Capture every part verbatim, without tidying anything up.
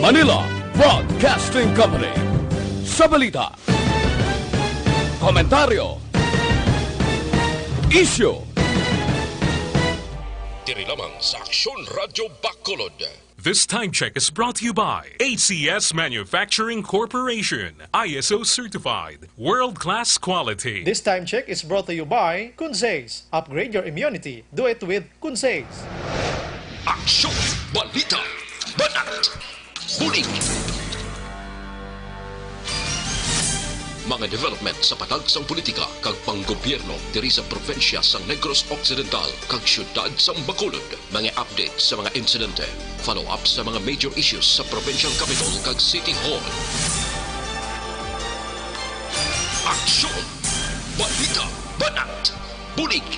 Manila Broadcasting Company. Sa balita, komentaryo, isyu, diri lamang sa Aksyon Radyo Bacolod. This time check is brought to you by A C S Manufacturing Corporation, I S O certified, world-class quality. This time check is brought to you by Kunzes. Upgrade your immunity. Do it with Kunzes. Aksyon, balita, banat, bulig. Mga development sa patagsang politika kag panggobyerno diri sa probinsya sang Negros Occidental kag siyudad sang Bacolod. Mga update sa mga insidente, follow-up sa mga major issues sa provincial capital kag city hall. Aksyon, balita, banat, bulig.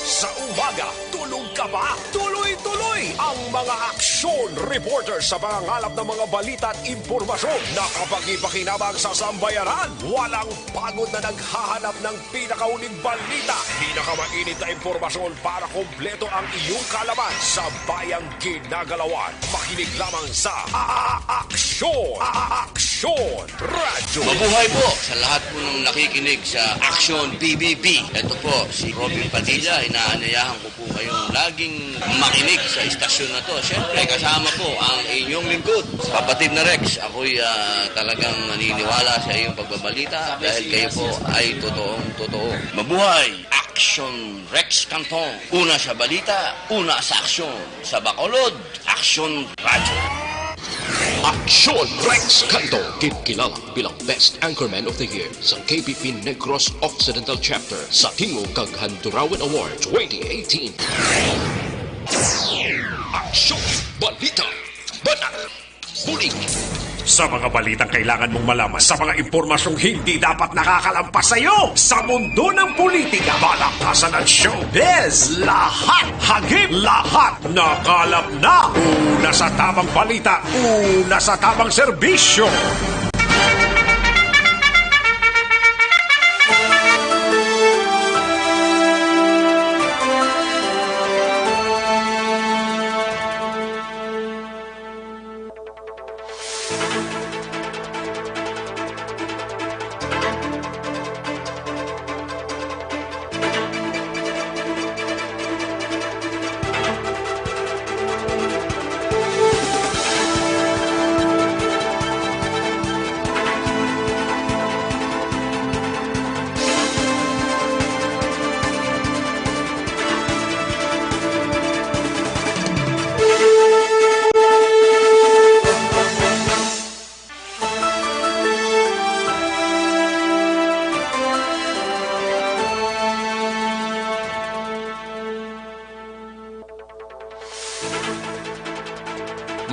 Sa umaga, tulog ka ba? Tuloy-tuloy ang mga aksyon reporter sa pangangalap ng mga balita at impormasyon na kapagi-pakinabang sa sambayanan. Walang pagod na naghahanap ng pinakauling balita, pinakamainit na impormasyon para kompleto ang iyong kaalaman sa bayang ginagalawan. Makinig lamang sa A-, A-, Aksyon! A-, A-, Aksyon! Radyo. Mabuhay po sa lahat po ng nakikinig sa Aksyon P B B. Ito po si Robin Padilla. Inaanyayahan ko po kayong laging makinig sa istasyon na to. Siyempre, kasama po ang inyong lingkod, Kapatid na Rex. Ako'y, ah, talagang naniniwala sa iyong pagbabalita dahil kayo po ay totoong totoo. Mabuhay! Aksyon Rex Cantong. Una sa balita, una sa aksyon. Sa Bacolod, Aksyon Radyo. Aksyon Rex Canto, ginkilala bilang Best Anchorman of the Year sa K B P Negros Occidental Chapter sa Tingog kag Handurawan Award twenty eighteen. Aksyon, balita, banat, bulig. Sa mga balitang kailangan mong malaman, sa mga impormasyong hindi dapat nakakalampas sa iyo, sa mundo ng politika, balakasan at showbiz, lahat, hagip, lahat, nakalap na. Una sa tamang balita, una sa tamang serbisyo.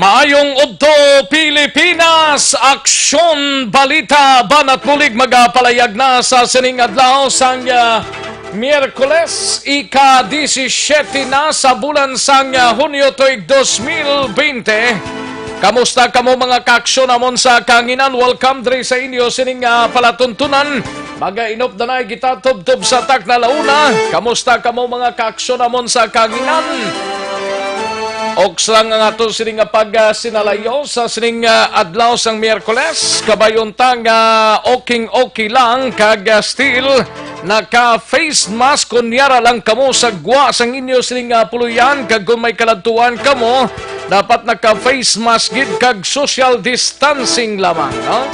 Maayong udto, Pilipinas! Aksyon, balita, banat bulig magapalayag na sa sining adlaw sang, ah, Miyerkules, ika-disisiete na sa bulan sang, ah, Hunyo tuig dos mil bente. Kamusta kamo, mga kaaksyon namon sa kahanginan? Welcome diri sa inyo sining, ah, palatuntunan. Magainop na na kita tubtob sa takna launa. Kamusta kamo, mga kaaksyon namon sa kahanginan? Oks lang ang ato sini nga pagsinalayo sa sining, ah, adlaw sang Miyerkules. Kabay unta nga okay-okay lang kag, ah, still naka-face mask kon yara lang kamo sa gwa sang inyo sining, ah, puloy-an, kag kon may kaladtuan kamo, dapat naka-face mask gid kag social distancing lamang, no?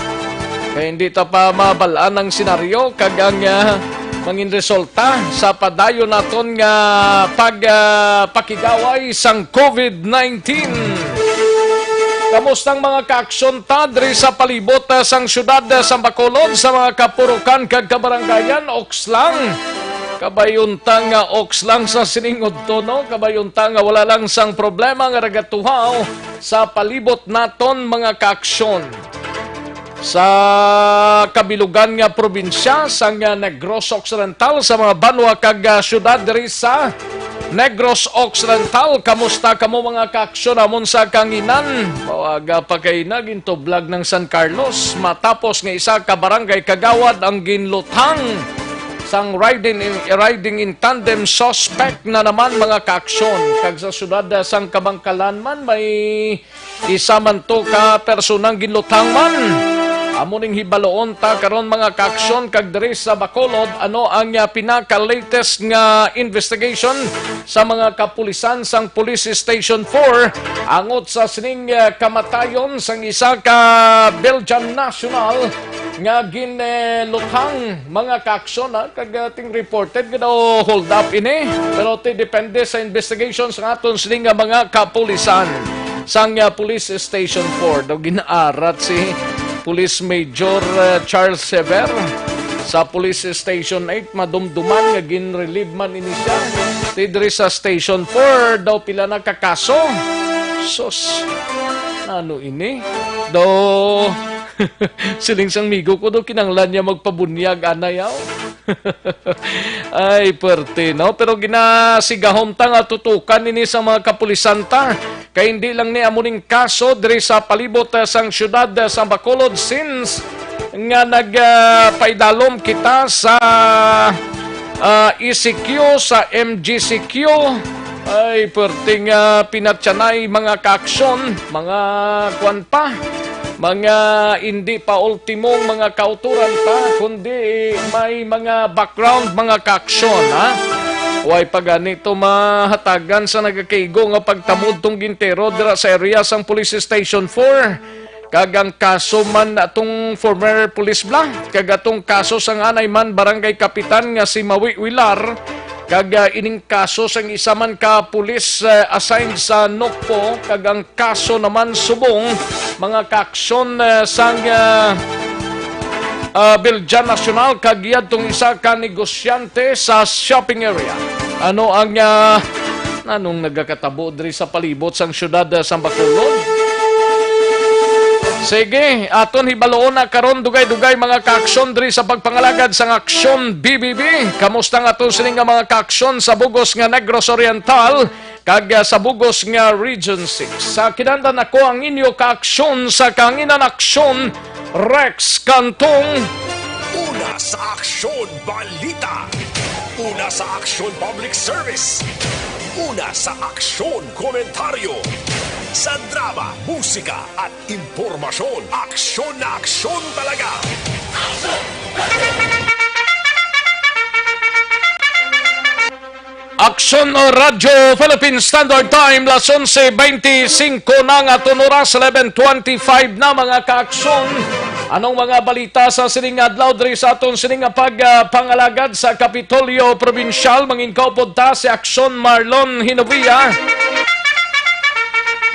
Kay hindi ta pa mabal-an ang senaryo kag ang, ah, mangin resulta sa padayon naton nga pag, ah, pakigaway sang COVID nineteen. Kamusta ang mga kaaksyon ta diri sa palibot, ah, sang siyudad, ah, sa Bacolod, sa mga kapurukan kag kabarangayan? Oks lang. Kabay unta nga oks lang sa sining udto, no? Kabay unta nga wala lang sang problema nga nagatuhaw sa palibot naton, mga kaaksyon. Sa kabilugan nga probinsya sang, ah, Negros Occidental, sa mga banwa kag, ah, siyudad diri sa Negros Occidental, kamusta kamo, mga kaaksyon namon sa kahanginan? Maaga pa kay nagintublag ng San Carlos matapos nga isa ka barangay kagawad ang ginluthang. sang riding in, riding in tandem suspect na naman, mga kaaksyon. Kag sa siyudad, ah, sang Kabankalan man, may isa man to ka personang ginluthang man. Amo ning hibaloon ta karon, mga kaaksyon, kag diri sa Bacolod, ano ang, ah, pinaka-latest nga investigation sa mga kapulisan sang Police Station four angot sa sining, ah, kamatayon sang isa ka Belgian national nga ginluthang, mga kaaksyon, ha, kag, ah, ting reported nga daw hold up ini. Pero ti depende sa investigation sa aton sini nga mga kapulisan sang, ah, Police Station four. Daw ginaarat si Police Major, ah, Charles Sever sa Police Station eight, madumduman nga gin-relieve man ini siya. Ti diri sa Station four, daw pila na ka kaso. Sus, ano ini? Daw, siling sang migo ko, daw kinanglan niya magpabunyag, anay, aw. Ay, perte, no? Pero ginasigahom ta nga tutukan ini sa mga kapulisan ta. Kay hindi lang ni amo ning kaso diri sa palibot, ah, sang siyudad, ah, sa Bacolod, since nga nag, ah, paidalom kita sa, ah, E C Q, sa M G C Q. Ay, perting, ah, pinatyanay, mga kaaksyon, mga kwan pa, mga hindi pa ultimong mga kauturan pa, kundi may mga background, mga kaaksyon, ha? Way pa gani to mahatagan sa nagakaigo nga pagtamod tong gintero dira sa area sang Police Station four. Kag ang kaso man atong former police bla, kag atong kaso sang anay man barangay kapitan nga si Mawi Wilar, kag, ah, ining kaso sang isa man ka police, ah, assigned sa Nocpo, kag ang kaso naman subong mga kaaksyon, ah, sang, ah, ah, Biljan Nasyonal kag yadtong isa ka negosyante sa shopping area. Ano ang, ah, anong nagakatabo diri sa palibot sang siyudad, ah, sang Bacolod? Sige, aton hibaloon na karon dugay-dugay, mga kaaksyon, diri sa pagpangalagad sang Aksyon B B B. Kamusta nga aton sini nga mga kaaksyon sa bugos nga Negros Oriental kag, ah, sa bugos nga Region six? Sa kinahanglan ako ang inyo kaaksyon sa kahanginan, Aksyon Rex Cantong. Una sa Aksyon Balita. Una sa Aksyon Public Service. Una sa Aksyon Komentaryo. Sa drama, musika, at impormasyon, aksyon na aksyon talaga. Aksyon o Radyo Philippine Standard Time, las onse beintisinko na nga aton oras, eleven twenty-five na, mga kaaksyon. Anong mga balita sa sining adlaw diri sa aton sining nga pag, ah, pangalagad sa Kapitolyo Probinsyal? Mangin kaupod ta si Aksyon Marlon Hinovia.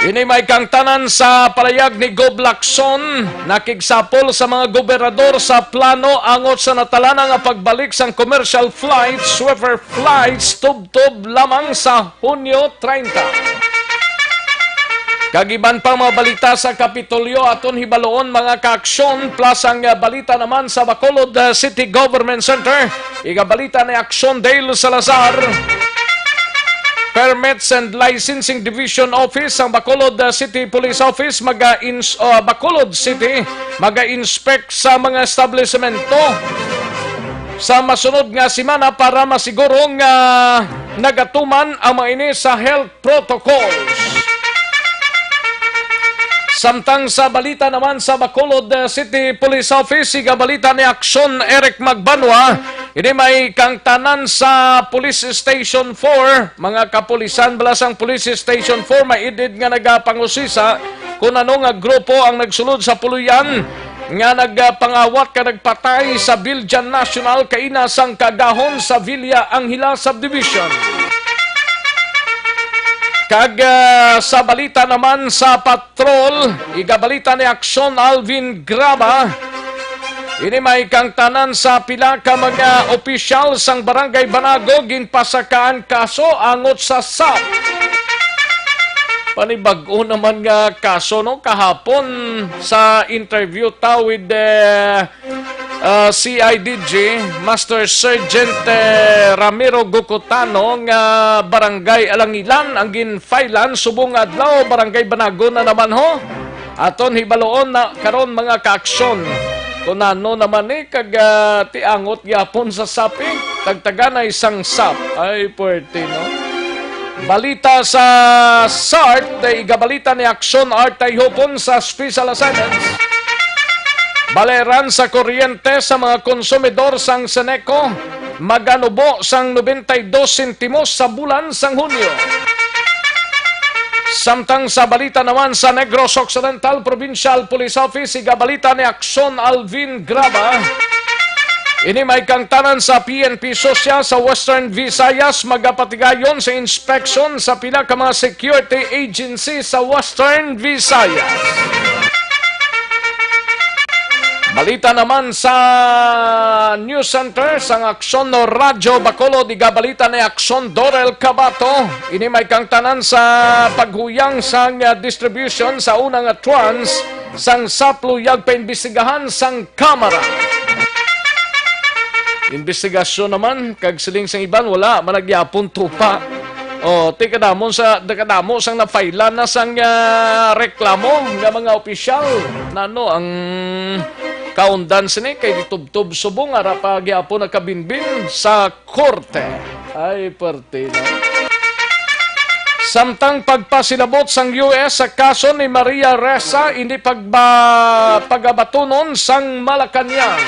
Ini may kangtanan sa palayag ni Gob Lacson, nakigsapol sa mga gobernador sa plano angot sa natalana nga pagbalik sang commercial flights, Swiffer flights, tubtob lamang sa Hunyo treinta. Kag iban pang mga balita sa Kapitolyo aton hibaloon, mga kaaksyon, plus ang, ah, balita naman sa Bacolod, ah, City Government Center. Igabalita ni Aksyon Dale Salazar. Permits and Licensing Division Office sang Bacolod, uh, City Police Office maga-ins-, uh, Bacolod City maga-inspect sa mga establisemento sa masunod nga semana para masiguro nga nagatuman ang mga ini sa health protocols. Samtang sa balita naman sa Bacolod, uh, City Police Office, igabalita ni Aksyon Eric Magbanwa, ini may kangtanan sa Police Station four, mga kapulisan bala sang Police Station four, may idid nga nagapangusisa kung ano nga grupo ang nagsulod sa puloy-an nga nagpangawat ka nagpatay sa Biljan National kaina sang kaagahon sa Villa Angela Subdivision. Kag, ah, sa balita naman sa patrol, igabalita ni Aksyon Alvin Graba, ini may kangtanan sa pila ka mga opisyal sang Barangay Banago ginpasakaan kaso angot sa sap. Panibag-o naman nga kaso, no? Kahapon sa interview ta with, eh, ah, C I D G, Master Sergeant, eh, Ramiro Gucutano nga Barangay Alangilan ang ginfilan subong nga adlaw, Barangay Banago na naman, ho. Aton hibaloon na karon, mga kaaksyon. Kung ano naman ni, kag, ah, tiangot gyapon sa sapi, tagtaganay sang sap. Ay, puwerte, no? Balita sa sart, igabalita ni Aksyon Art Tayhupon sa special assignments. Baleran sa kuryente sa mga konsumidor sang Seneco, maganubo sang nobenta y dos sentimos sa bulan sang Hunyo. Samtang sa balita naman sa Negros Occidental Provincial Police Office, igabalita ni Aksyon Alvin Graba. Ini may kangtanan sa P N P Socia sa Western Visayas, magapatigayon sa inspeksyon sa pila ka mga security agency sa Western Visayas. Balita naman sa News Center sang Aksyon no Radyo Bacolod, igabalita ni Aksyon Dorel Cabato. Ini may kangtanan sa paghuyang sang, ah, distribution sa una nga trans sang sap luyag paimbestigahan sang Kamara. Investigasyon naman, kag siling sang iban, wala man nagyapon tupa. Oh, ti kadamo sa, kadamo sang napailan na sang, ah, reklamo nga mga opisyal. Nano ang kaundan sini kay tubtob subong ara pa gyapon nakabinbin sa korte. Ay, parte na. Samtang pagpasilabot sang U S sa kaso ni Maria Ressa, hindi pagba-, pagabatunon sang Malacañang.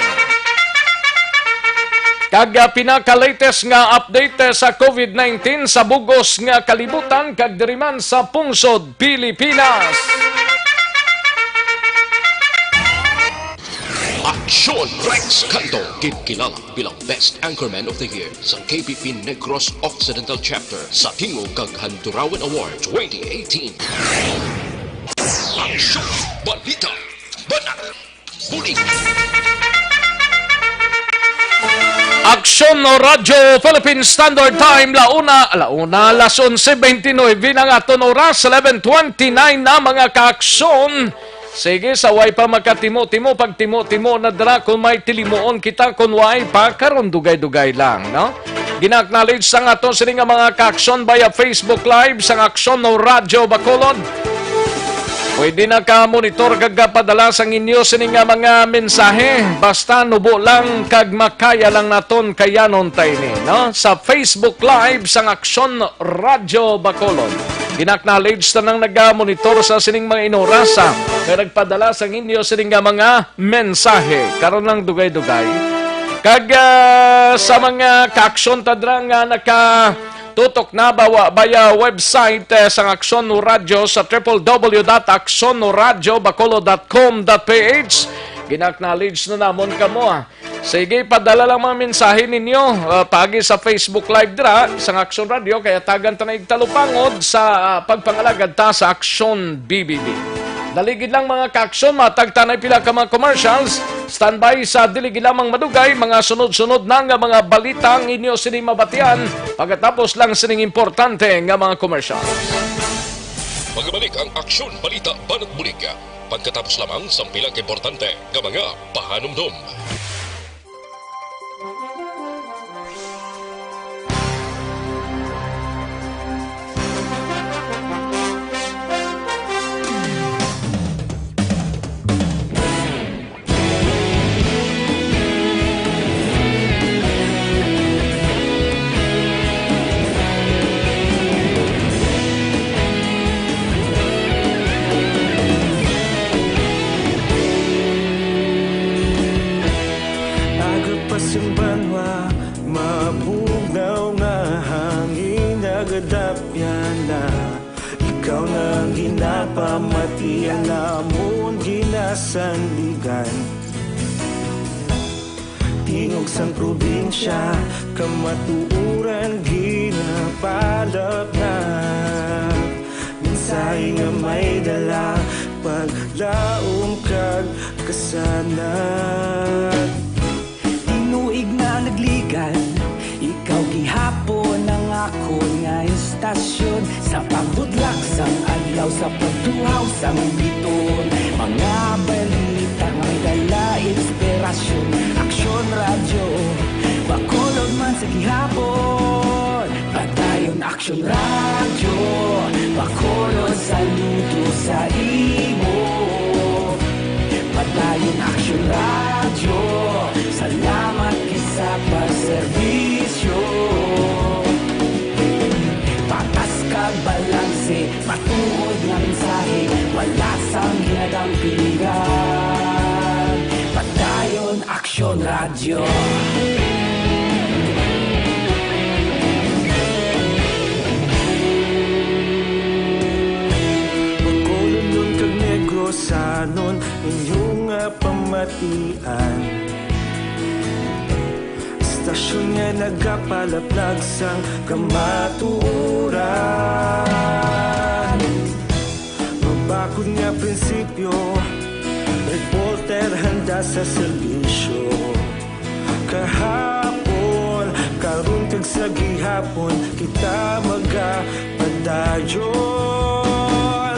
Kag, ah, pinaka-latest nga update, eh, sa COVID nineteen sa bug-os nga kalibutan kag diri man sa pungsod Pilipinas. Aksyon Rex Canto, ginkilala bilang Best Anchorman of the Year sa K P P Negros Occidental Chapter sa Tingog kag Handurawan Award twenty eighteen. Aksyon, balita, banat, bulig. Aksyon no Radyo Philippine Standard Time, la una, la una, alas onse beintinuebe na ang aton oras, eleven twenty-nine na, mga kaaksyon. Sige, sa way pa makatimo-timo, pagtimo-timo na dira kung may tilimuon kita, kung way pa, karon dugay-dugay lang, no? Gina-acknowledge sang aton sini nga mga kaaksyon via Facebook Live sang Aksyon no Radyo Bacolod. Pwede na ka monitor kag padala sang inyo sini nga mga mensahe. Basta nubo lang kag makaya lang naton kayanon ta ini, no? Sa Facebook Live sang Aksyon Radyo Bacolod. Gina-acknowledge ta nang naga-monitor sa sining mga inorasa nga nagpadala sang inyo sining nga mga mensahe. Karon lang dugay-dugay. Kag, ah, sa mga kaaksyon ta dira nga nakatutok na ba, wa, via website, eh, sang Aksyon Radyo sa triple W dot aksyon radyo bacolod dot com dot P H, gina-acknowledge na namon kamo, ah. Sige, padala lang mga mensahe ninyo, ah, paagi sa Facebook Live dira sang Aksyon Radyo, kay hatagan ta na igtalupangod sa, ah, pagpangalagad ta sa Aksyon B B B. Dali gid lang, mga kaaksyon, matag ta na pila ka mga commercials. Standby sa dili gid lamang madugay, mga sunod-sunod na nga mga balita ang inyo sini mabatian pagkatapos lang sining importante nga mga commercials. Magabalik ang Aksyon Balita Banat Bulig pagkatapos lamang sang pila ka importante nga mga pahanumdom. Aga pa sing banwa, mabugnaw nga hangin, nagadapyan na. Ikaw na ang ginapamatian namon, ginasandigan. Tingog sang probinsya, kamatuoran ginapalapnat. Mensahe nga may dala, paglaom kag kasanag. Tinuig na nagligan, ikaw gihapon ang akon nga istasyon. Sa pagbudlak sang adlaw, sa pagtuhaw sang biton, mga balita nga may dala inspirasyon. Aksyon Radyo Bacolod man sa gihapon, padayon Aksyon Radyo Bacolod, saludo sa imo. Padayon Aksyon Radyo, salamat gid sa pagserbisyo. Patas kag balanse, matuod nga mensahe, wala sang ginadampigan. Padayon Aksyon Radyo. Bacolodnon kag Negrosanon, inyo nga pamatian. Istasyon nga nagapalaplag sang kamatuoran. Mabakod nga prinsipyo, reporter handa sa serbisyo. Kahapon, karon kag sa gihapon, kita magapadayon.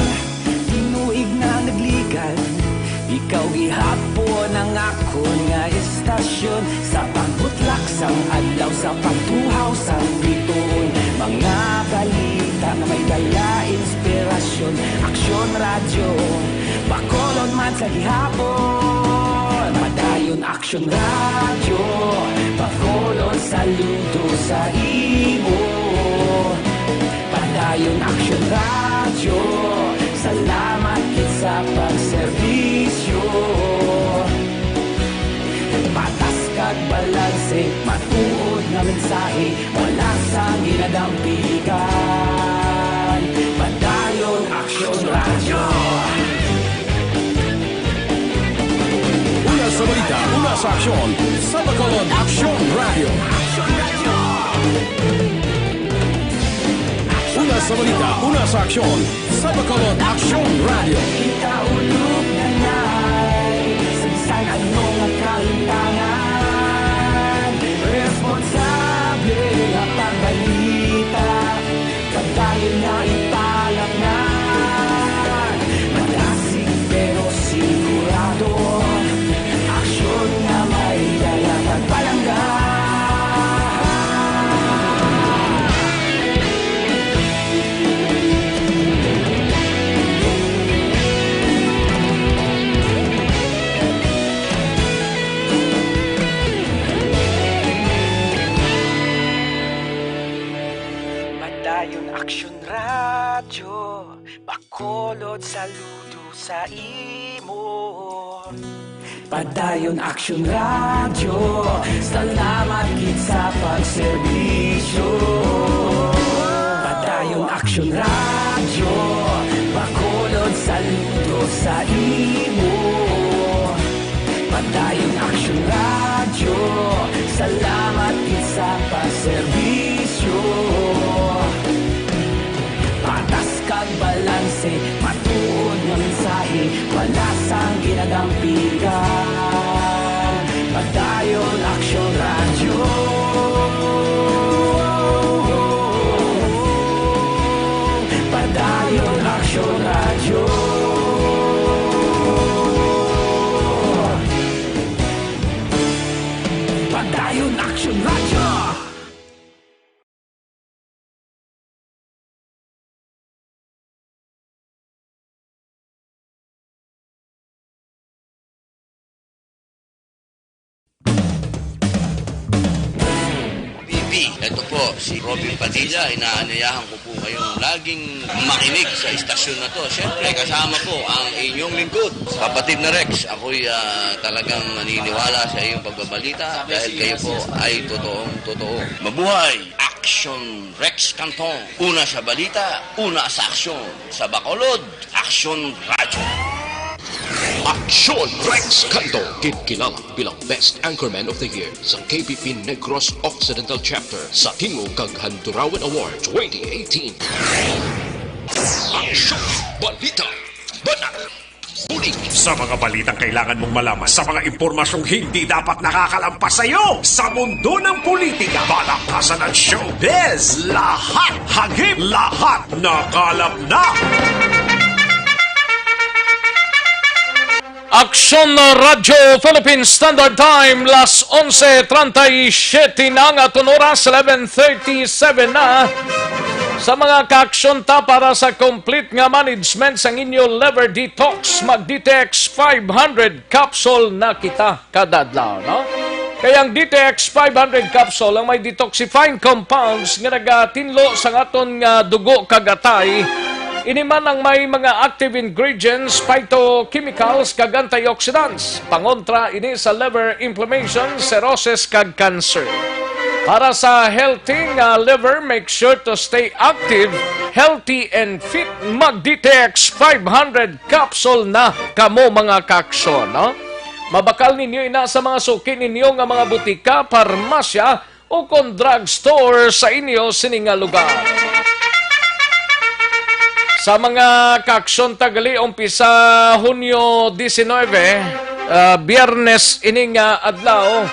Tinuig na nagligad, ikaw gihapon ang akon nga istasyon. Sa pagbutlak sang adlaw, sa pagtuhaw sang bituon, mga balita nga may dala inspirasyon. Aksyon Radyo, Bacolod man sa gihapon. Padayon Aksyon Radyo, Bacolod, saludo sa imo. Padayon Aksyon Radyo, salamat gid sa pagserbisyo. Patas kag balanse, matuod nga mensahe, wala sang ginadampigan. Padayon Aksyon Radyo. Una sa balita, una sa aksyon, sa Bacolod Aksyon Radyo. Una sa balita, una sa aksyon, sa Bacolod Aksyon Radyo. Kita ulog na nay, sa bisan ano nga kalimtangan, responsable nga pagbalita. Padayon na ipalapnan. Madasig pero sigurado. Aksyon nga may dala kag palangga. Padayon Aksyon Radyo, Bacolod, saludo sa imo. Padayon Aksyon Radyo, salamat gid sa pagserbisyo. Padayon Aksyon Radyo, Bacolod, saludo sa imo. Padayon Aksyon Radyo, salamat gid sa pagserbisyo. Patas kag balanse, matuod nga mensahe, wala sang ginadampigan. Padayon Aksyon Radyo. Padayon Aksyon Radyo. Padayon Aksyon Radyo. P P, ito po si Robin Padilla. Inaanyayahan ko po kayong laging makinig sa istasyon na to. Siyempre, kasama po ang inyong lingkod, kapatid na Rex. Ako'y, ah, talagang naniniwala sa iyong pagbabalita dahil kayo po ay totoong totoo. Mabuhay! Aksyon Rex Canton. Una sa balita, una sa aksyon. Sa Bacolod, Aksyon Radyo. Aksyon Rex Canton, ginkilala bilang Best Anchorman of the Year sa K P P Negros Occidental Chapter sa Tingog kag Handurawan Award twenty eighteen. Aksyon Balita. Banat. Ulit. Sa mga balitang kailangan mong malaman, sa mga impormasyong hindi dapat nakakalampas sa iyo, sa mundo ng politika, palakasan at showbiz, lahat, hagip, lahat, nakalap na. Aksyon Radyo Philippine Standard Time, las onse treinta y siete na ang aton oras, eleven thirty-seven na. Sa mga kaaksyon ta para sa complete nga management sang inyo liver detox, mag D T X five hundred capsule na kita kada adlaw, no? Kay ang D T X five hundred capsule ang may detoxifying compounds nga nagatinlo sa aton nga dugo kag atay. Ini man ang may mga active ingredients, phytochemicals, kag antioxidants. Pangontra ini sa liver inflammation, cirrhosis, kag cancer. Para sa healthy nga liver, make sure to stay active, healthy, and fit. Mag D T X five hundred capsule na kamo, mga kaaksyon, no? Mabakal ninyo ina sa mga suki ninyo nga mga butika, parmasya, o kon drugstore sa inyo sini nga lugar. Sa mga kaaksyon ta gali, umpisa Hunyo diecinuebe, ah, Biyernes ini nga adlaw,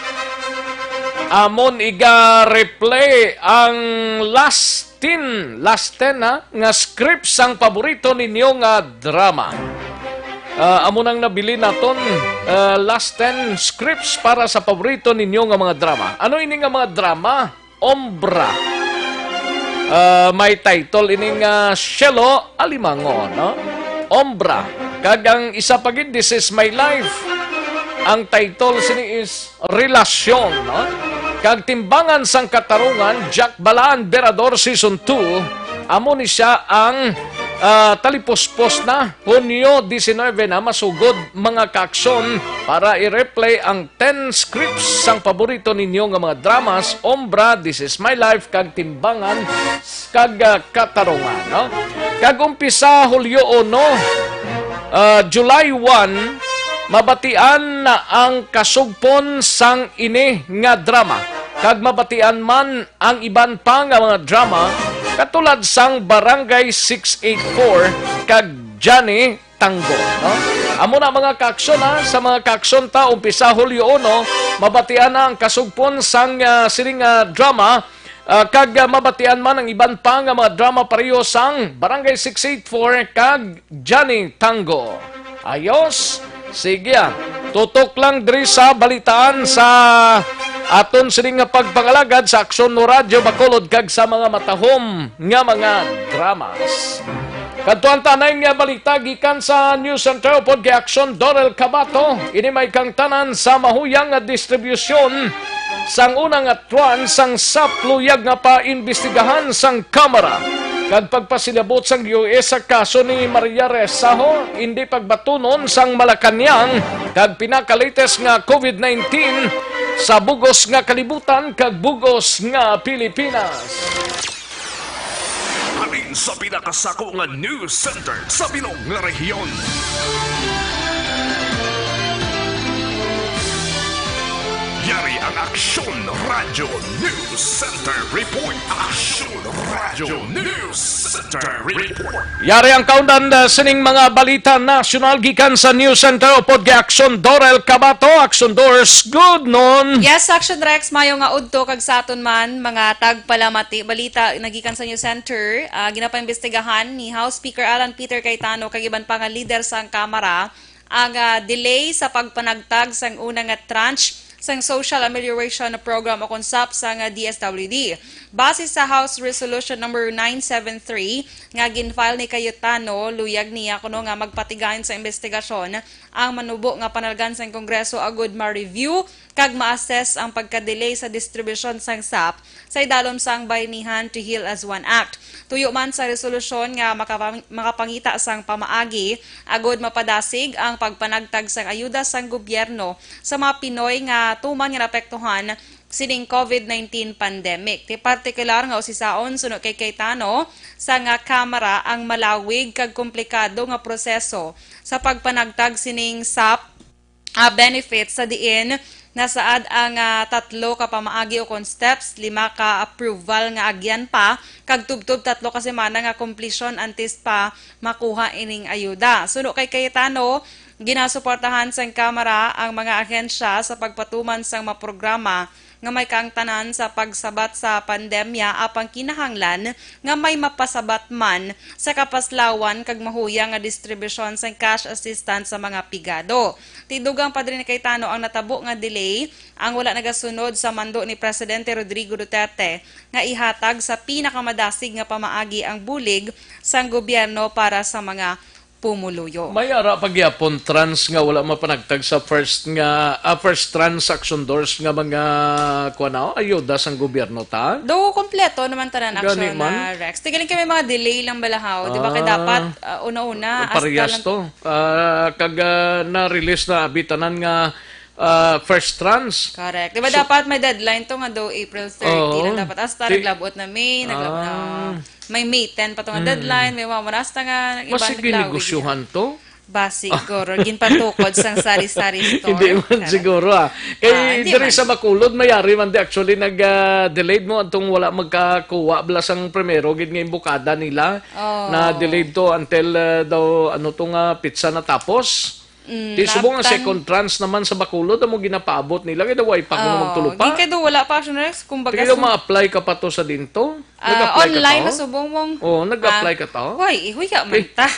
amon iga-replay ang last ten, last ten, ha, nga script sang paborito ninyo nga drama. Ah, amo nang nabili naton, ah, last ten scripts para sa paborito ninyo nga mga drama. Ano ini nga mga drama? Ombra. Ah, may title ini nga Shelo Alimango, no? Ombra. Kag ang isa pa gid, This Is My Life. Ang title sini is Relasyon, no? Kag Timbangan sang Katarungan, Jack Balaan Berador Season two. Amo ni sia ang, ah, talipuspos na. Hunyo diecinuebe na masugod, mga kaaksyon, para i-replay ang ten scripts sang paborito ninyo nga mga dramas, Ombra, This Is My Life, kag Timbangan kag, ah, Katarungan, no? Kag umpisa Hulyo uno, ah, July one, mabatian na ang kasugpon sang ini nga drama, kag mabatian man ang iban pa nga mga drama, katulad sang Barangay six eight four kag Johnny Tango, no? Amo na, mga kaaksyon, ha. Sa mga kaaksyon ta, umpisa Hulyo uno, mabatian na ang kasugpon sang, ah, sining, ah, drama, ah, kag, ah, mabatian man ang iban pa nga mga drama pareho sang Barangay six eight four kag Johnny Tango. Ayos. Sige, ah. Tutok lang diri sa balitaan sa aton sini nga pagpangalagad sa Aksyon mo Radyo Bacolod kag sa mga matahom nga mga dramas. Kadtuan ta anay nga balita gikan sa News Center upod kay Aksyon Dorel Cabato. Ini may kangtanan sa mahuyang nga distribusyon sang una nga tranche sang sap luyag nga paimbestigahan sang Kamara. Kag pagpasilabot sang U S sa kaso ni Maria Rezajo, indi pagbatunon sang Malacañang kag pinakalites nga COVID nineteen sa bugos nga kalibutan kag bugos nga Pilipinas. Halin sa pinakasako nga news center sa bilog nga rehiyon. Yari ang Aksyon Radyo News Center Report. Aksyon Radyo News Center Report. Yari ang kaundan, uh, sining mga balita nasyonal gikan sa News Center upod kay Aksyon Dorel Cabato. Aksyon Dors, good noon. Yes, Aksyon Rex, mayo nga udto kag sa aton man mga tagpalamati. Balita nagikan sa News Center, ah, ginapaimbestigahan ni House Speaker Alan Peter Cayetano kag iban pa nga lider sang Kamara ang, ah, delay sa pagpanagtag sang una nga tranche sang Social Amelioration Program o kon sap sang D S W D. Base sa House Resolution Number nine seven three nga gin-file ni Cayetano, luyag niya kuno nga magpatigayon sa imbestigasyon ang manubo nga panalgan sang Kongreso agud ma-review kag ma-assess ang pagka-delay sa distribusyon sang sap sa idalom sang Bayanihan to Heal as One Act. Tuyo man sa resolusyon nga makapang-, makapangita sang pamaagi agud mapadasig ang pagpanagtag sang ayuda sang gobyerno sa mga Pinoy nga tuman nga naapektuhan sining COVID nineteen pandemic. Ti partikular nga usisaon suno kay Cayetano sa nga Kamara ang malawig kag komplikado nga proseso sa pagpanagtag sining sap, ah, benefits sa diin nasaad ang, ah, tatlo ka pamaagi o kon steps, lima ka approval nga agyan pa, kag tubtob tatlo ka semana nga komplisyon antes pa makuha ining ayuda. Suno kay Cayetano, ginasuportahan sang Kamara ang mga ahensya sa pagpatuman sang mga programa nga may kaangtanan sa pagsabat sa pandemya, apang kinahanglan nga may mapasabat man sa kapaslawan kag mahuya nga distribusyon sang cash assistance sa mga pigado. Ti dugang pa diri ni Cayetano ang natabo nga delay ang wala nagasunod sa mando ni Presidente Rodrigo Duterte nga ihatag sa pinakamadasig nga pamaagi ang bulig sang gobyerno para sa mga pumuluyo. May ara pa gyapon trans nga wala mapanagtag sa first nga, ah, first trans action doors nga mga kuan na, ayuda sang gobyerno ta. Do kompleto naman tanan. Gani actual man. Na, Rex. Tigaling kami mga delay lang balahaw, di ba? Kay Ah, dapat, ah, una-una, hasta parehas lang to. Ah, kag, ah, na-release na abi tanan nga, ah, first trans. Correct. Di ba So dapat may deadline to nga do April thirty Oo. lang dapat? Hasta Ti- naglabot na May, naglabot na Ah. may May ten pa to nga Mm. deadline, may mga hasta nga iba Mas naglawig. Ginegosyohan to? Ba siguro, ginpatukod sang sari-sari store. Hindi man Correct. Siguro, ah. Kay Ah, hindi diri man. Sa Bacolod, mayari man di actually nag, ah, delayed mo antong wala magkakuha bala sang primero gid nga imbukada nila. Oh. Na delayed to until, ah, daw ano to nga pitsa natapos. Mm, Di subong ang labtan. Second trans naman sa Bacolod amo ginapaabot nila kay daw way pa kuno Oh, magtulupa. Di kay do wala pa, Action Rex, kumbaga Kaya sum- ma-apply ka pa to sa dinto? Ah, Nag-apply ka online to? Na subong mong Oo, nag-apply Ah, ka to? Hoy, ihuya man Eh, ta.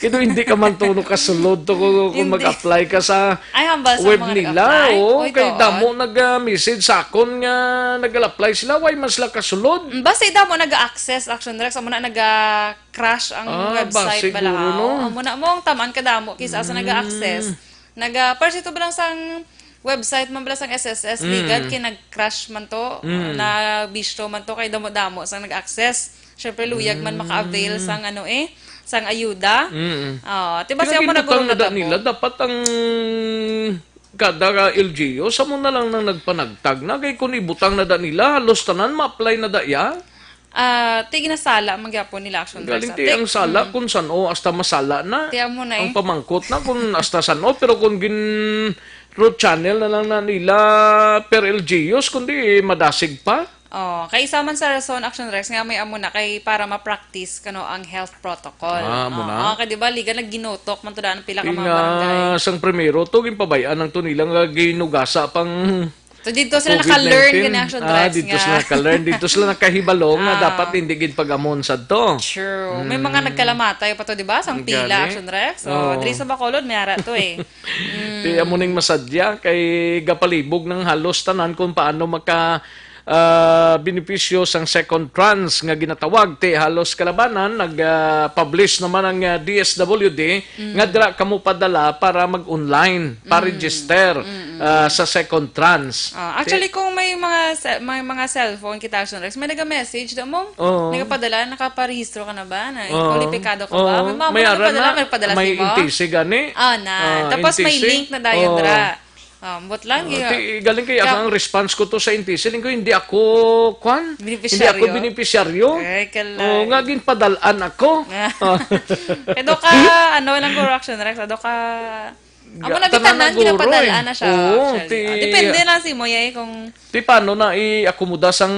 Kaya hindi ka man to no kasulod to kung, kung Hindi. Mag-apply ka sa Ay, hambal sa web mga nila. Nag-apply? Oo, Oy, kay tuon. Damo nag-message sa akon nga nag-apply sila, why man sila kasulod? Mm, basta damo nag-access, Action Rex, amo na nag-crash ang Ah, website ba siguro, bala, no? Amo na mo ang taman kadamo kisa sa Mm. Nag-access. Naga, first ito ba lang sang website man bala sang S S S Mm. Ligad kay nag-crash man to, Mm. Na bisyo man to kay damo-damo sang nag-access. Syempre luyag man Mm. Maka-avail sang ano eh, sang ayuda. Mm. Oh, ti ba Kaya siya mo ginutang nagurong na da natabo? Nila, dapat ang kada ka L G U, sa mo na lang nang nagpanagtag na. Kay kung ibutang na da nila, halos tanan ma-apply na da ya. Ah, ti ginasala man gyapon nila, Action Galing Rex. Ti ang sala Mm. Kung san-o hasta masala na. Ti amo na eh. Ang pamangkot na kung hasta san-o, pero kung gin root channel na lang na nila per L G Us, kundi madasig pa. Oh, kay isa man sa rason, Action Rex, nga may amo na kay para ma-practice kano ang health protocol. Ah, amo na. Oh, kay di ba, liga nagginutok man to daan pila ka mga barangay. Ina, sang primero to, ginpabay-an ang to nila nga ginugasa pang So, dito sila naka-learn COVID nineteen. Gani, Action Ah, Rex, dito nga. Sila naka-learn, dito sila nakahibalo nga Ah. Dapat hindi gid pag-amon sad to. True. May mga Mm. Nagkalamatay pa to, di ba? Sang pila, Gani. Action Rex. So, Oo. Diri sa Bacolod, may ara to eh. Mm. Ti amo ning masadya kay gapalibog ng halos tanan kung paano maka, ah, benepisyo sang second tranche nga ginatawag ti halos kalabanan nag, ah, publish naman ang, ah, D S W D Mm. nga dira kamo padala para mag-online, Mm. pa-register, Mm, mm. Ah, sa second tranche. Ah, actually, Ti- kung may mga se-, may mga cellphone kita, Action Rex, may naga-message do mo. Oo. Nagapadala, nakaparehistro ka na ba? Na Oo. Kwalipikado ka ba? Oo. May mga May ara nagpadala, na, may nagpadala may sa imo? Intisi gani. Ah, na. Ah, Tapos may Intisi. Link na dayon Oo. Dira. Ah, ambot lang, Oh, yun. Ti, galing kay Ka- ang response ko to sa Intisi, ko, hindi ako, kwan? Hindi ako Beneficiaryo? Beneficiaryo. Ay, kala. Oh, nga ginpadalaan ako. Kaya do ka, ano, lang ko, Action Rex, do ka, amo Ga-, na, tanan bitanan, na guro, ginapadala eh. Na siya, Oo, actually. Ti, Ah, depende lang si Moy, eh, kung ti, paano na i-akomoda sang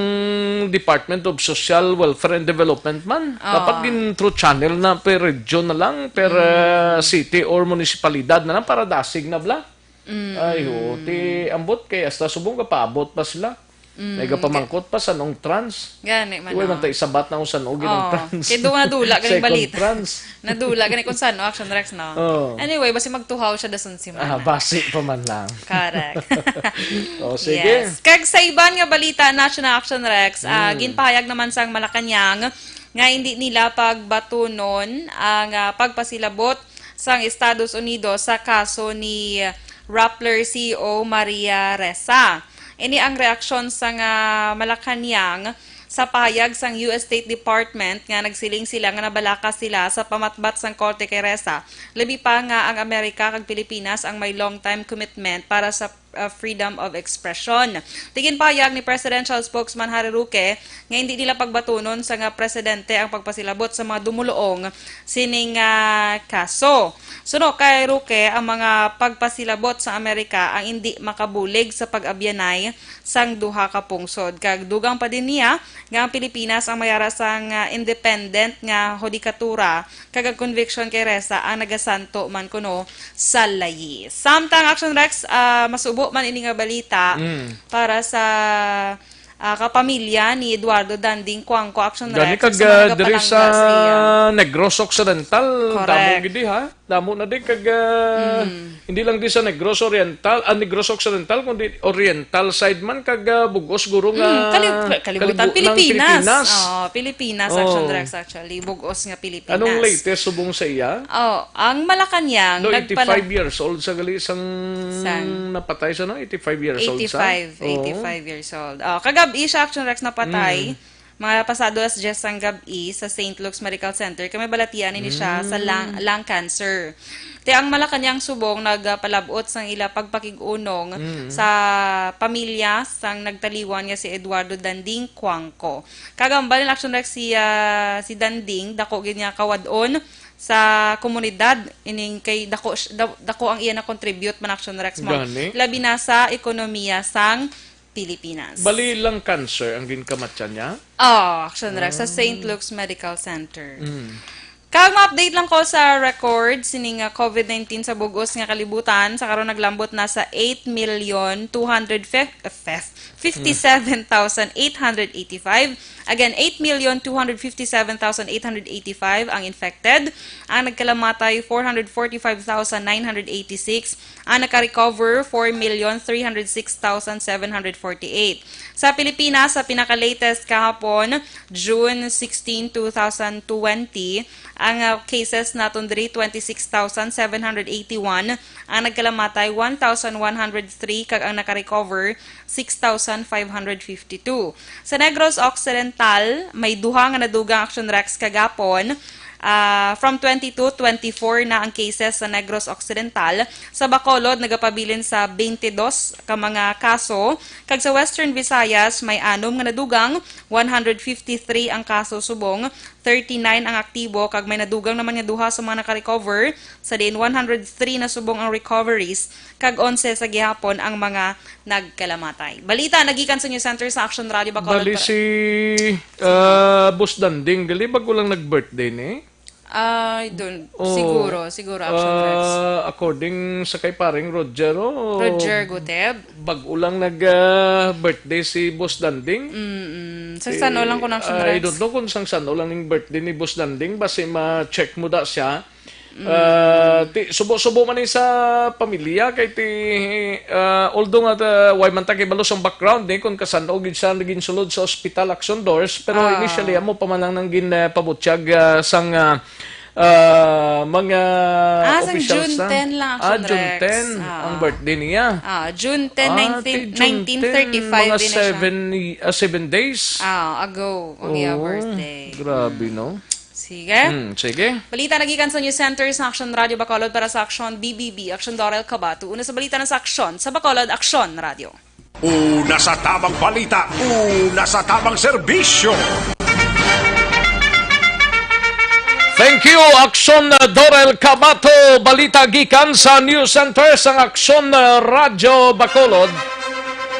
Department of Social Welfare and Development man? Ah. Dapat gin through channel na per region na lang, per, Mm. Ah, city or munisipalidad na lang para dasig na bla. Mm. Ay, oo. Ti, ambot kay hasta subong ka paabot pa sila. Mm, May gapamangkot pa sa nung trans. Gani man, Iway man oh. Tayo sabat na kung saan o ginang Oh, trans. Kay doon nadula, ganing Second balita. Trans. Nadula, gani kung saan, no? Action Rex, no? Oh. Anyway, basi magtuhaw siya dason si Ah, Mana. Basi pa man lang. Correct. Oh, sige. Yes. Kag sa iban nga balita, National Action Rex, ah, Mm. ginpahayag naman sang Malacañang nga hindi nila pagbatunon ang, ah, pagpasilabot sang Estados Unidos sa kaso ni Rappler C E O Maria Ressa. Ini ang reaksyon sang, ah, Malacañang sa pahayag sang U S State Department nga nagsiling sila nga nabalaka sila sa pamatbat sang korte kay Ressa, labi pa nga ang Amerika kag Pilipinas ang may long-time commitment para sa, ah, freedom of expression. Ti ginpahayag ni Presidential Spokesman Harry Roque nga hindi nila pagbatunon sa nga presidente ang pagpasilabot sa mga dumuluong sining, ah, kaso. Suno kay Roque, ang mga pagpasilabot sa Amerika ang indi makabulig sa pag-abyanay sang duha ka pungsod. Kag dugang pa din niya nga ang Pilipinas ang may ara sang, ah, independent nga hudikatura, kag ang conviction kay Ressa ang nagasanto man kuno sa layi. Samtang Action Rex, ah, masubo man ini nga balita Mm. para sa, ah, kapamilya ni Eduardo Danding Cuangco, Action Gani Rex, kag, sa mga ah, diri nagapalangga sa iya. Negros Occidental, damo Correct. gid, ha? Damo na di kag, ah, Mm. hindi lang di sa Negros Oriental, ah, Negros Occidental, kundi Oriental side man kag, ah, bug-os guro nga Mm, kali-, kalibutan, kalibutan Pilipinas. Pilipinas. Oh, Pilipinas, Action Oh. Rex, actually. Bug-os nga Pilipinas. Anong latest subong sa iya? Oh, ang Malacañang No, nagpala- eighty-five years old sa gali sang Sang? napatay sa, no? Eighty-five years old sa? Eighty-five, Oo. eighty-five years old. Oh, kagab-i siya, Action Rex, napatay. Mm. Mga pasado alas diyes sang gab-i sa Saint Luke's Medical Center, kay may balatian ini siya sa lung, Mm. lung cancer. Ti ang Malacañang subong nagpalab-ot sang ila pagpakig-unong Mm. sa pamilya sang nagtaliwan nga si Eduardo Danding Cuangco. Kag ang balin, Action Rex, si, ah, si Danding, dako gid niya kawad-on sa komunidad, ining kay dako, da-, dako ang iya na-contribute man, Action Rex, mo. Gani. Labi na sa ekonomiya sang Pilipinas. Bali lang cancer ang ginkamatyan niya? Oh, Action Rex, sa Ah. Saint Luke's Medical Center. Mm. Kag ma-update lang ko sa record, sining, ah, covid nineteen sa bug-os nga kalibutan, sa karon naglambot na sa eight million two hundred fifty, fifty-seven thousand eight hundred eighty-five. Again, eight million two hundred fifty-seven thousand eight hundred eighty-five ang infected. Ang nagkalamatay, four hundred forty-five thousand nine hundred eighty-six. Ang naka-recover, four million three hundred six thousand seven hundred forty-eight. Sa Pilipinas, sa pinaka-latest kahapon, June sixteen, two thousand twenty, ang, ah, cases naton diri, twenty-six thousand seven hundred eighty-one, ang nagkalamatay, one thousand one hundred three, kag ang naka-recover, six thousand five hundred fifty-two. Sa Negros Occidental, may duha nga nadugang, Action Rex, kagapon. Ah, from twenty-two, twenty-four na ang cases sa Negros Occidental. Sa Bacolod, nagapabilin sa twenty-dos ka mga kaso. Kag sa Western Visayas, may anom nga nadugang, one hundred fifty-three ang kaso subong, thirty-nine ang aktibo, kag may nadugang naman nga duha sa mga naka-recover, sa diin one hundred three na subong ang recoveries, kag onse sa gihapon ang mga nagkalamatay. Balita nagikan sa News Center sa Action Radio Bacolod Bali para si, ah, Boss Danding, gali, bago lang nag-birthday ni? I don't, Oh, siguro, siguro, Action Rex. ah, according sa kay paring Roger, oh, Roger Guteb? Bago lang nag, ah, birthday si Boss Danding. Mm-mm. Sa Eh, sano lang ko ng Action I Rex? don't know kung sang sano lang yung birthday ni Boss Danding. Basi ma-check mo da siya. Mm. Ah, ti, subo-subo man ni sa pamilya kay ti, ah, although nga, ah, way man ta kay balos ang background ni kung kasan-o gid siya naging sulod sa ospital, Action Doors, pero Ah. initially amo pa man lang nang gin, ah, pabutyag, ah, sang, ah, ah, mga Ah, sang officials June na. ten lang, Ah, Action June Rex. ten Ah. ang birthday niya. Ah, June ten, Ah, nineteen, ti June ten, nineteen thirty-five mga din na siya. seven, ah, seven days. Ah, ago ang iya Oo, birthday. grabe, Mm. no? Sige. Hmm, sige. Balita nagikan sa News Center sa Action Radio Bacolod para sa Action B B B, Action Dorel Cabato. Una sa balita na sa Action sa Bacolod, Action Radio. Una sa tabang balita, una sa tabang serbisyo. Thank you, Action, uh, Dorel Cabato. Balita gikan sa News Center sang Action, uh, Radio Bacolod.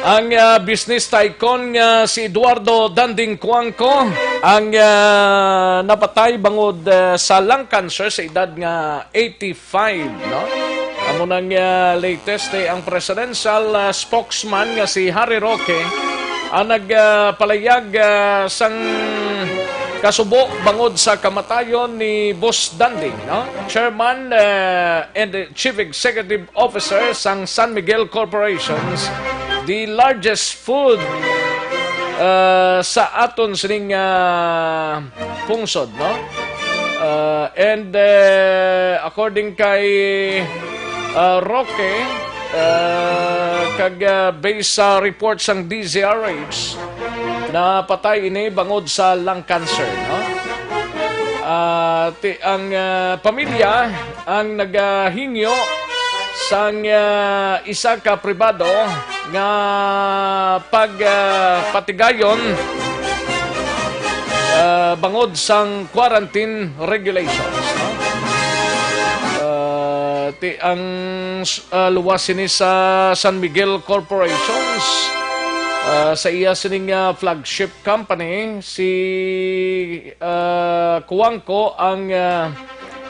Ang, ah, business tycoon nga si Eduardo Danding Cuangco ang, ah, napatay bangod, ah, sa lung cancer sa edad nga eighty-five, no? Amo nang, ah, latest, eh, ang presidential, ah, spokesman nga si Harry Roque ang nag, ah, palayag, ah, sang kasubo bangod sa kamatayon ni Boss Danding, no? Chairman, ah, and Chief Executive Officer sang San Miguel Corporations, the largest food, uh, sa aton sining, uh, pungsod, no? Uh, and, uh, according kay, uh, Roque, uh, kag, uh, based sa report sang D Z R H, napatay ini bangod sa lung cancer, no? Ah, ti-, ang, ah, pamilya ang nagahingyo sang, ah, isa ka pribado nga pag, ah, patigayon, ah, bangod sang quarantine regulations, no? Ah, ti-, ang s-, ah, luwas sini sa San Miguel Corporations, ah, sa iya sining, ah, flagship company, si, ah, Cuangco ang, ah,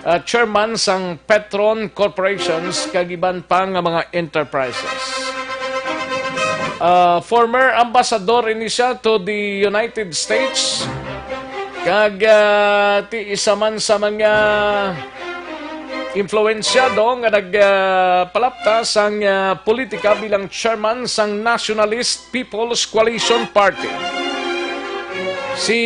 ah, chairman sang Petron Corporations kag iban pa nga mga enterprises. ah, former ambassador ini siya to the United States. Kag, ah, ti isa man sa mga influensyado nga nagpalapta sang, ah, politika bilang chairman sang Nationalist People's Coalition Party. Si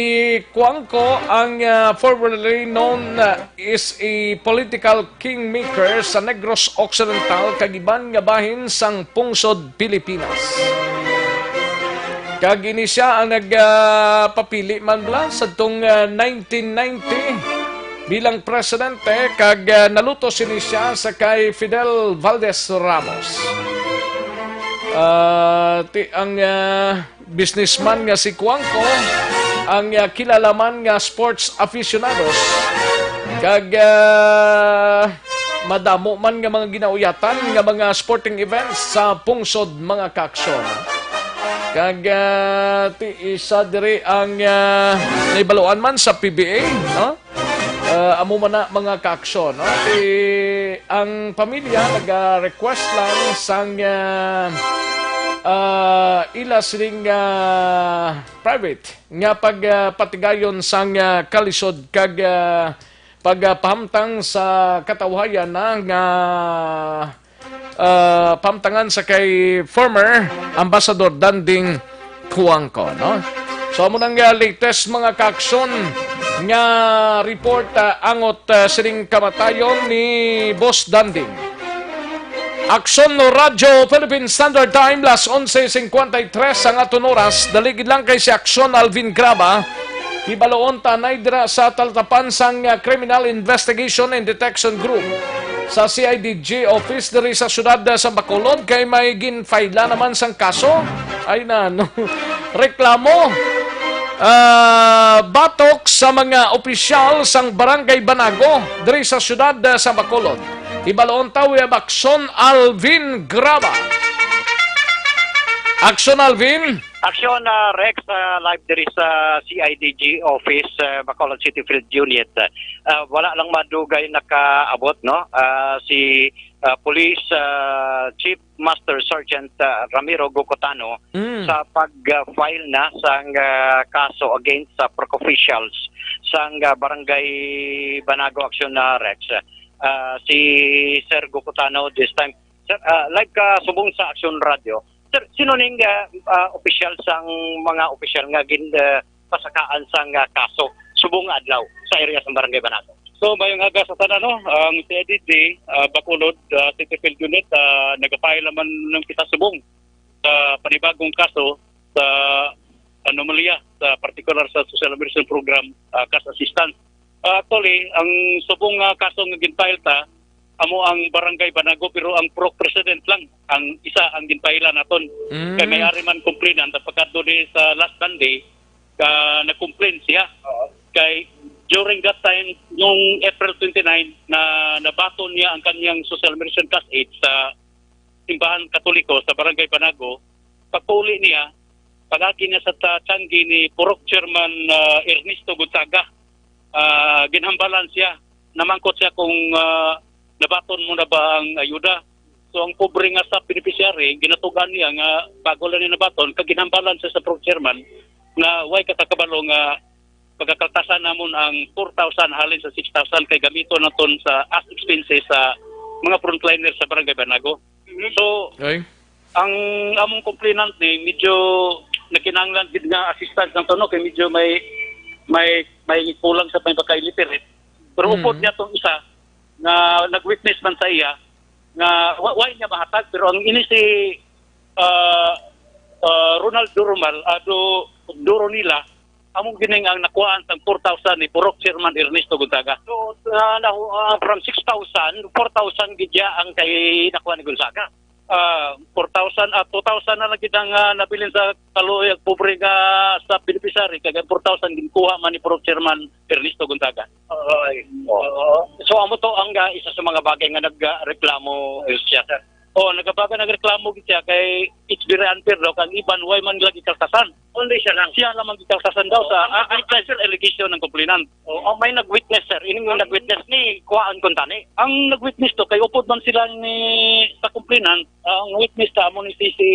Cuangco ang, ah, formerly known, ah, is a political kingmaker sa Negros Occidental kag iban nga bahin sang pungsod Pilipinas. Kag ini sia ang nagpapili man bala sadtong, ah, nineteen ninety bilang presidente, kag, ah, nalutos ini sia sa kay Fidel Valdez Ramos. Ah, ti-, ang, ah, businessman nga si Cuangco, ang, ah, kilala man nga sports aficionados, kag, ah, madamo man nga mga ginauyatan nga mga sporting events sa pungsod, mga kaaksyon. Kag, ah, ti isa diri ang, ah, nahibaluan man sa P B A, no? Ah, amo man na, mga kaaksyon, no? Ti ang pamilya naga-request lang sang, ah, ah, ila sining, ah, private nga pag, ah, patigayon sang, ah, kalisod kag, ah, pagpahamtang sa katawhayan na nga, ah, pahamtangan sa kay former Ambassador Danding Cuangco, no? So, amo nang, ah, latest, mga kaaksyon, nga report, ah, angot, ah, sining kamatayon ni Boss Danding. Aksyon no Radyo Philippine Standard Time, las onse cincuenta y tres ang aton oras. Dali gid lang kay si Aksyon Alvin Graba. Hibaluon ta anay dira sa talatapan sang, ah, Criminal Investigation and Detection Group sa C I D G office diri sa siyudad, ah, sa Bacolod, kay may ginfile naman sang kaso. Ay na, no. Reklamo, ah, batok sa mga opisyal sang Barangay Banago diri sa siyudad, ah, sa Bacolod. Hibaluon ta, we have Aksyon Alvin Graba. Aksyon Alvin. Aksyon, ah, Rex, ah, live diri sa C I D G office, ah, Bacolod City Field Unit. Ah, wala lang madugay nakaabot, no? Ah, si, ah, Police, ah, Chief Master Sergeant, ah, Ramiro Gocotano Mm. sa pag-file na sang, ah, kaso against sa park officials sang, ah, Barangay Banago, Aksyon, ah, Rex. Ah, si Sir Gocotano this time. Sir, ah, live ka subong sa Aksyon Radio. Sir, sino ning, ah, ah, opisyal sang mga opisyal nga gin, ah, pasakaan sang, ah, kaso subong nga adlaw sa area sang Barangay Banago? So, mayong aga sa tanan, no? Ang C I D G, ah, Bacolod, ah, City Field Unit, ah, nagapahil naman ng kita subong sa panibagong kaso sa anomalya, sa partikular sa Social Immersion Program, ah, cash assistance. Ah, actually, ang subong nga kaso nga ginfile ta, amo ang Barangay Banago, pero ang purok president lang, ang isa ang ginfile naton. Mm. Kay may ari man complainant, ang pagkadto di sa last Sunday, ka nag-complain siya. Oo. Kay during that time, nung April twenty-nine, na nabaton niya ang kanyang social immersion cash aid sa simbahan Katoliko sa Barangay Banago, pagpauli niya, pag-agi niya sa ta-, tiyanggi ni Purok Chairman, ah, Ernesto Gonzaga, ah, ginhambalan siya. Namangkot siya kung, ah, nabaton mo na ba ang ayuda. So, ang pobre nga sa beneficiary, ginatugan niya nga bago lang niya nabaton, kag ginhambalan siya sa Purok Chairman na way ka kakabalo nga pagakaltasan namon ang four thousand halin sa six thousand kay gamiton naton sa as expenses sa mga frontliner sa Barangay Banago. Mhm. So, Okay. ang among complainant ni medyo nagkinahanglan gid nga assistance ng tono kay medyo may may may kulang sa pagka-illiterate. Pero Mhm. upod niya tong isa nga nag-witness man sa iya nga wa, wa niya mahatag, pero ang ini si, ah, ah, Ronald Durumal, ah, Du-, Duronila, amo gining ang nakuhaan sang four thousand ni Purok Chairman Ernesto Gonzaga. So, ah, nahu-, ah, from six thousand, four thousand gid ya ang kay nakuha ni Gonzaga. Ah, four thousand, ah, two thousand na lang gid ang, ah, nabilin sa kaluoy ag pobre nga sa beneficiary, kag ang four thousand ginkuha man ni Purok Chairman Ernesto Gonzaga. Ay, oo. So, amo to ang, ah, isa sa mga bagay nga nagreklamo, eh, siya, sir. Oh, nagabaga nagreklamo gid siya kay it's very unfair daw kang iban way man lagi kaltasan. Only siya lang. Siya lamang gikaltasan daw sa, ah, ang actual allegation ng complainant. Oh, oh, may nag-witness, sir. Ining yung nag-witness ni kuhaan kuntani. Ang nag-witness to kay upod man sila ni sa complainant, ah, ang witness ta amo ni si, si,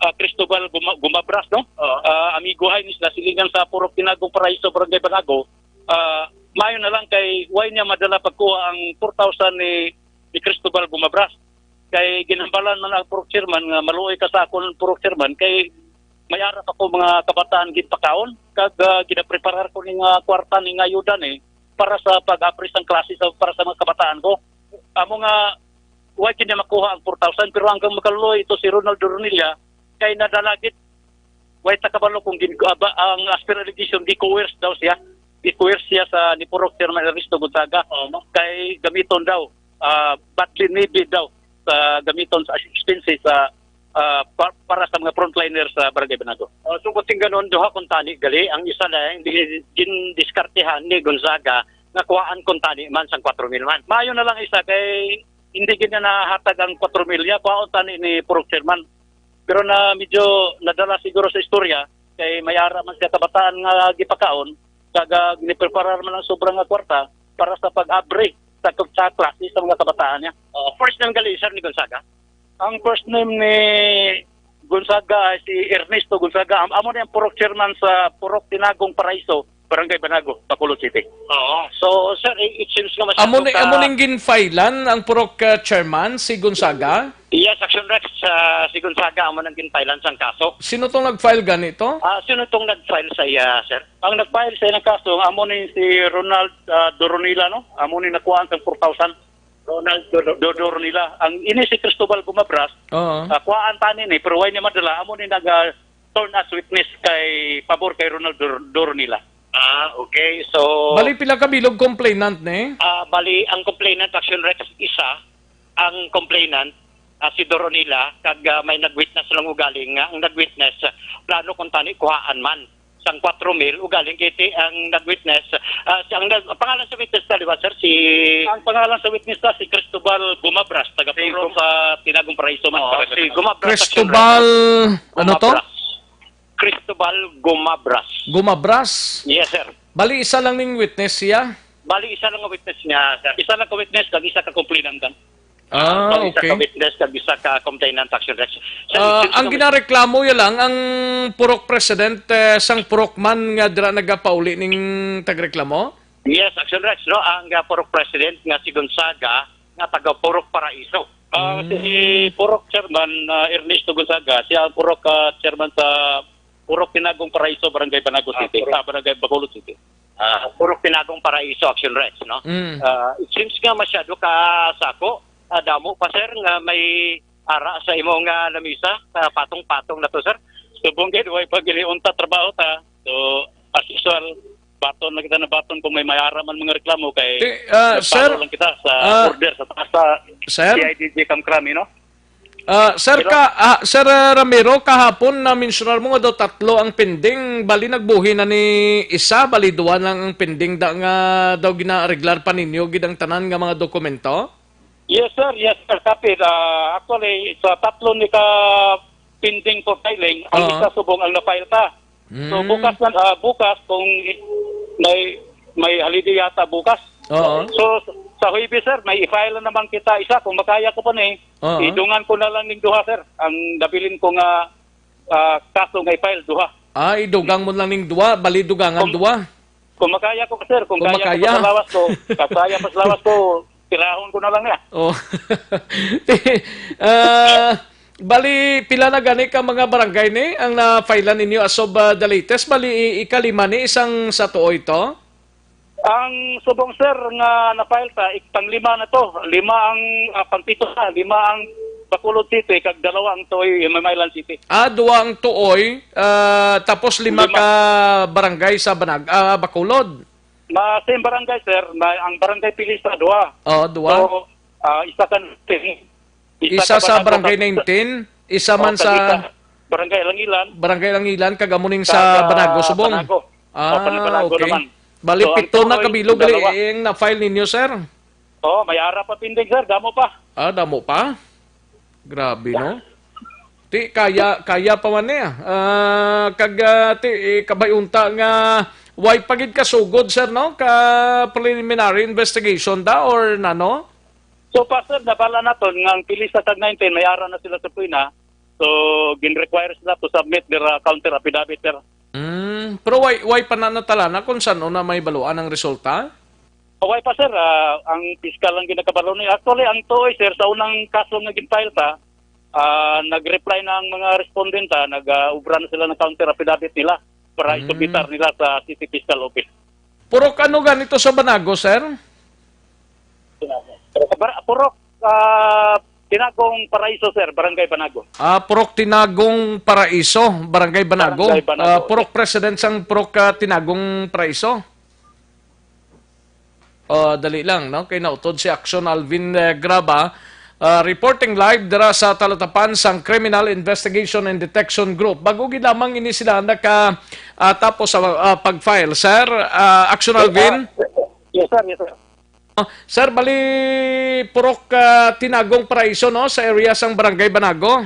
ah, Cristobal Guma-, Gumabras, no? Oo. Ah, amigohay ni sila silingan sa Purok Tinagong Paraiso, Barangay Banago. Ah, maayo na lang kay way niya madala pagkuha ang four thousand ni, ni Cristobal Gumabras. Kay ginhambalan man ang Purok Chairman nga maluoy ka sa akon, Purok Chairman, kay may ara pa ko mga kabataan ginpakaon kag, ah, ginapreparar ko ni nga kwarta ni nga ayuda ni para sa pag-abri sang klase sa, para sa mga kabataan ko. Amo nga, wa gyud niya makuha ang four thousand, pero hanggang makaluoy ito si Ronald Doronilla, kay nadala gid, way ta kabalo kung gin-, aba, ang as per allegation, gi-coerce daw siya. Gi-coerce siya sa ni Purok Chairman Ernesto Gonzaga. Oo, ma. Kay gamiton daw, ah, badly needed daw sa gamiton sa expenses sa, ah, pa-, para sa mga frontliner sa Barangay Banago. Oh, so, kung tingganon, duha kuntani gali, ang isa lang di-, gindiskartehan ni Gonzaga nga kuhaan kuntani man sang kwatro mil man. Maayo na lang isa kay hindi gid na nahatag ang kwatro mil niya, kuhaon tani ni Purok Chairman. Pero na medyo nadala siguro sa istorya, kay may ara man siya kabataan nga gipakaon, kag, ah, ginipreparar man ang sobra nga kwarta para sa pag-abri sa, sa klase sa mga kabataan niya. Oh, first name gali, sir, ni Gonzaga? Ang first name ni Gonzaga ay si Ernesto Gonzaga. Am-, amo ni ang purok chairman sa Purok Tinagong Paraiso, Barangay Banago, Bacolod City. Oo. So, sir, i-, it seems nga masyado Amo ni, ka amo ning ginfailan ang purok, ah, chairman, si Gonzaga? Yes, Action Rex, ah, si Gonzaga amo nang ginfailan sang kaso. Sino tong nag-file ganito? Ah, sino tong nag-file sa iya, sir? Ang nag-file sa iyang kaso, amo ni si Ronald, ah, Doronila, no? Amo ni nakuhaan sang four thousand. Ronald Dor-, Dor-, Doronila. Ang ini si Cristobal Gumabras, Oo. ah, kuhaan tani ni, pero way niya madala, amo ni nag, ah, turn as witness kay pabor kay Ronald Dor-, Doronila. Ah, okay. So, Bali, pila ka bilog complainant ni? Ah, bali, ang complainant, Action Rex, isa, ang complainant, ah, si Doronila, kag, ah, may nag-witness lang ugaling nga ang nag-witness, ah, plano kung tani kuhaan man sang kwatro mil, ugaling kiti ang nag-witness, ah, si, ang nag-, pangalan sa witness ta, di ba, sir? Si Ang pangalan sa witness ta si Cristobal Gumabras, taga Si Purok Gum- sa Tinagong Paraiso man, Oo, Barangay si Banago. Gumabras, Action Rex. Cristobal, ano to? Gumabras. Cristobal Gumabras. Gumabras? Yes, sir. Bali, isa lang ning witness siya? Bali, isa lang ang witness niya, sir. Isa lang ka witness, kag isa ka complainant, sir. Ah, Bali, isa okay. ka witness, kag isa ka complainant, Action Rex. Sir, Ah, excuse ang me. ginareklamo ya lang ang purok president, eh, sang purok man nga dira nagapauli ning tagreklamo? Yes, Action Rex, no? Ang, ah, purok president nga si Gonzaga, nga taga Purok Paraiso. Ah, Mm. si Purok Chairman, ah, Ernesto Gonzaga, siya ang Purok, ah, Chairman sa Purok Tinagong Paraiso, Barangay Banago Ah, City, Purok. ah, Barangay Bacolod City. Ah, Purok Tinagong Paraiso, Action Rex, no? Mm. Ah, it seems nga masyado ka sako, ah, damo pa, sir, nga may ara sa imo nga lamisa, ah, patong-patong na to, sir. Subong gid, way pa gili unta trabaho ta. So, as usual, baton lang kita na baton kung may mayara man mga reklamo kay Ti-, ah, nagpalo sir, lang kita sa ah, order sa taas sa sir? C I D G Kamkrami, no? Ah, sir, Hello? ka, ah, Sir, ah, Ramiro, kahapon na-mensionar mo nga daw tatlo ang pending. Bali, nagbuhi na ni isa, bali, duwa lang ang pending da nga daw ginaareglar pa ninyo gid ang tanan nga mga dokumento? Yes, sir. Yes, sir. Kapit. Ah, actually, sa tatlo ni ka pending for filing, ang Oo. isa subong ang na-file ta. So, Mm. bukas na, ah, bukas kung i-, may, may holiday yata bukas. Oo. So, sa Huwebes, sir, may i-file na naman kita isa. Kung makaya ko pa ni, Oo. idungan ko na lang ning duha, sir. Ang nabilin ko nga, ah, kaso nga i-file, duha. Ah, idugang mo lang ning duha, bali dugangan Kung duha. Kung makaya ko, sir, kung Kung kaya ko makaya. pa sa lawas ko, kung kaya pa sa lawas ko, tirahon ko na lang niya. Oh. Ah, bali, pila na gani ka mga barangay ni ang na-file ninyo as of, ah, the latest? Bali, i-, ikalima ni, isang sa tuoy to? Ang subong, sir, nga na-file ta, ik-, panglima na to. Lima ang, ah, pangpito na. Lima ang Bacolod City, kag dalawa ang tuoy, Island City. Ah, duwa ang tuoy, ah, tapos lima Lima. ka barangay sa Banag-, ah, Bacolod. Ma-, same barangay, sir. Ma-, ang barangay Pilisa, duha. Oo, duha. So, ah, isa ka, Isa isa ka sa barangay sa nineteen, isa Oh, man sa sa isa. Barangay Langilan. Barangay Langilan, kag amo ning sa Sa Banago, Subong. Banago. Ah, Oh, sa Banago okay. naman. Bali, So, ang pito na tuoy, kabilog gali dalawa. ang na-file ninyo, sir. Oh, may ara pa pending, sir. Damo pa. Ah, damo pa? Grabe, no? Ti, kaya, kaya pa man niya. Ah, kag, ah, ti, eh, kabay unta nga way pa gid kasugod, sir, no? Ka preliminary investigation da or nano? So, Pastor, nabala naton nga ang Pilisa kag nineteen, may ara na sila sa Puyna. So, gin-require sila to submit their, uh, counter affidavit, sir. Mm, pero why, why pa na natalana kung saan na may baluan ang resulta? Why pa, sir? Ah, ang piskal lang ginakabalo ni. Actually, ang tuoy, sir, sa unang kaso nga gin-file ta, ah, nag-reply na ang mga respondent, ah, nag, ah, obra na sila ng counter affidavit nila para Mm. isubitar nila sa City Fiscal Office. Purok ano ganito sa Banago, sir? Bar-, Purok, ah, Tinagong Paraiso, sir, Barangay Banago. Ah, Purok Tinagong Paraiso, Barangay Banago. Barangay Banago, Ah, Purok sir. President sang Purok, ah, Tinagong Paraiso. Ah, dali lang, no? Kay nautod si Action Alvin, eh, Graba, ah, reporting live dira sa talatapan sang Criminal Investigation and Detection Group. Bago gid lamang ini sila naka, ah, tapos sa, ah, pag-file. Sir, ah, Action Alvin? Ah, yes, sir. Yes, sir. Oh, sir, bali, Purok, ah, Tinagong Paraiso, no, sa area sang Barangay Banago.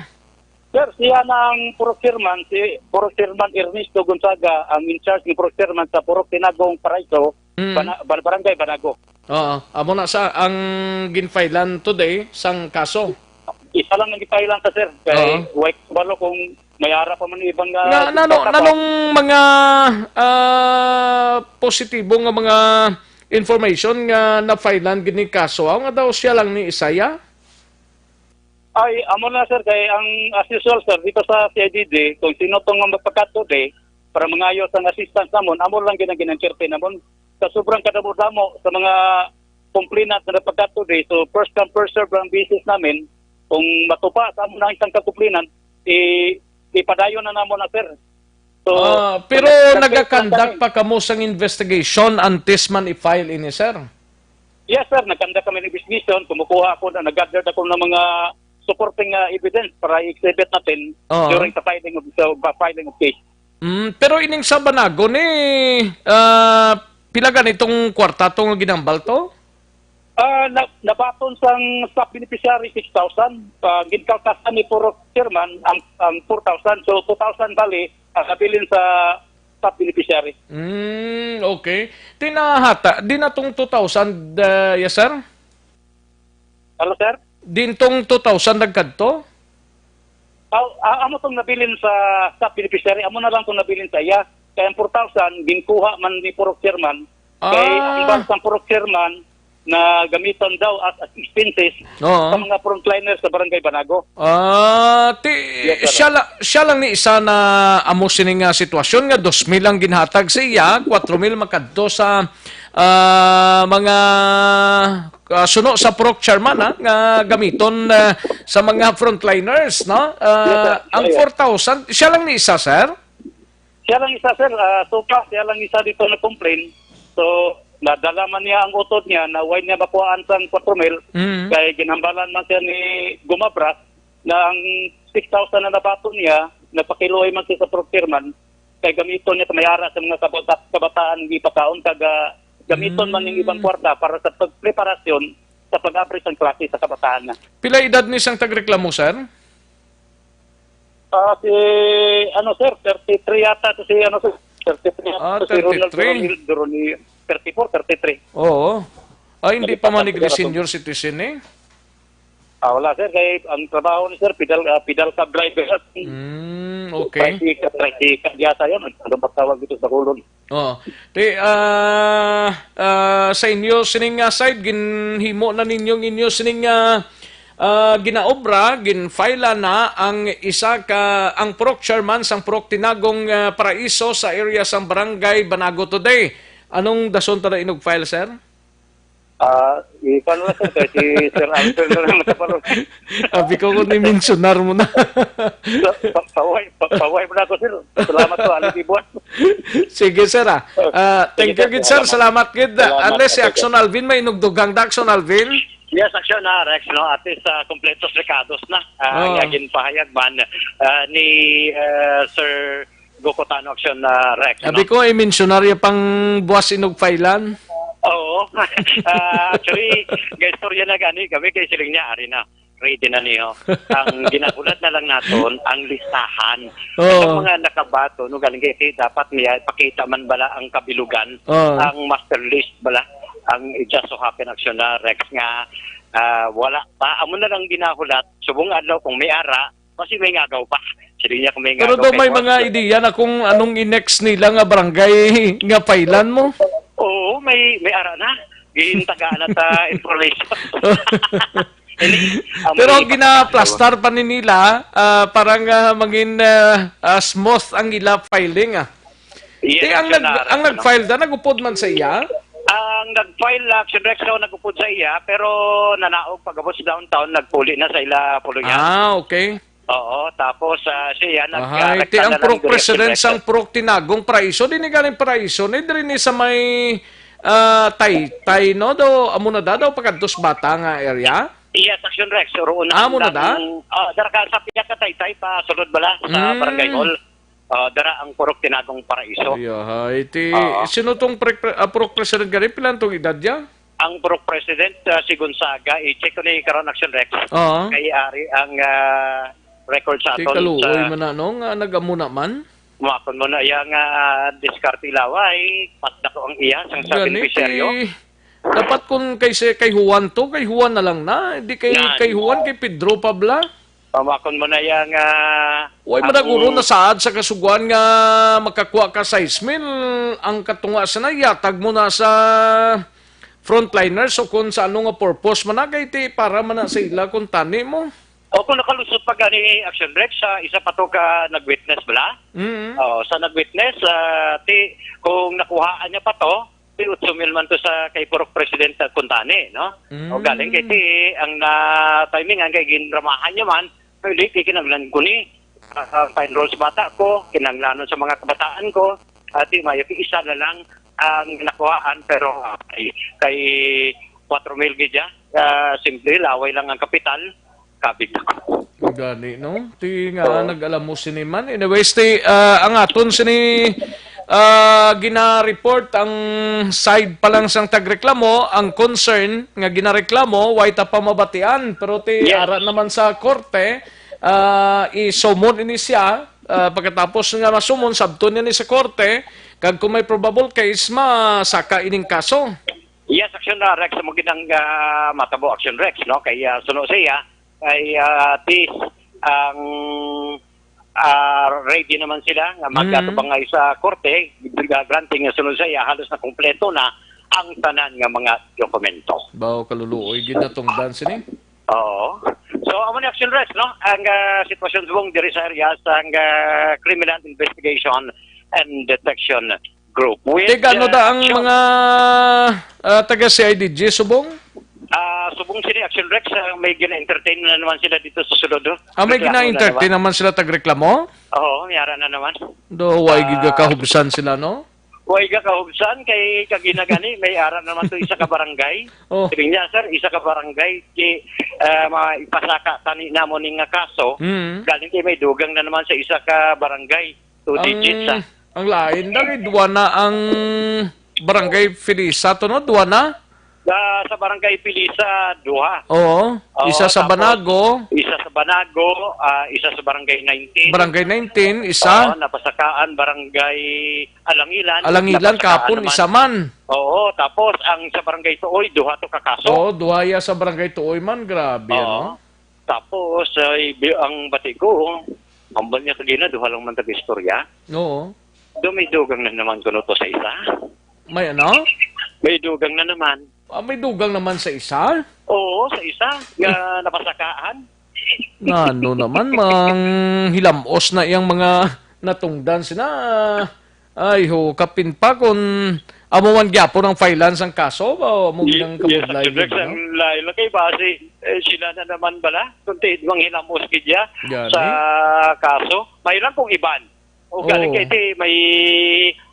Sir, siya na ang Purok Chairman, si Purok Chairman Ernesto Gonzaga, ang in charge ng Purok Chairman sa Purok Tinagong Paraiso, Mm. Bana-, Bar-, Barangay Banago. Oo, amo na sa ang ginfailan today sang kaso. Isa lang ang gipailan sa, sir. Kay Oo. Wait, balo kung may ara pa man ibang, ah, Nga, nano, bata pa. Nanong mga, ah, positibo nga mga information nga na-filean gid ni kaso, aw nga daw siya lang ni Isaya? Ay, amo na, sir, kay ang, as usual, sir, dito sa C I D D, kung sino tong magpakadto di, para mangayo sang assistance namon, amo lang gid ang gin-entertain namon. Sa sobrang kadamo-damo sa mga complainant na nagpakadto di, so first come, first serve ang basis namin. Kung matupa sa amo na isang ka-complainant, i-, ipadayon na namon na, sir. So, Ah, pero nag-, nag-, nag-conduct nag-, pa kamo sang investigation antes man i-file ini, sir? Yes, sir. Nag-conduct kami ng investigation. Kumukuha ako na, nag-gather ako ng mga supporting, ah, evidence para i-exhibit natin Oo. during the filing of, sa filing of case. Mm, pero ining sa Banago ni, ah, pila ganitong kwarta to nga ginambal to? Ah, na-, nabaton sang staff beneficiary six thousand. Ah, ginkaltasan ni Purok Chairman ang, ang four thousand. So, two thousand bali ang nabilin sa staff beneficiary. Mm, okay. Di na hata, di na tong two thousand, ah, yes, sir? Hello, sir? Din tong two thousand nagkadto? Aw, ah, amo tong nabilin sa staff beneficiary, amo na lang tong nabilin sa iya. Kay ang four thousand, ginkuha man ni Purok Chairman. Kay Ah. ang bag sang Purok Chairman na gamiton daw as, as expenses Oo. sa mga frontliner sa Barangay Banago. Ah, ti-, Yes, sir. siya la-, siya lang ni isa na amo sini nga sitwasyon nga dos mil ang ginhatag sa iya, kwatro mil makadto sa, ah, mga, ah, suno sa Purok Chairman, ha, nga gamiton, ah, sa mga frontliners, no? Ah, Yes, sir. ang Yes, sir. four thousand, siya lang ni isa, sir? Siya lang isa, sir. Ah, so far, siya lang isa dito nag-complain. So, nadala man niya ang utod niya na why niya makuhaan sang kwatro mil. Mm. Kay ginhambalan man siya ni Gumabras na ang six thousand na nabaton niya, napakiluoy man siya sa procurement, kay gamiton niya sa may ara sa mga kabata-, kabataan nga ipakaon, kag, ah, gamiton man yung Mm. ibang kwarta para sa pagpreparasyon sa pag-abri sang klase sa kabataan na. Pila edad ni sang tagreklamo, sir? Ah, si, ano, sir, thirty-three yata to si, ano, sir, thirty-three yata Ah, to si Ronald thirty-three. Duron-, Duron-, thirty-four, thirty-three. Oo. Ay, hindi pa man nagli-senior citizen, eh? Ah, wala, sir. Kay ang trabaho ni sir, pedal, ah, pedal cab driver. Mm, okay. Tricycle, tricycle yata yun. Ano ba tawag dito sa Colon? Oo. Ti, ah, ah, sa inyo sining, ah, side, ginhimo na ninyong inyo sining, ah, ah, ginaobra, ginfile na ang isa ka, ang Purok Chairman sang Purok Tinagong, ah, Paraiso sa area sang Barangay Banago today. Anong dason ta na inog file, sir? Ah, ikaw na lang, sir, kay si Sir Alfred na lang sa parang Abi ko kung ni-mensionar mo na. Pa-, pa-, paway, pa-, paway mo na ako, sir. Salamat po, Ali Dibuan. Sige, sir, ah. Ah, thank Sige, you sir. gid, sir. Salamat. Salamat gid. Salamat. Unless si Thank you. Action Alvin may inugdugang da, Action Alvin? Yes, Action, ah, Rex, no? At least, ah, kompletos rekados na. Ah, Oh. nga ginpahayag man, ah, ni, ah, Sir Gokotano Action, ah, Rex, Abi no? ko, i-mensionar ya pang buwas inugfailan. Oo. Ah, actually, guys, istorya na gani kami kay siling niya, ari na. Ready na niyo. Ang ginahulat na lang naton, ang listahan. Oo. Sa mga nakabaton, no, galing kay, dapat niya, pakita man bala ang kabilugan, Oo. ang master list bala, ang it just so happen, Action, ah, Rex, nga, ah, wala pa. Amo na lang ginahulat, subong adlaw kung may ara, Kasi may ngagaw pa. Siling niya kung may Pero ngagaw daw kay may boss. mga ideya na kung anong i-next nila nga barangay nga file-an mo. Oo, may, may ara na. Gintagaan na ta information. Hindi, ang Pero may ginaplastar pa ni nila, ah, para nga mangin, ah, ah, smooth ang ila filing, ah. Yes, Di ang siya nag-, na, ang ano? nag-file da, nagupod man sa iya? Ang nag-file, Action Rex, no, nagupod sa iya, pero nanaog pagabot sa downtown, nagpuli na sa ila puluyan. Ah, okay. Oo, tapos, ah, siya, nag-, Ahay, ah, ti ang nagpadala Purok ng President direction. sang Purok Tinagong Paraiso, di ni galing Paraiso, ni diri ni sa may, ah, Taytay, no? Do, amo na da, daw pagkadtos bata nga area? Yes, Action Rex, roon na Ah, amo na da? ang, ah, dara ka sa piyaka Taytay, pa sulod bala sa Mm. Barangay Hall. Ah, dara ang Purok Tinagong Paraiso. Ay, ahay, ti, Oo. sino tong pre-, pre-, ah, Purok President gani? Pila tong edad niya? Ang Purok President, ah, si Gonzaga, i-check ko ni karon, Action Rex. Oo. Kay ari ang, ah, record sa Ti aton kaluoy sa man na, no, nga nag-amo na man. Makon mo na iya nga, ah, diskarte laway, mas dako ang iya sang sa Gani, benepisyaryo. ti, dapat kung kay si, kay Juan to, kay Juan na lang na. Di kay, Yan. kay Juan, kay Pedro pa bala. Pamakon mo na iya nga Way ang madaguro na saad sa kasuguan nga makakuha ka sais mil, ang katunga sa na, yatag mo na sa frontliners o kung sa ano nga purpose man na, kay ti para man na sa ila kung tani mo. O kung nakalusot pa gani, Action Rex, sa isa pa to ka nag-witness bala? Mm. Oo, sa nag-witness, ah, ti, kung nakuhaan niya pa to, ti otso mil man to sa kay Purok President Kuntani, no? Mm. O galing kay ti, ang na timing ang kay ginramahan niya man, pwede kay kinahanglan ko ni, ah, ah, pa-enroll sa bata ko, kinahanglanon sa mga kabataan ko, ati mayo kay isa na lang ang nakuhaan, pero, ah, kay, kay kwatro mil gid ya, ah, simple, laway lang ang kapital, kabig na ko. Gani, no? Ti nga Oo. nag-alamo sini man. Anyways, ti, ah, ang aton sini, ah, gina-report ang side pa lang sang tagreklamo, ang concern nga ginareklamo, way ta pa mabatian. Pero ti Yes. ara naman sa korte, ah, i-summon ini siya. Ah, pagkatapos nga ma-summon, sabton niya ni sa korte, kag kung may probable case, masaka ining kaso. Yes, Action, ah, Rex, mo gid ang, ah, matabo, Action Rex, no? Kay, ah, suno siya, kay, ah, at least, ang, ah, ready naman sila nga Mm. magkatubang nga sa korte, ah, granting nga sunod sa iya, halos na kompleto na ang tanan nga mga dokumento. Bao kaluluoy gid natungdan sini. Oo. So, amo ni Action Rex, no? Ang, ah, sitwasyon subong diri sa area sang, ah, Criminal Investigation and Detection Group. With, Teka, ano ah, da ang action. mga, ah, taga C I D G subong? Ah, subong sini Action Rex, ah, may gina-entertain na naman sila dito sa sulod, oh. Ah, may Reklamo na gina-entertain naman. naman sila tagreklamo? Oo, may ara na naman. Do, way Ah. gid kahubsan sila, no? Way ga kahubsan kay kagina gani, may ara naman to isa ka barangay. Oh. Sabi niya, "Sir, isa ka barangay, di, ah, ma-, ipasaka tani namo ni nga kaso." Mm. Galing kay may dugang na naman sa isa ka barangay, two Ang, digits, ah. ang lain dali, duwa na ang Barangay Felisa to, no? Duwa na? Sa, sa Barangay Felisa, duha. Oo. Oo, Isa sa tapos Banago. isa sa Banago, ah, isa sa Barangay nineteen. Barangay nineteen, isa. Oo, napasakaan, Barangay Alangilan, Alangilan, napasakaan kapon, naman. isa man. Oo, tapos ang sa Barangay Tuoy, duha to ka kaso. Oo, duha ya sa Barangay Tuoy man, grabe, Oo. ano? Tapos, ay, bi-, ang bati ko, ang bal niya kagina, duha lang man taga-istorya. Oo. Do may dugang na naman kuno to sa isa. May ano? May dugang na naman. Ah, may dugang naman sa isa? Oo, sa isa nga napasakaan. Nano naman, mang hilamos na iyang mga natungdan sina. Ay, ho, kapin pa kung amo man gyapon ang filean sang kaso, ba, amo Ye-, ginang yes, kabudlay Action Rex, gid, no? ang lain lang kay base, eh, sila na naman bala, kung tiid mang hilamos gid ya Gani. sa kaso. May lang kung iban. O galing Oo. kay ti, may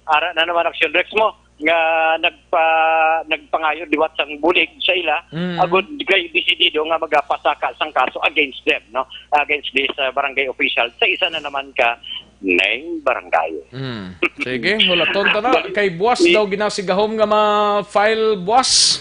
ara na naman Action Rex mo nga nagpa-, nagpangayo liwat sang bulig sa ila, Mm. agud kay desidido nga magapasaka sang kaso against them, no? Against this, uh, barangay official sa isa na naman ka neng barangay. Mm. Sige, hulaton ta na. Kay buwas I- daw ginasigahom nga ma-file buwas.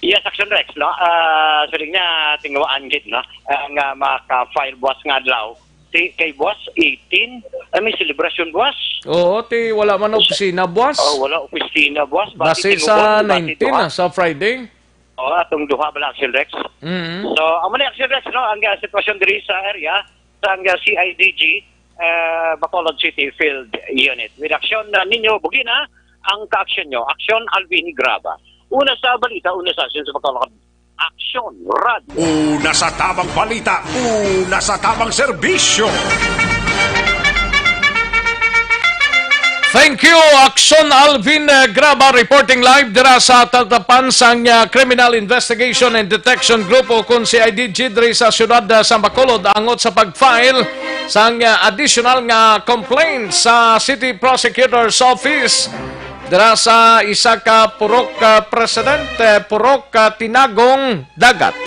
Yes, Action Rex, no? Ah, siling niya, tingwaan gid, no? Ah, nga maka-file buwas nga adlaw. Ti, kay buwas, eighteen, ah, may celebration buwas. Oo, ti, wala man opisina buwas. Oh, wala opisina buwas. Basi Basi sa tingwaan, basi nineteen, duha. ah, sa Friday. Oh, atong duha bala, Action Rex. Mm. So, amo ni Action Rex, no? Ang, ah, sitwasyon diri sa area, sang, ah, C I D G, ah, Bacolod City Field Unit. With aksyon na ninyo, bugi na ang kaaksyon nyo. Aksyon, Alvin Graba. Una sa balita, una sa aksyon sa Bacolod. Aksyon, Radyo. Una sa tamang balita, una sa tamang serbisyo. Thank you, Aksyon Alvin, eh, Graba, reporting live dira sa tatapan sang, ah, Criminal Investigation and Detection Group o kun C I D G diri sa siyudad, ah, sa Bacolod, angot sa pag-file sang, ah, additional nga complaint sa City Prosecutor's Office dira sa isa ka purok, ah, presidente, purok, ah, Tinagong Dagat,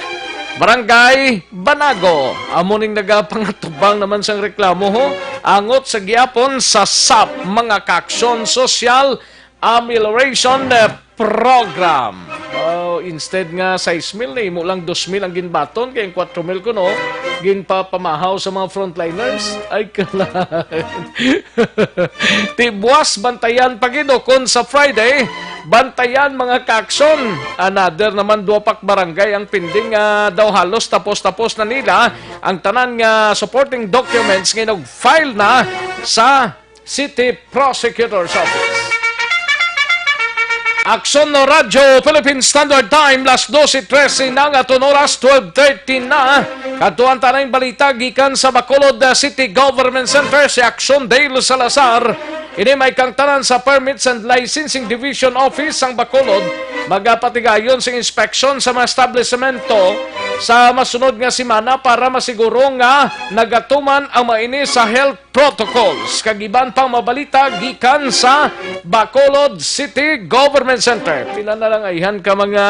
Barangay Banago. Amo ning nagapangatubang naman sang reklamo, ho, angot sa gihapon sa sap, mga kaaksyon sosyal, amelioration, eh, program. Oh, instead nga sais mil, nahimo lang dos mil ang ginbaton, kay ang kwatro mil kuno ginpapamahaw sa mga frontliners. Ay, kalain. Ti buwas, bantayan pa gid, o kun sa Friday, bantayan, mga kaaksyon. Another naman, dua pa ka barangay ang pending, ah, daw halos tapos-tapos na nila ang tanan nga supporting documents nga nag-file na sa City Prosecutor's Office. Aksyon no Radyo Philippine Standard Time, las doce trece na nga aton oras, twelve thirty na. Kadto ang tanang balita gikan sa Bacolod, uh, City Government Center, si Aksyon Dale Salazar. Ini may kangtanan sa Permits and Licensing Division Office sang Bacolod. Magapatigayon sing inspeksyon sa mga establisemento sa masunod nga semana para masiguro nga nagatuman ang mga ini sa health protocols kag iban pang mabalita gikan sa Bacolod City Government Center. Pila na lang ayhan ka mga,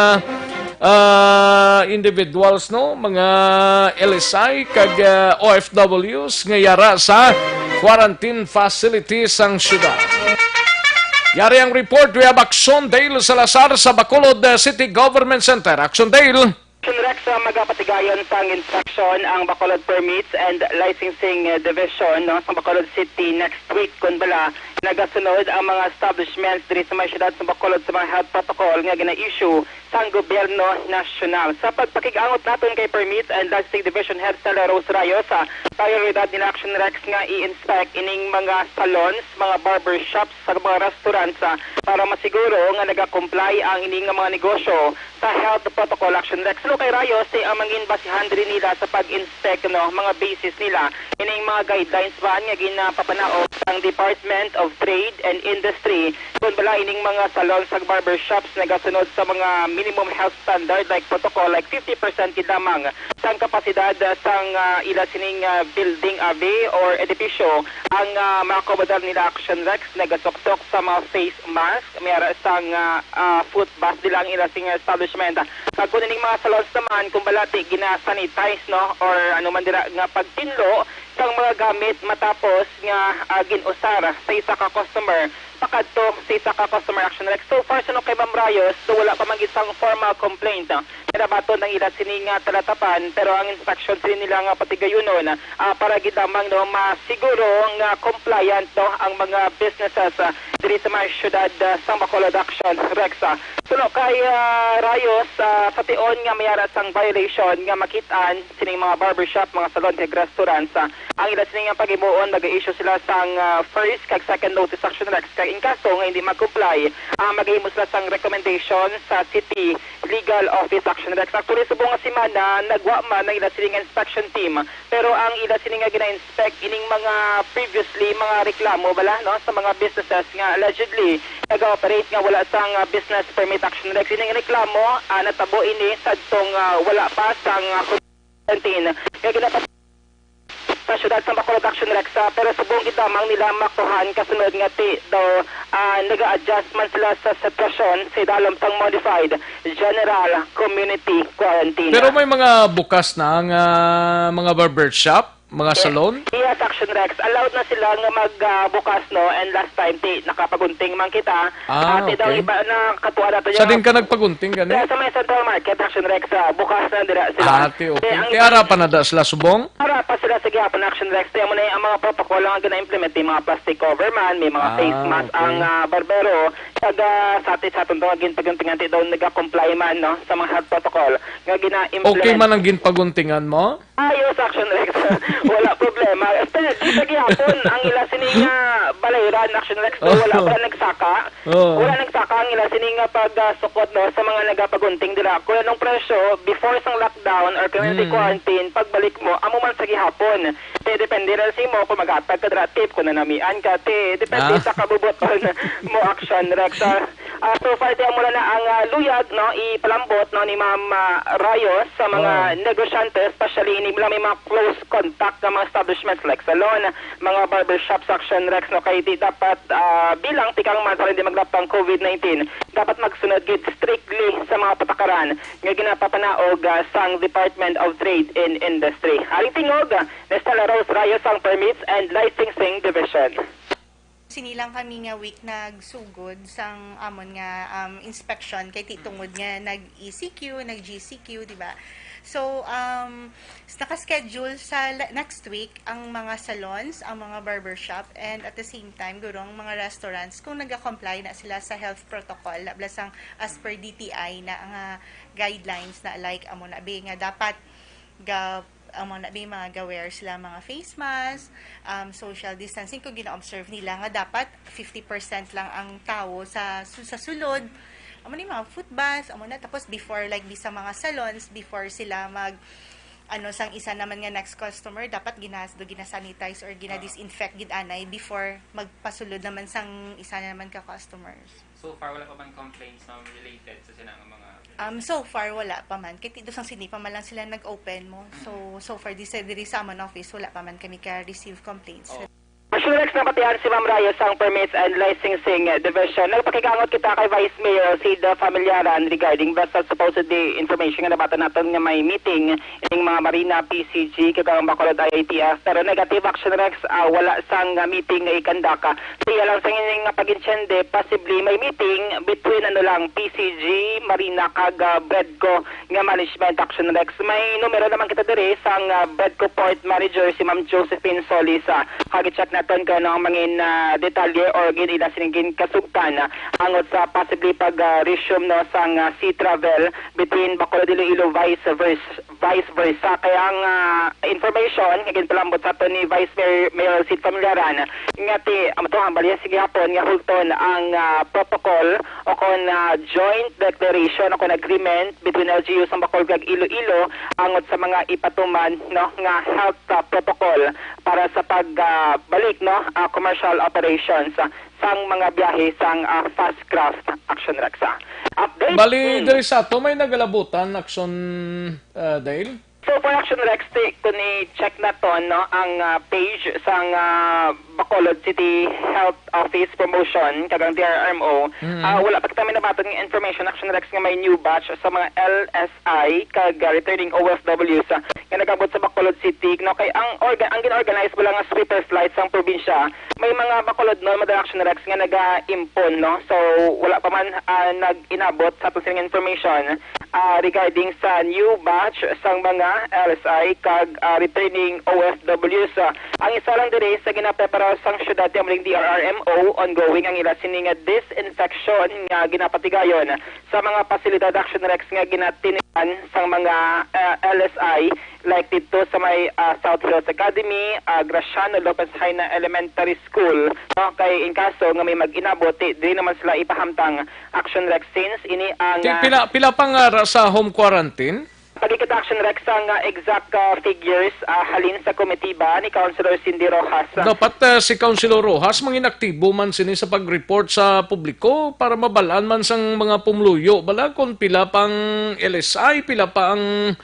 ah, individuals, no? Mga L S I kag, ah, O F Ws nga yara sa quarantine facility sang syudad. Yari ang report, we have Aksyon Dale Salazar sa Bacolod, ah, City Government Center. Aksyon Dale. Action Rex, ah, magapatigayon sang inspeksyon ang Bacolod Permits and Licensing, eh, Division, no, sa Bacolod City next week, kun bala nagasunod ang mga establishments diri sa may siyudad sa Bacolod sa mga health protocol nga gina-issue sang gobyerno nasyonal. Sa pagpakig-angot naton kay Permits and Licensing Division Head Stella Rose Rayos, ah, prioridad nila, Action Rex, nga i-inspect ining mga salons, mga barbershops, sa mga restaurants, ah, para masiguro nga nagakomply ang ini nga mga negosyo sa health protocol, Action Rex. Pero kay Rayos, eh, ang mangin basihan diri nila sa pag-inspect, no, mga basis nila ining mga guidelines ba nga ginapapanaog sang Department of Trade and Industry, kun bala ining mga salon sa barbershops nagasunod sa mga minimum health standard, like protocol, like fifty percent gid lamang sang kapasidad, ah, sang, ah, ila sining, ah, building, abi, or edipisyo ang, ah, maakomodar nila, Action Rex, nagasuksok sa mga face mask, may ara sang, ah, ah, foot bath nila ang ila sining establishment. Kag kung ining mga salons naman, kung balati gina-sanitize, no, or ano man dira nga pagtinlo sang mga gamit matapos nga, ah, gin-usar sa isa ka customer pakadto sa isa ka customer, Action Rex. So far, suno kay Ma'am Rayos, so wala pa man gid sang formal complaint, ah, nga nabaton ang ila sini nga talatapan, pero ang inspeksyon sini nila nga patigayunon, ah, para gid lamang, no, masiguro nga compliant, no, ang mga businesses, ah, diri sa mga syudad, ah, sa Bacolod, Action Rex, ah. Suno kay, ah, Rayos, ah, sa tion nga may ara sang violation nga makit-an sining mga barbershop, mga salon, kag restaurants, ah, ang ila sini nga paghimuon, mag-issue sila sang, ah, first kag second notice, Action Rex, kag in kaso nga hindi mag-comply, ah, maghimo sila sang recommendation sa City Legal Office, Action Rex. Actually, subong nga semana, nagwa man ang ila sini nga inspection team, pero ang ila sini nga gina-inspect ining mga previously, mga reklamo bala, no, sa mga businesses nga allegedly nag-operate nga wala sang, ah, business permit, Action Rex. Ining reklamo, ah, natabo ini sadtong, ah, wala pa sang, ah, seventeen nga ginapat sa siyudad sa Bacolod, Action Rex, ah, pero subong gid lamang nila makuhan kasunod nga ti daw, ah, nag-a-adjust man sila sa sitwasyon sa idalom sang modified general community quarantine. Pero may mga bukas na ang, ah, mga barbershop, mga salon? Yes, Action Rex. Allowed na sila nga mag, ah, bukas, no? And last time, ti, nakapagunting man kita. Ah, ah, ti daw okay. Iba na katuwa nato. Sa yung din ka nagpagunting gani? Sa may Central Market, Action Rex, ah, bukas na dira sila. Ah, ti, okay. Ti, ang ti ara pa na da sila subong? Ara pa sila sa gihapon, Action Rex. Ti, amo na ang mga protocol nga gina-implement, may mga plastic cover man, may mga ah, face mask okay. Ang, ah, barbero. Kag, ah, sa ti, sa aton to, nga ginpaguntingan, ti daw nagakomply man, no, sa mga health protocol nga gina-implement. Okay man ang ginpaguntingan mo? Ayos, Action Rex. Wala problema. Pero di sa gihapon, ang ila sini nga balayran, Action Rex, no, wala Oo. pa nagsaka. Oo. Wala nagsaka ang ila sini nga pagsukod, no, sa mga nagapagunting dira. Kung anong presyo, before sang lockdown or community Mm. quarantine, pagbalik mo, amo man sa gihapon. Te, depende ra sa imo kung maghatag ka dira tip, kung nanamian ka, te, depende Ah. sa kabubuton mo, Action Rex. Ah, ah, so far, di amo na ang, ah, luyag, no, ipalambot, no, ni Ma'am, ah, Rayos sa mga Oh. negosyante, especially ini lang may mga close contact nga mga establishments like salon, mga barbershop, Action Rex, no, kay di dapat, ah, bilang tikang man sa hindi maglapang COVID nineteen, dapat magsunod gid strictly sa mga patakaran nga ginapapanaog, ah, sang Department of Trade and Industry. Aring tingog, ah, ni Stella Rose Rayos sang Permits and Licensing Division. Sini lang kami nga week nagsugod sang amon nga, um, inspection kay ti tungod nga nag-E C Q, nag-G C Q, di ba? So, um, s-, naka-schedule sa la-, next week ang mga salons, ang mga barbershop, and at the same time, guro ang mga restaurants kung naga-comply na sila sa health protocol, labla sang as per D T I na nga guidelines na like amo na be nga dapat ga amo na be mga ga-wear sila mga face mask, um, social distancing kung gina-observe nila nga dapat fifty percent lang ang tawo sa su-, sa sulod. Amo ni mga foot baths, amo na. Tapos before, like, bisang mga salons, before sila mag, ano, sang isa naman nga next customer, dapat ginas-, do gina-sanitize or gina-disinfect gid anay before magpasulod naman sang isa naman ka customers. So far, wala pa man complaints, ma'am, related sa sina nga mga Um, so far, wala pa man. Kay ti-, do sang sini pa man lang sila nag-open mo. So, so far, di sa, diri sa amon office, wala pa man kami ka-receive complaints. Oh. Action Rex, nabatian si Ma'am Rayos sang Permits and Licensing Division. Nagpakigangot kita kay Vice Mayor Cid Familiaran regarding basta supposedly information nga nabata naton nga may meeting ining mga Marina, P C G, kag ang Bacolod I A T F. Pero negative, Action Rex, ah, wala sang, ah, meeting nga i-conduct, ah. Sa iya lang sang ining nga pag-intsende, possibly may meeting between, ano lang, P C G, Marina, kag, ah, Bedco nga management, Action Rex. May numero naman kita diri sang, ah, Bedco Port Manager, si Ma'am Josephine Solis, ah. Kag i-check naton kung ano ang mangin, ah, detalye or gin-, ila sining ginkasugtan, ah, angot sa possibly pag, ah, resume, no, sang, ah, sea travel between Bacolod, Iloilo, vice versa, vice versa. Kay ang, ah, information nga ginpalambot sa aton ni Vice Mayor, Mayor Cid Familiaran nga ti, amo to, ang baliya sa gihapon nga hulton ang, ah, protocol o kon, ah, joint declaration o kon agreement between L G U sang Bacolod kag Iloilo angot sa mga ipatuman, no, nga health, ah, protocol para sa pag, ah, balik, no, ah, commercial operations, ah, sang mga biyahe sang, ah, Fast Craft, Action Rex, ah. Update. Bali, Mm. diri sa ato may nagalabutan, Action, ah, Dale? So far, Action Rex, ti-, kung i-check naton, no, ang, ah, page sang, ah, Bacolod City Health Office Promotion kag ang D R R M O, Mm. ah, wala pa kita may nabaton nga information, Action Rex, nga may new batch sa mga L S I kag, ah, returning O F Ws, ah, nga nag-abot sa Bacolod City, no? Kay ang orga-, ang gin-organize mo lang nga sweeper flight sang probinsya, may mga Bacolodnon, Madam Action Rex, nga naga-impon, no? So, wala pa man, ah, nag-inabot sa aton sining information, ah, regarding sa new batch sang mga L S I kag, ah, returning O F Ws. Ah, ang isa lang diri sa ginaprepara sang syudad, ti amo ning D R R M O, ongoing ang ila sini nga disinfection nga ginapatigayon sa mga pasilidad, Action Rex, nga ginatiniran sang mga, ah, L S I, like didto sa may, ah, South Hills Academy, ah, Graciano Lopez Jaena Elementary School, no? Kay in kaso nga may mag-inabot, ti, diri naman sila ipahamtang, Action Rex, since ini ang, Ti-, ah, pila, pila pa nga ra sa home quarantine? Pagkita, Action Rex, ang, ah, exact, ah, figures, ah, halin sa komitiba ni Councilor Cindy Rojas. Dapat, ah, si Councilor Rojas mangin aktibo man sini sa pag-report sa publiko para mabal-an man sang mga pumuluyo bala kon pila pang L S I, pila pa ang,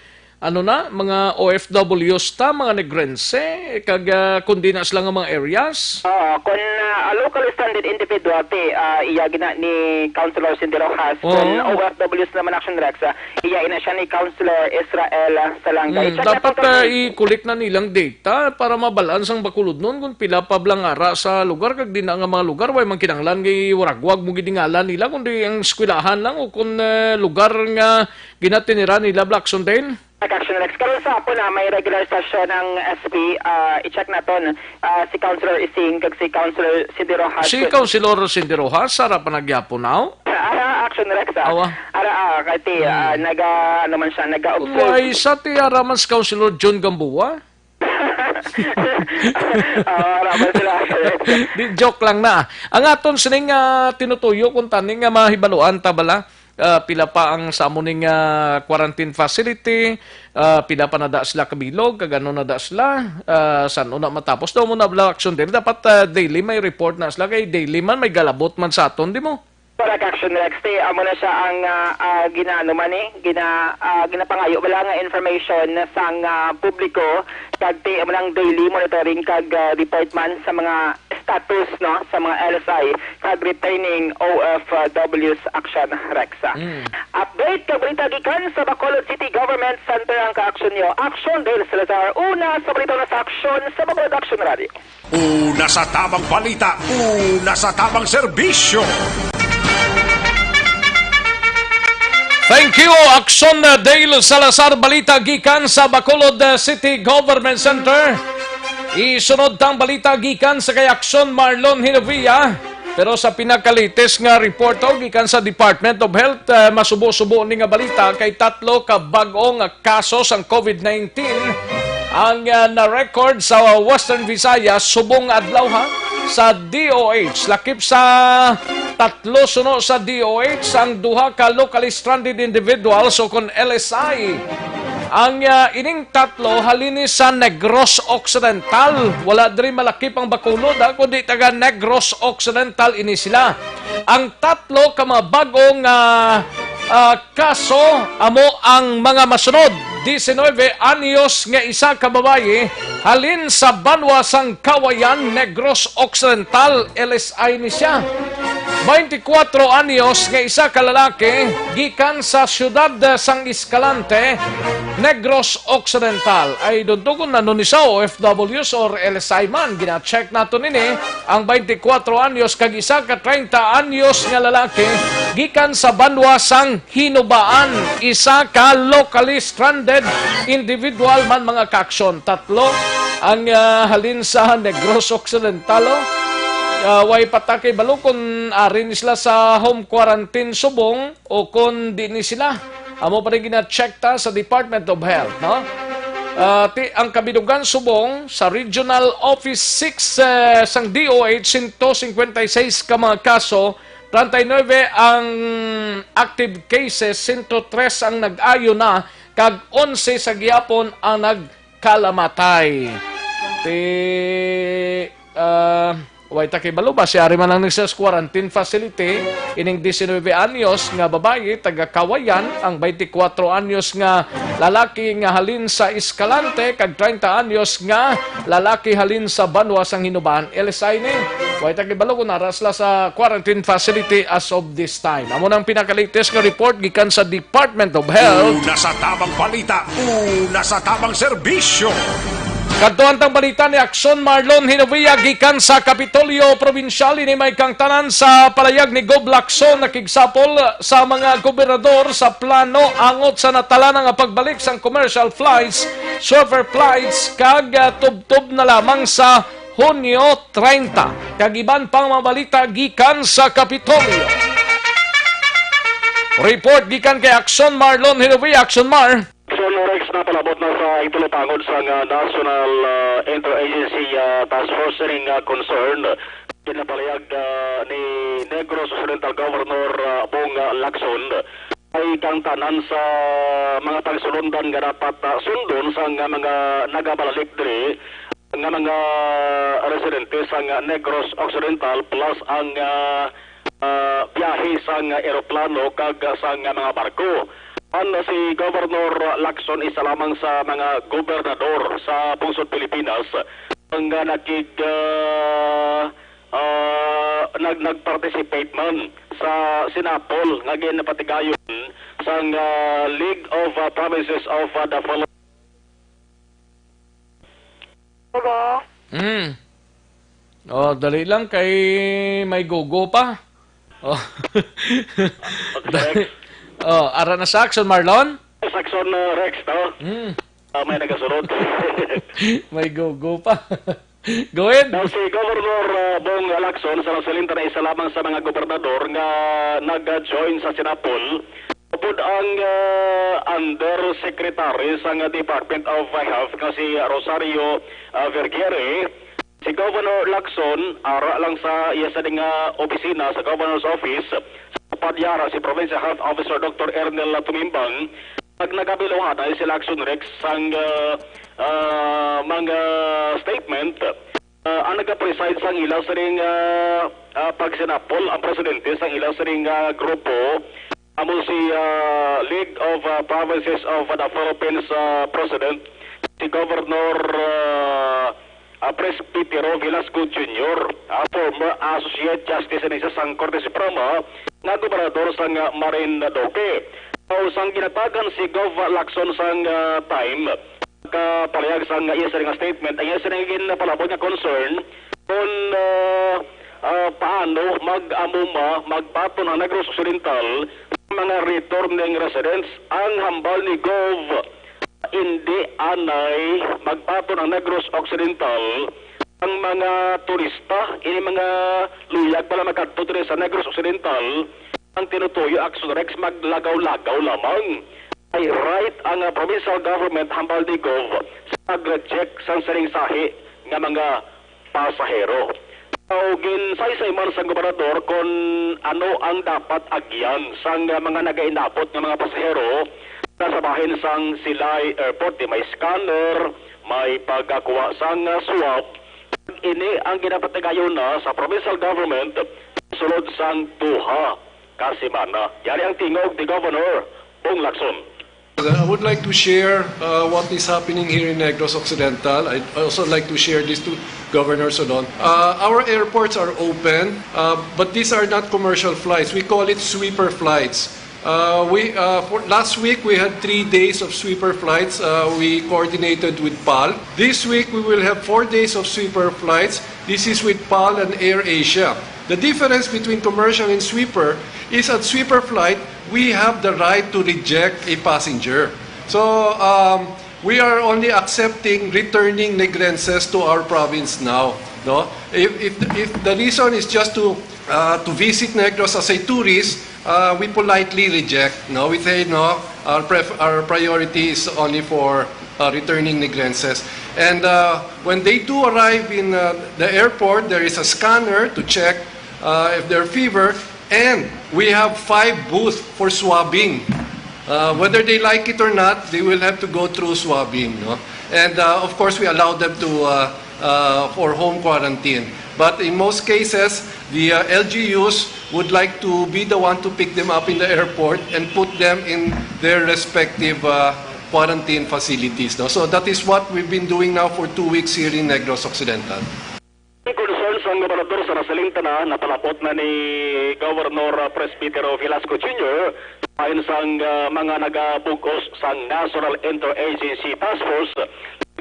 ano na, mga O F Ws ta, mga Negrense, kag, ah, kon diin na sila nga mga areas. Oo, kung, ah, a locally stranded individual, ti, ah, iya gina ni Councilor Cindy Rojas. Oo. Kung O F Ws naman, Action Rex, ah, iya ina siya ni Councilor Israel, ah, Salangga. Mm, I-check dapat, natin kung ah, i-collect na nilang data para mabal-an sang Bacolodnon kung pila pa bala nga ara sa lugar, kag diin na nga mga lugar, way man kinahanglan nga iwaragwag mo gid ngalan nila, kundi ang eskwelahan lang o kung, ah, lugar nga ginatiniran nila, Blackson Dale. Action Rex. Karon sa hapon, ah, may regular session ang S P. Ah, i-check naton, ah, si Councilor Ising kag si Councilor Cindy Rojas. Si Councilor Cindy Rojas, ara pa na gihapon, aw? Ara, Action Rex, ah. Awa. Ara, ah, kay ti, ah, Hmm. naga, ano man siya, naga-observe. Why, sa ti ara man si Councilor John Gamboa? Ah, wala pa sila. Di, joke lang na. Ang aton sining, ah, tinutuyo kung tani nga mahibaluan ta bala, ah, pila pa ang sa amo ning, ah, quarantine facility, ah, pila pa na da sila kabilog, kag ano na da sila, ah, san-o na matapos daw mo na bala aksyon diri. Dapat, ah, daily may report na sila, kay daily man may galabot man sa aton, di mo? Correct, Action Rex. Ti, amo na siya ang, ah, ah, ginaano man ni, gina-, ah, ginapangayo bala nga information sang, ah, publiko, kag ti, amo nang daily monitoring kag, ah, report man sa mga status, no, sa mga L S I kag returning O F Ws, Action Rex. Mm. Update kag balita gikan sa Bacolod City Government Center ang ka-action nyo. Action Dale Salazar, una sa balita na sa aksyon sa Bacolod Action Radio. Una sa tabang balita, una sa tabang serbisyo. Thank you, Action Dale Salazar. Balita gikan sa Bacolod, uh, City Government Center. Isunod tang balita gikan sa kay Action Marlon Hinovia. Pero sa pinakalites nga report, oh, gikan sa Department of Health, uh, masubo-subo ni nga balita kay tatlo ka bag-o nga kaso sang COVID nineteen ang, ah, na-record sa Western Visayas subong adlaw, ha, sa D O H. Lakip sa tatlo suno sa D O H ang duha ka locally stranded individuals o kon L S I. Ang, ah, ining tatlo halin ni sa Negros Occidental. Wala diri malakip ang Bacolod, ha, kundi taga Negros Occidental ini sila. Ang tatlo ka mga bag-o nga, ah, kaso amo ang mga masunod: diecinuebe anyos nga isa ka babayi halin sa banwa sang Kawayan, Negros Occidental, L S I ni siya. Twenty-kuwatro anyos nga isa ka lalaki gikan sa siyudad sang Escalante, Negros Occidental. I don't know kung ano ni siya, O F Ws or L S I man. Gina-check nato nini. Ang twenty-kuwatro anyos kag isa ka treinta anyos nga lalaki gikan sa banwa sang Hinubaan, isa ka locally stranded individual man, mga kaaksyon. Tatlo ang, ah, halin sa Negros Occidental, oh. Ah, way pa ta kay balo kung ari ni sila sa home quarantine subong o kung di ni sila. Amo pa rin gina-check ta sa Department of Health, no? Ah, ti-, ang kabidugan subong sa Regional Office six, eh, sang D O H, sento singkwenta y seis ka mga kaso, treinta y nuebe ang active cases, sento tres ang nag-ayo na, kag onse sa gihapon ang nagkalamatay. Ti, ah, way ta kay balo ba si ari man ang nagsa quarantine facility, ining diecinuebe anyos nga babayi taga Kawayan, ang twenty-kuwatro anyos nga lalaki nga halin sa Escalante, kag treinta anyos nga lalaki halin sa banwa sang Hinubaan, L S I ni. Way ta kay balo kung ara sila sa quarantine facility as of this time. Amo nang pinakalatest nga report gikan sa Department of Health. Una sa tabang balita, una sa tabang serbisyo. Kadtuan tang balita ni Action Marlon Hinovia gikan sa Kapitolyo Probinsyal. Ini may kangtanan sa palayag ni Gob Lacson, nakigsapol sa mga gobernador sa plano angot sa natalana nga pagbalik sang commercial flights, charter flights, kag, ah, tubtob na lamang sa Hunyo treinta. Kag iban pang mga balita gikan sa Kapitolyo. Report gikan kay Action Marlon Hilovi. Action Mar. Action Rex, napalabot na sa igtulipangod sang, ah, National, ah, Interagency, ah, Task Force ining, ah, concern. Ginapalayag, ah, ni Negros Occidental Governor, ah, Bong, ah, Lacson, ay kangtanan sa mga pagsulundan nga dapat, ah, sundon sang, ah, mga nagabalalik diri nga mga residente sang Negros Occidental, plus ang, ah, ah, biyahe sang eroplano kag sang mga barko. Ang si Governor Lacson isa lamang sa mga gobernador sa pungsod Pilipinas nga nakig-, ah, ah, nag-, nag-participate man sa sinapol nga ginapatigayon sang, ah, League of, ah, Provinces of, ah, the Philippines. Hello? Mm. Oh, dali lang kay may gugo pa. Oh. Okay. Dali. Oh, ara na sa Action, Marlon? Sa Action, uh, Rex, no? Mm. Ah, may nagasunod. May gugo pa. Go ahead. Now, si Governor, uh, Bong Lacson, sa nagsilinta na isa lamang sa mga gobernador nga nag-join sa Sinapol, upod ang, uh, ang Undersecretary sang Department of Health nga si Rosario, ah, Vergeire. Si Governor Lacson, ara lang sa iya sa nga opisina sa Governor's Office, sa Padyara si Provincial Health Officer Doctor Ernel Tumimbang, nag-, nagabiluhanay si Lacson Rex sang, ah, ah, mga statement. Ah, ang nagapreside sang ila sining, ah, ah, pagsinapol ang presidente sang ila sining, ah, grupo, amo si, ah, League of, ah, Provinces of the Philippines, ah, President, si Governor, ah, ah, Presbytero Velasco Junior, ah, former Associate Justice ini sa Korte Suprema nga gobernador sang, ah, Marinduque. Sa usang ginatagan si Gov Lacson sang, ah, Time, nagapahayag sang iya sining nga statement, ang iya sining ginpalabot nga concern kung, ah, ah, paano mag-amuma, magbaton ang Negros Occidental sa mga returning residents. Ang hambal ni Gov, hindi anay magbaton ang Negros Occidental ang mga turista, ini mga luyag pala makadto diri sa Negros Occidental, ang tinutuyo Action Rex maglagaw-lagaw lamang. May right ang, ah, provincial government, hambal ni Gov, sa pag-reject sang sining sahi nga mga pasahero. So, ginsaysay man sang gobernador kon ano ang dapat agyan sang mga nagainabot nga mga pasahero na sa bahin sang Silay Airport. Di may scanner, may pagkakuha sang swab. Ini ang ginapatigayon na sa provincial government sulod sang duha ka semana. Yari ang tingog ni Governor Bong Lacson. I would like to share, uh, what is happening here in Negros Occidental. I'd also like to share this to Governor Sodon. Uh, our airports are open, uh, but these are not commercial flights. We call it sweeper flights. Uh, we, uh, for last week, we had three days of sweeper flights. Uh, we coordinated with pal. This week, we will have four days of sweeper flights. This is with pal and AirAsia. The difference between commercial and sweeper is at sweeper flight, we have the right to reject a passenger. So, um, we are only accepting returning Negrenses to our province now, no? If, if, if the reason is just to, uh, to visit Negros as a tourist, uh, we politely reject, no? We say, "No, our pref-, our priority is only for, uh, returning Negrenses." And, uh, when they do arrive in, uh, the airport, there is a scanner to check, uh, if they're fever, and we have five booths for swabbing. Uh, whether they like it or not, they will have to go through swabbing, no? And, uh, of course, we allow them to, uh, uh, for home quarantine. But in most cases, the, uh, L G Us would like to be the one to pick them up in the airport and put them in their respective, uh, quarantine facilities, no? So that is what we've been doing now for two weeks here in Negros Occidental. Ang concern sang gobernador sa nasiling tanan, napalapot na ni Governor, ah, Presbytero Velasco Junior, bahin sang, ah, mga nagabug-os sang National Interagency Task Force.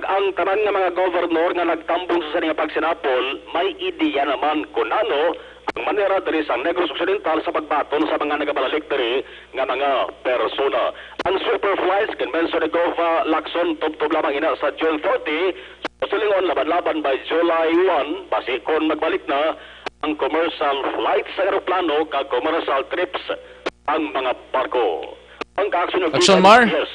Ang tanan nga mga governor nga nagtambong sa sini nga pagsinapol, may ideya naman kon ano ang manera diri sa Negros Occidental sa pagbaton sa mga nagabalalik diri nga mga persona. Ang sweeper flights, ginmension ni Gov Lacson, tubtob lamang ina sa June thirty, sa silingon, laban-laban by July one, basi kon magbalik na ang commercial flights sa eroplano kag commercial trips ang mga barko. Ang kaaksyon, Action, Mar? Yes.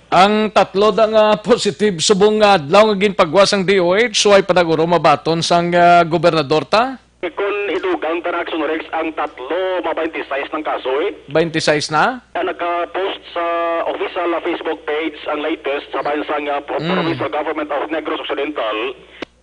Ang tatlo da nga positive subong nga adlaw nga ginpagwa sang D O H, way pa nag-uro mabaton sang, ah, gobernador ta? Kung idugang ta na, Action Rex, ang tatlo, mga twenty-six ng kaso, eh. Twenty-six na? Ang naka-post sa official na Facebook page, ang latest, sa bayan sang, ah, Pro-, Mm. Provincial Government of Negros Occidental,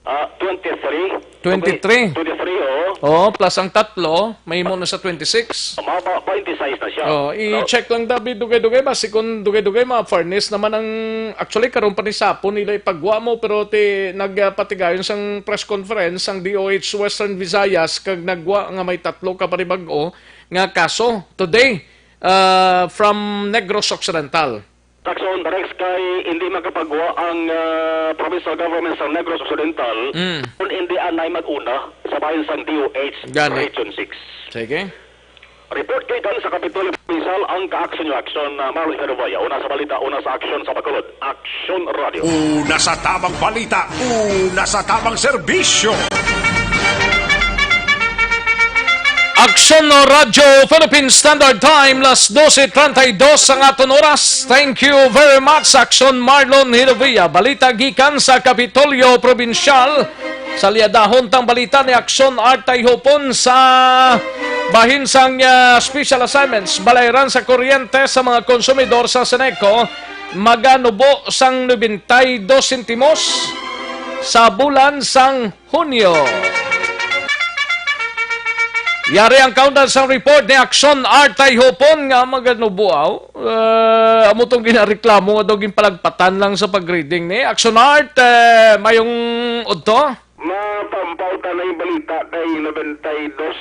ah, twenty-three. Twenty-three. Twenty-three, oo. Oo, plus ang tatlo, may mo na sa twenty-six. Mga ba-, twenty-six na siya. Oh, no? I-check lang, David, dugay-dugay ba? Si kung dugay-dugay, mga furnace naman ang, actually, karon pa ni sapon nila ipagwa mo, pero ti, nagpatigayon sang press conference ang D O H Western Visayas kag nagwa nga may tatlo ka panibag-o nga kaso today, ah, from Negros Occidental. Takson, Rex, kay hindi makapagwa ang, ah, provincial government sa Negros Occidental Mm. kung hindi anay mag-una sa bahin sang D O H Gani. Region six. Sige. Report kay Dan sa Kapitolyo Provincial ang Kaaksyon Aksyon, ah, Marlon Canovaya. Una sa balita, una sa aksyon sa Bacolod. Aksyon Radio. Una sa tabang balita, una sa tabang serbisyo. Aksyon no Radyo Philippine Standard Time, las doce treinta y dos ang aton oras. Thank you very much, Aksyon Marlon Hilovia. Balita gikan sa Kapitolyo Probinsyal. Sa liadahon tang balita ni Aksyon Artay Hopon sa bahin sang, ah, special assignments, balayran sa kuryente sa mga konsumidor sa Seneco, maganubo sang nobenta y dos sentimos sa bulan sang Hunyo. Yari ang kaundan sang report ni Aksyon Art Tayhopon nga maganubuaw. Eh, amo tong ginareklamo nga daw ginpalagpatan lang sa pag-reading ni Aksyon Art. Eh, mayong udto? Mapampaw ta na yung balita kay nobenta y dos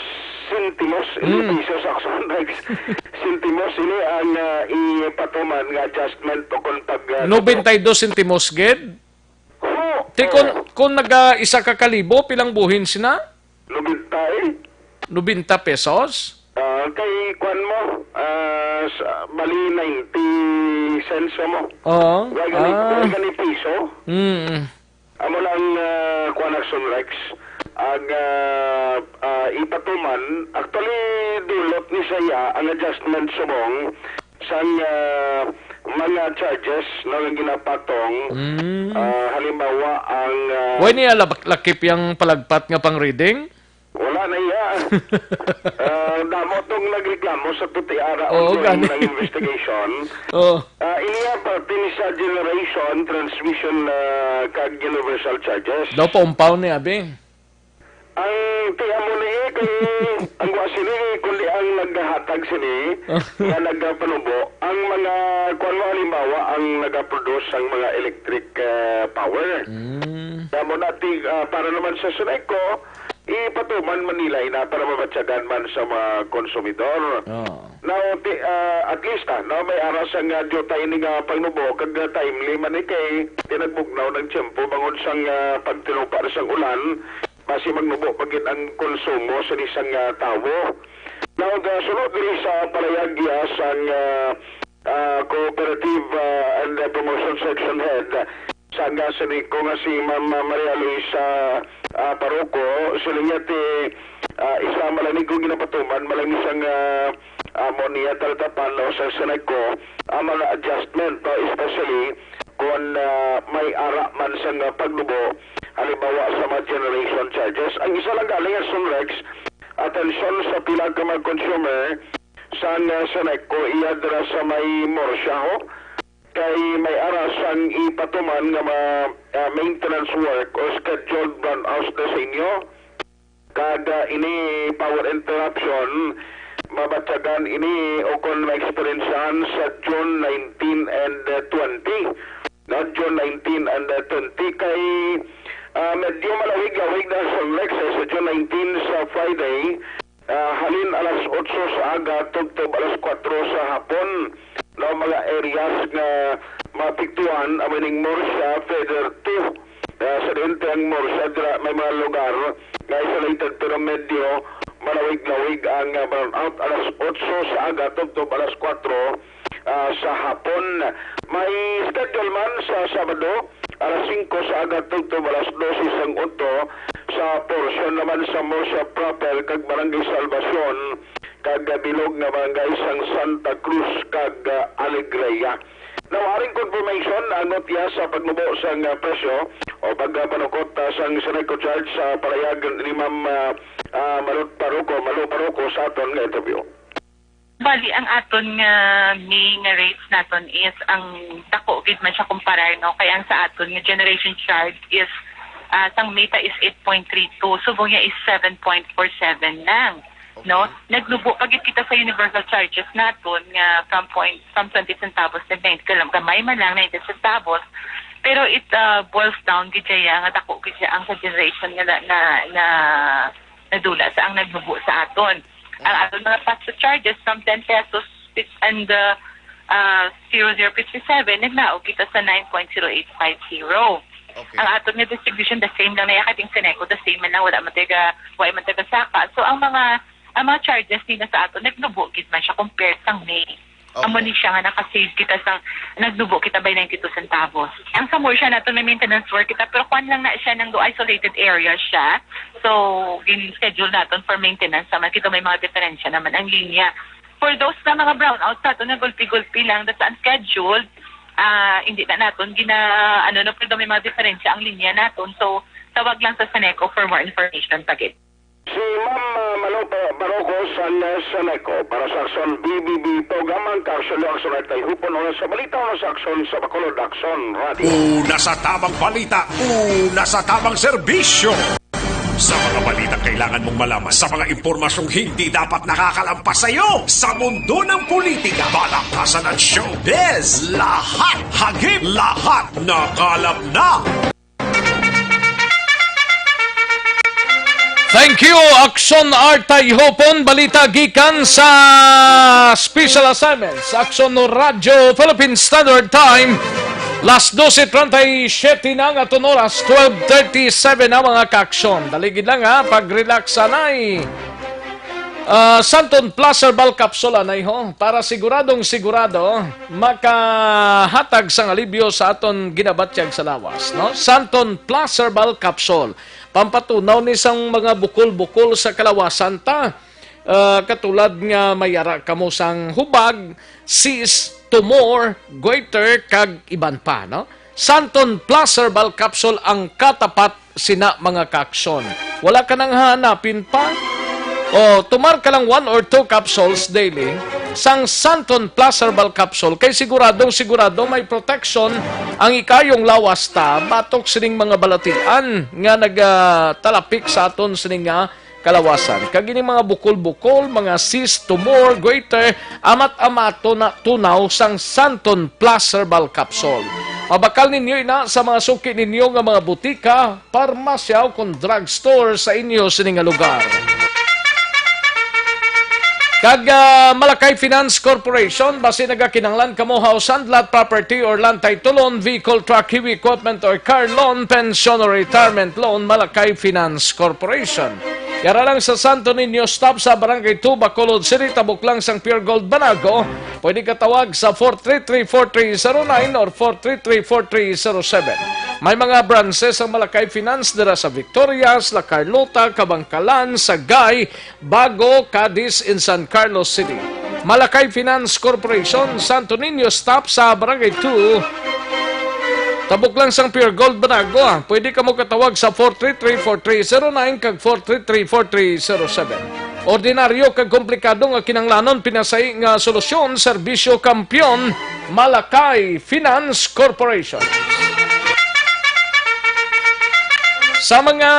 sentimos, hindi Mm. pesos, Aksyon Rex. Sentimos ini ang, ah, ipatuman nga adjustment o kung pag, ah, Nobenta y dos sentimos gid? Oo. Ti, kung, Oo. kung naga isa ka kalibo, pilang buhin sina? Nobenta eh. Nobenta pesos? Ah, kay kwan mo, ah, sa, bali ninety cents mo. Oo. Wala gani, Ah. wala gani piso. Mm. Amo lang, ah, kwan, Action Rex. Ang, ah, ah, ipatuman, actually, dulot ni saya ang adjustment subong sang, ah, mga charges na nga ginapatong. Mm. Ah, halimbawa, ang, ah, Way niya lab-, lakip yang palagpat nga pang-reading? Wala na iya. Ah, damo tong nagreklamo sa Tutiara Oo, ongoing gani. Ng investigation. Oo. Ah, iniya parte ni sa generation, transmission, ah, kag universal charges. Daw paumpaw ni abi. Ang tiya mo ni kay ang wa sini, kundi ang naghatag sini nga nagpanubo, ang mga kuwan mo, halimbawa, ang nagaproduce sang mga electric, ah, power. Mm. Kaya mo na ti-, ah, para naman sa Suneco, ipatuman man nila ina para mabatyagan man sa mga konsumidor. Oo. Now, ti-, ah, at least, ah, no, may ara sang, ah, diutay ini nga pagnubo, kag, ah, timely man ni kay tinagbugnaw ng tiyempo bangod sang, ah, pagtinupa sang ulan, basi magnubo pa gid ang konsumo sa isang, ah, tawo. Now, gasunod diri sa palayag iya sang, ah, ah, Cooperative, ah, and, ah, Promotion Section Head, sa nga Seneco nga si Ma'am, ah, Maria Luisa, ah, Parroco, sila niya ti, ah, isa malanig kong ginapatuman, malang isang, ah, amo niya talatapan, no, sa Seneco, ang mga adjustment, no, especially kung, ah, may ara man sa nga pagnubo, halimbawa sa mga generation charges. Ang isa lang galing ang Sunrex, atensyon sa pila ka mga consumer sa nga Seneco, iya dira sa may Murcia, ho. Kay may ara sang ipatuman nga mga, ah, maintenance work o scheduled brownouts na sa inyo. Kag, ah, ini power interruption, mabatyagan ini o kon maeksperiensyahan sa June nineteen and, ah, twenty. No, June nineteen and, ah, twenty kay, ah, medyo malawig-lawig na ang Sunrex, eh, sa June nineteen sa Friday. Ah, halin alas otso sa aga tubtob alas kuwatro sa hapon, no, mga areas nga maapektuhan, amo ning Murcia, Feather two, ah, sa diin ti ang Murcia, dira may mga lugar nga isolated, pero medyo malawig-lawig ang, ah, brownout. Alas otso sa aga tubtob alas kuwatro, ah, sa hapon. May schedule man sa Sabado, alas singko sa aga tubtob alas dose sang udto sa porsyon naman sa Murcia proper kag Barangay Salvacion kag bilog nga barangay sang Santa Cruz kag, ah, Alegria. Now, aring confirmation, angot iya sa pagnubo sang, ah, presyo o pagpanukot, ah, sang Seneco charge sa palayag ni Ma'am, ah, ah, Malot Parroco, Malo Parroco sa aton nga interview. Bali, ang aton nga May nga rates naton is ang dako gid man siya kumparar, no? Kay ang sa aton nga generation charge is, ah, sang May ta is eight point three two, subong niya is seven point four seven lang, no? Okay. Nagnubo pa gid kita sa universal charges naton nga from point, from twenty centavos nag ninety, gamay man lang, ninety centavos. Pero it, ah, boils down gid siya nga dako gid siya ang sa generation nga na, na, na nadula sa ang nagnubo sa aton. Ang Mhm. aton mga pass-through charges from ten pesos and, uh, uh, zero zero fifty-seven, nagnaog kita sa nine point zero eight five zero. Okay. Ang aton nga distribution, the same lang na iya, kay ang Seneco, the same man lang, wala man taga, wala man taga saka. So, ang mga, ang mga charges nila sa aton, nagnubo gid man siya compared sa May. Amo ni siya nga naka-save kita sa, nagnubo kita by ninety-two centavos. Ang sa Murcia naton may maintenance work kita, pero kwan lang na siya, nang do isolated area siya. So, gin-schedule naton for maintenance naman. Kita may mga diferensya naman ang linya. For those na mga brownout sa aton nga gulpi-gulpi lang, that's unscheduled, ah, hindi na naton gina, ano, no, pero may mga diferensya ang linya naton. So, tawag lang sa Saneco for more information pa gid. Si Ma'am, ah, Mano Pa-, Barocos, alias Saneco, para sa Aksyon B B B, Tog Amang, Kaaksyon, Aksyon at Tayhupon, o sa balita, o sa Aksyon sa Bacolod, Aksyon Radio. Una sa tamang balita, una sa tamang serbisyo. Sa mga balita kailangan mong malaman, sa mga impormasyong hindi dapat nakakalampas sa iyo, sa mundo ng politika, balakasan at showbiz, lahat hagip, lahat nakalap na. Thank you, Aksyon Artay Hopon. Balita gikan sa Special Assignments, Aksyon Radyo Philippine Standard Time. Las doce treinta y siete na nga aton oras, twelve thirty-seven na, mga kaaksyon. Daligid lang, ha, pag-relax, anay. Ah, Santon Plus Herbal Capsule, anay ho, para siguradong sigurado makahatag sang alibyo sa aton ginabatyag sa lawas, no? Santon Plus Herbal Capsule. Pampatunaw ni sang mga bukol-bukol sa kalawasan ta. Ah, katulad nga may ara kamo sang hubag, cyst, tumor, goiter, kag iban pa, no? Santon Plus Herbal Capsule ang katapat sina, mga kaaksyon. Wala ka nang hanapin pa? O, tumar ka lang one or two capsules daily sang Santon Plus Herbal Capsule, kay siguradong sigurado may protection ang ikaayong lawas ta batok sining mga balatian nga nagatalapik sa aton sining nga kalawasan. Kag ining mga bukol-bukol, mga cyst, tumor, goiter, amat-amato na tunaw sang Santon Plus Herbal Capsule. Mabakal ninyo ina sa mga suki ninyo nga mga butika, parmasya, o kon drugstore sa inyo sini nga lugar. Kag, ah, Malakay Finance Corporation, basi nagakinahanglan kamo house and lot property or land title on vehicle, truck, heavy equipment, or car loan, pension, or retirement loan, Malakay Finance Corporation. Yara lang sa Santo Niño Stop sa Barangay two, Bacolod City, tabok lang sang Pure Gold Banago. Pwede ka tawag sa four three three, four three zero nine or four three three, four three zero seven. May mga branches ang Malakay Finance dira sa Victorias, La Carlota, Kabankalan, Sagay, Bago, Cadiz, in San Carlos City. Malakay Finance Corporation, Santo Niño Stop sa Barangay two. Tabok lang sang Pure Gold Banago, ah. Pwede kamo katawag sa four three three, four three zero nine kag four three three, four three zero seven. Ordinaryo kag komplikado nga kinahanglanon pinasahi nga solusyon, serbisyo kampiyon, Malakay Finance Corporation. Sa mga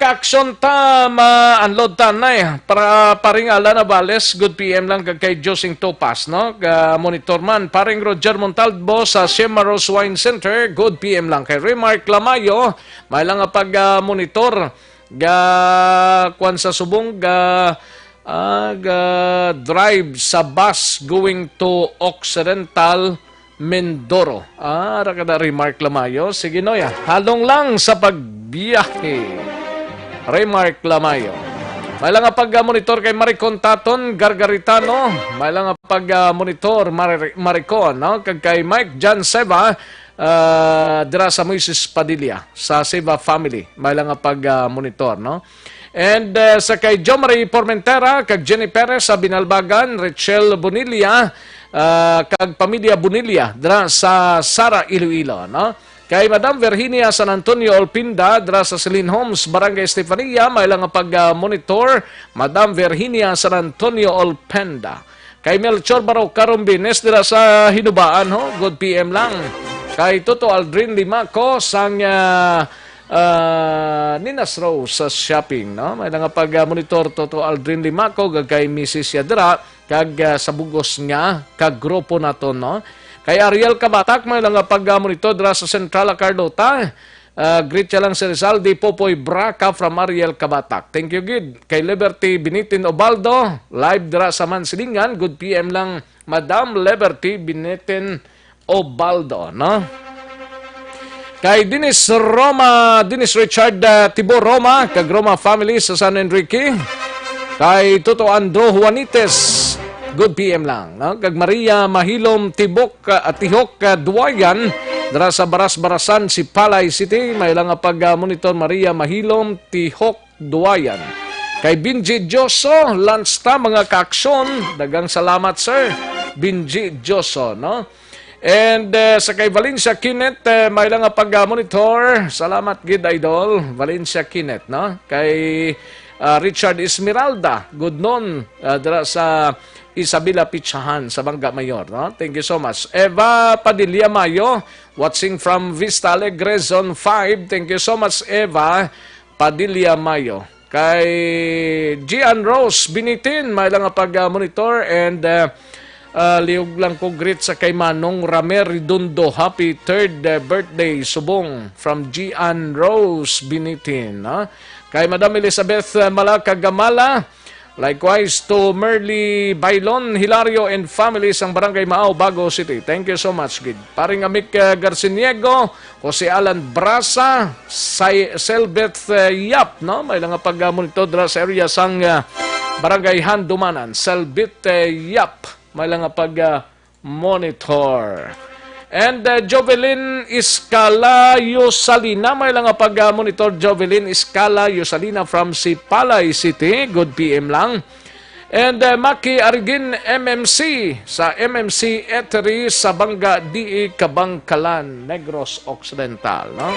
kaaksyon ta, ma-unload ta na, eh. Para paring Alan Abales, good P M lang, kag kay Josing Topas, no? Ga monitor man, paring Roger Montalbo sa Shema Rose Wine Center, good P M lang. Kay Remark Lamayo, may lang nga pag, ah, monitor. Ga, kwan sa subong, ga, ah, ga drive sa bus going to Occidental Mindoro. Ah, ara ka na, Remark Lamayo. Sige, Noy, ah. Halong lang sa pagbiyahe. Remark Lamayo. May lang nga pag-monitor kay Maricon Taton Gargaritano. May lang nga pag-monitor, Mari-, Maricon, no? Kag kay Mike John Seva, ah, dira sa Moises Padilla, sa Seva family. May lang nga pag-monitor, no? And, uh, sa kay Jo Marie Formentera, kag Jenny Perez sa Binalbagan, Rachel Bonilla, uh, kag pamilya Bonilla dira sa Sara, Iloilo, no? Kay Madam Virginia San Antonio Olpinda dira sa Celine Homes, Barangay Estefania, may lang nga pag-monitor, Madam Virginia San Antonio Olpenda. Kay Melchor Baroca Rombines dira sa Hinubaan, ho, good P M lang. Kay Toto Aldrin Limaco sang, ah, ah, Ninas Rose sa shopping, no? May nga pag-monitor Toto Aldrin Limaco, kag kay Missus Yadra, kag, ah, sa bugos nga kagrupo naton, no? Kay Ariel Kabatak, may nga pag-monitor dira sa Central, Carlota. Ah, greet siya lang si Rizal, di Popoy Braca from Ariel Kabatak. Thank you gid. Kay Liberty Binitin Obaldo, live dira sa Mansilingan. Good P M lang, Madam Liberty Binitin Obaldo, no? Kay Dennis Roma, Dennis Richard, ah, Tibo Roma, kag Roma family sa San Enrique. Kay Toto Andro Juanites, Good P M lang, no? Kag Maria Mahilom Tibok, ah, Tihok, ah, Duwayan, dira sa Baras-Barasan, Sipalay City. May lang nga pag, ah, monitor, Maria Mahilom Tihok Duwayan. Kay Binji Dioso, lunch ta, mga kaaksyon. Daghang salamat, sir. Binji Dioso, no? And, uh, sa kay Valencia Kenneth, uh, may lang nga pag-monitor. Salamat gid, Idol. Valencia Kenneth, no? Kay, uh, Richard Esmeralda, good noon, uh, dira sa Isabela Pichahan, sa Bangga Mayor, no? Thank you so much. Eva Padilla Mayo, watching from Vista Alegre, Zone five. Thank you so much, Eva Padilla Mayo. Kay Gian Rose Binitin, may lang nga pag-monitor, and, uh, uh, liog lang ko greet sa kay Manong Ramer Redondo. Happy third, uh, birthday, subong, from Gian Rose Binitin, ha? Kay Madam Elizabeth, uh, Malacagamala, likewise to Merly Bailon Hilario and family sang Barangay Maao, Bago City. Thank you so much, gid. Paring Amik, uh, Garciniego, Jose Alan Brasa, Say-, Selbeth, uh, Yap, no? May lang nga pag-monitor dira sa area sang, uh, Barangay Handumanan. Selbeth, uh, Yap, may lang nga pag, uh, monitor. And, uh, Jovelyn Escala Yusalina, may lang nga pag, uh, monitor, Jovelyn Escala Yusalina from Sipalay City. Good P M lang. And, uh, Maki Arigin M M C sa M M C Eatery sa Bangga, D E Kabangkalan, Negros Occidental, no?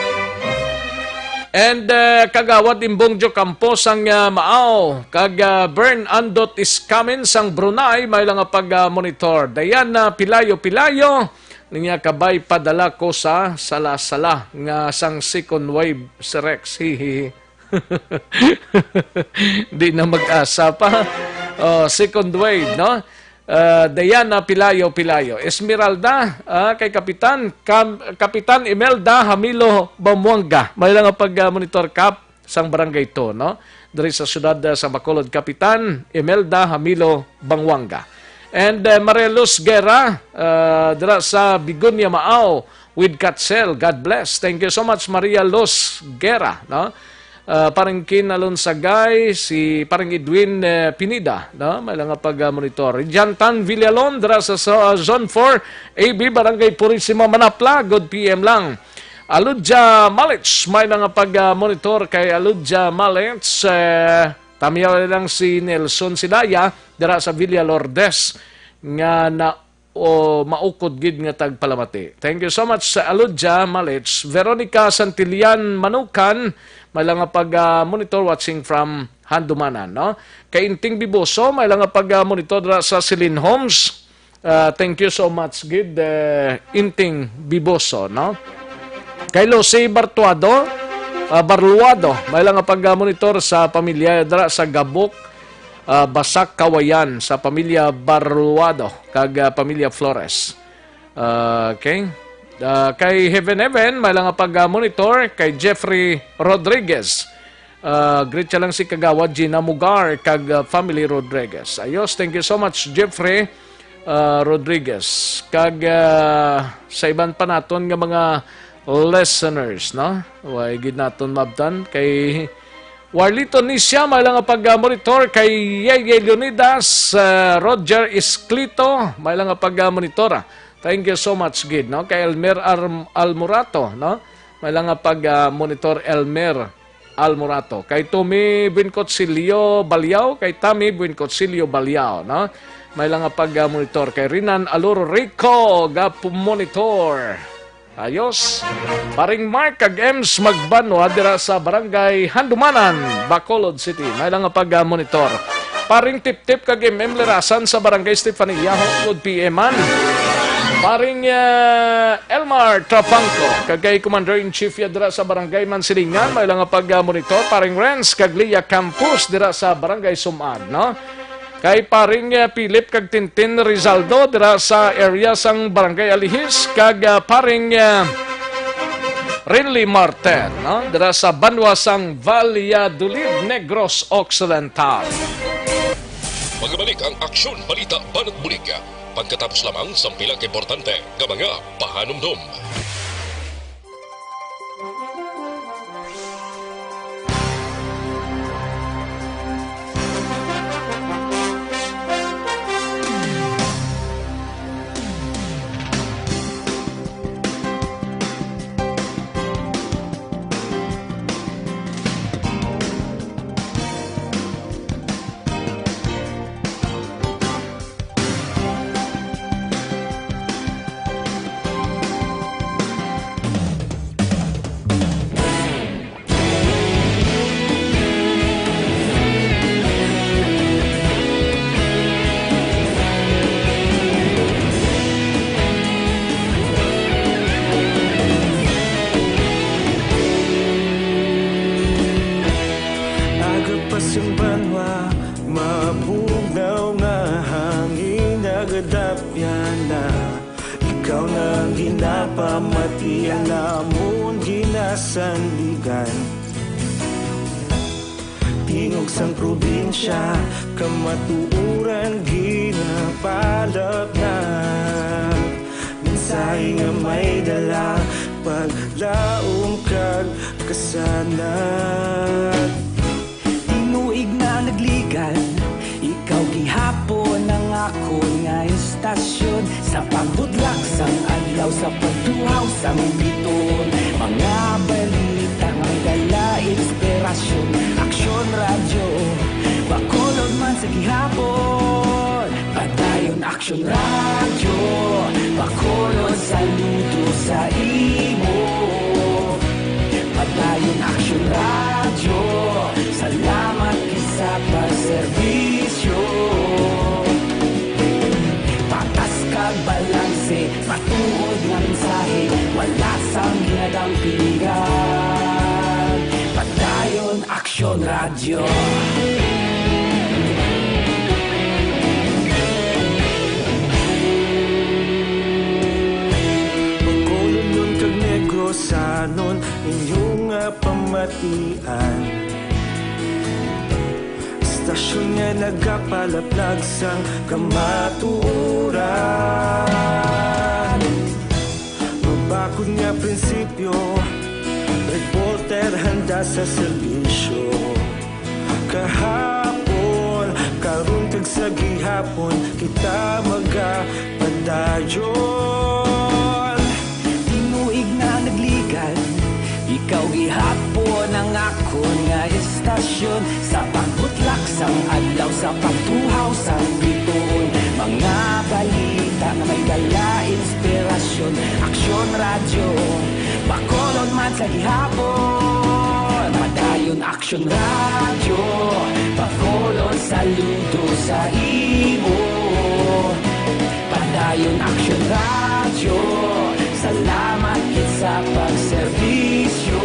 And, uh, Kagawad Imbong Jocampo sang, uh, Maao, kag, uh, Bern Andot Iskamin sang Brunei, may lang nga pag, uh, monitor. Diana Pilayo Pilayo, niya kabay padala ko sa sala-sala nga sang second wave si Rex. Hihihi. Di na mag-asa pa. Oh, second wave, no? Ah, Diana Pilayo Pilayo. Esmeralda, ah, kay Kapitan, Kam-, Kapitan Imelda Hamilo Bamuanga. May lang nga pag, ah, monitor, Kap, sang Barangay Two, no? Diri sa siyudad, ah, sa Bacolod, Kapitan Imelda Hamilo Bamuanga. And, ah, Maria Luz Guerra, ah, dira sa Begonia Maao with Katzel. God bless. Thank you so much, Maria Luz Guerra, no? Ah, Paring Kin Alonsagay, si Paring Edwin, eh, Pineda, no? May lang nga pag-monitor. Jantan Villalon, dira sa, sa, ah, Zone four, A B, Barangay Purisima, Manapla. Good P M lang. Aludja Malich, may lang nga pag-monitor kay Aludja Malich. Eh, tamiyaw lang si Nelson Sidaya, dira sa Villa Lourdes, nga na o maukod gid nga tagpalamati. Thank you so much, sa Aludja Malich. Veronica Santillan Manukan, may lang nga pag, ah, monitor, watching from Handumanan, no? Kay Inting Biboso, may lang nga pag, ah, monitor dira sa Celine Homes. Ah, thank you so much gid, eh, Inting Biboso, no? Kay Lucy Bartuado, ah, Barluado, may lang nga pag, ah, monitor sa pamilya dira sa Gabok, ah, Basak, Kawayan, sa pamilya Barluado kag, ah, pamilya Flores. Ah, okay. Ah, kay Heaven Heaven, may lang nga pag, ah, monitor kay Jeffrey Rodriguez. Ah, greet siya lang si Kagawad Gina Mugar kag, ah, family Rodriguez. Ayos, thank you so much, Jeffrey, ah, Rodriguez. Kag, ah, sa iban pa naton nga mga listeners, no? Way gid naton mabtan kay Warlito Nisya, may lang nga pag-monitor. Kay Yeye Leonidas, ah, Roger Isclito, may lang nga pag-monitor. Thank you so much gid, no? Kay Elmer Ar-, Almorato, no? May lang nga pag-monitor, Elmer Almorato. Kay Tommy Buenconcilio Baliao, kay Tommy Buenconcilio Baliao, no? May lang nga pag-monitor. Kay Rinan Alor Rico, ga monitor. Ayos. Paring Mark kag Ems Magbanwa dira sa Barangay Handumanan, Bacolod City. May lang nga pag-monitor. Paring Tiptip kag M M Lerasan sa Barangay Stefania, good P M man. Paring, eh, Elmar Trapanco, kag kay Commander-in-Chief ya dira sa Barangay Mansilingan, may lang nga pag-monitor. Paring Renz kag Lia Campos dira sa Barangay Sumag, no? Kay Paring, eh, Philip kag Tintin Rizaldo dira sa area sang Barangay Alihis, kag, eh, Paring, eh, Rinly Marten, no? Dira sa banwa sang Valladolid, Negros Occidental. Magabalik ang Aksyon Balita Banat Bulig pagkatapos lamang sang pila ka importante nga mga pahanumdom. Ginapamatian namon ginasandigan. Tingog sang probinsya, kamatuoran ginapalapnag. Mensahe nga may dala, paglaom kag kasanag. Tinuig na nagligan, ikaw gihapon ang akon nga istasyon. Sa pagbutlak sang adlaw, sa pagtuhaw sang bituon, mga balita nga may dala inspirasyon. Aksyon Radyo, Bacolod man sa gihapon. Padayon Aksyon Radyo, Bacolod, saludo sa imo. Padayon Aksyon Radyo, salamat gid sa pagserbisyo. Patas kag balanse, matuod nga mensahe, wala sang ginadampigan. Padayon Aksyon Radyo. Bacolodnon kag Negrosanon, inyo nga pamatian. Istasyon nga nagapalaplag sang kamatuoran. Mabakod nga prinsipyo, reporter handa sa serbisyo. Kahapon, karon, kag sa gihapon, kita magapadayon. Tinuig na nagligan, ikaw gihapon ang akon nga istasyon. Sa pagbutlak sang adlaw, sa pagtuhaw sang bituon, mga balita nga may dala inspirasyon. Aksyon Radyo, Bacolod man sa gihapon. Padayon Aksyon Radyo, Bacolod, saludo sa imo. Padayon Aksyon Radyo, salamat gid sa pagserbisyo.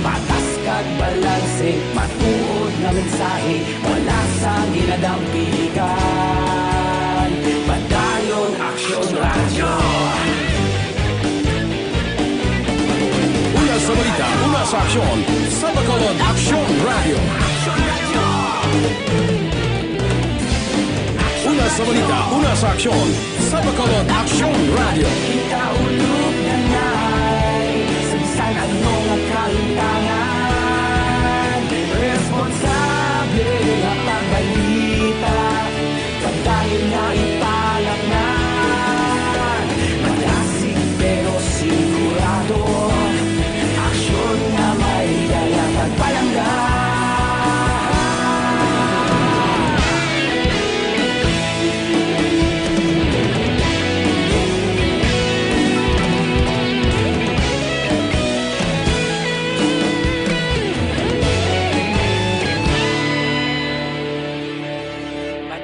Patas kag balanse, matuod nga mensahe, wala sang ginadampigan. Padayon Aksyon Radyo. Una sa balita, una sa aksyon, sa Bacolod Aksyon Radyo. Una sa balita, una sa aksyon, sa Bacolod Aksyon Radyo. Kita ulog na ngay, sa bisan ano nga kahintangan, responsable nga pagbalita, padayon nga ipalapngan. Madasig pero sigurado, aksyon nga may dala pagpalangga.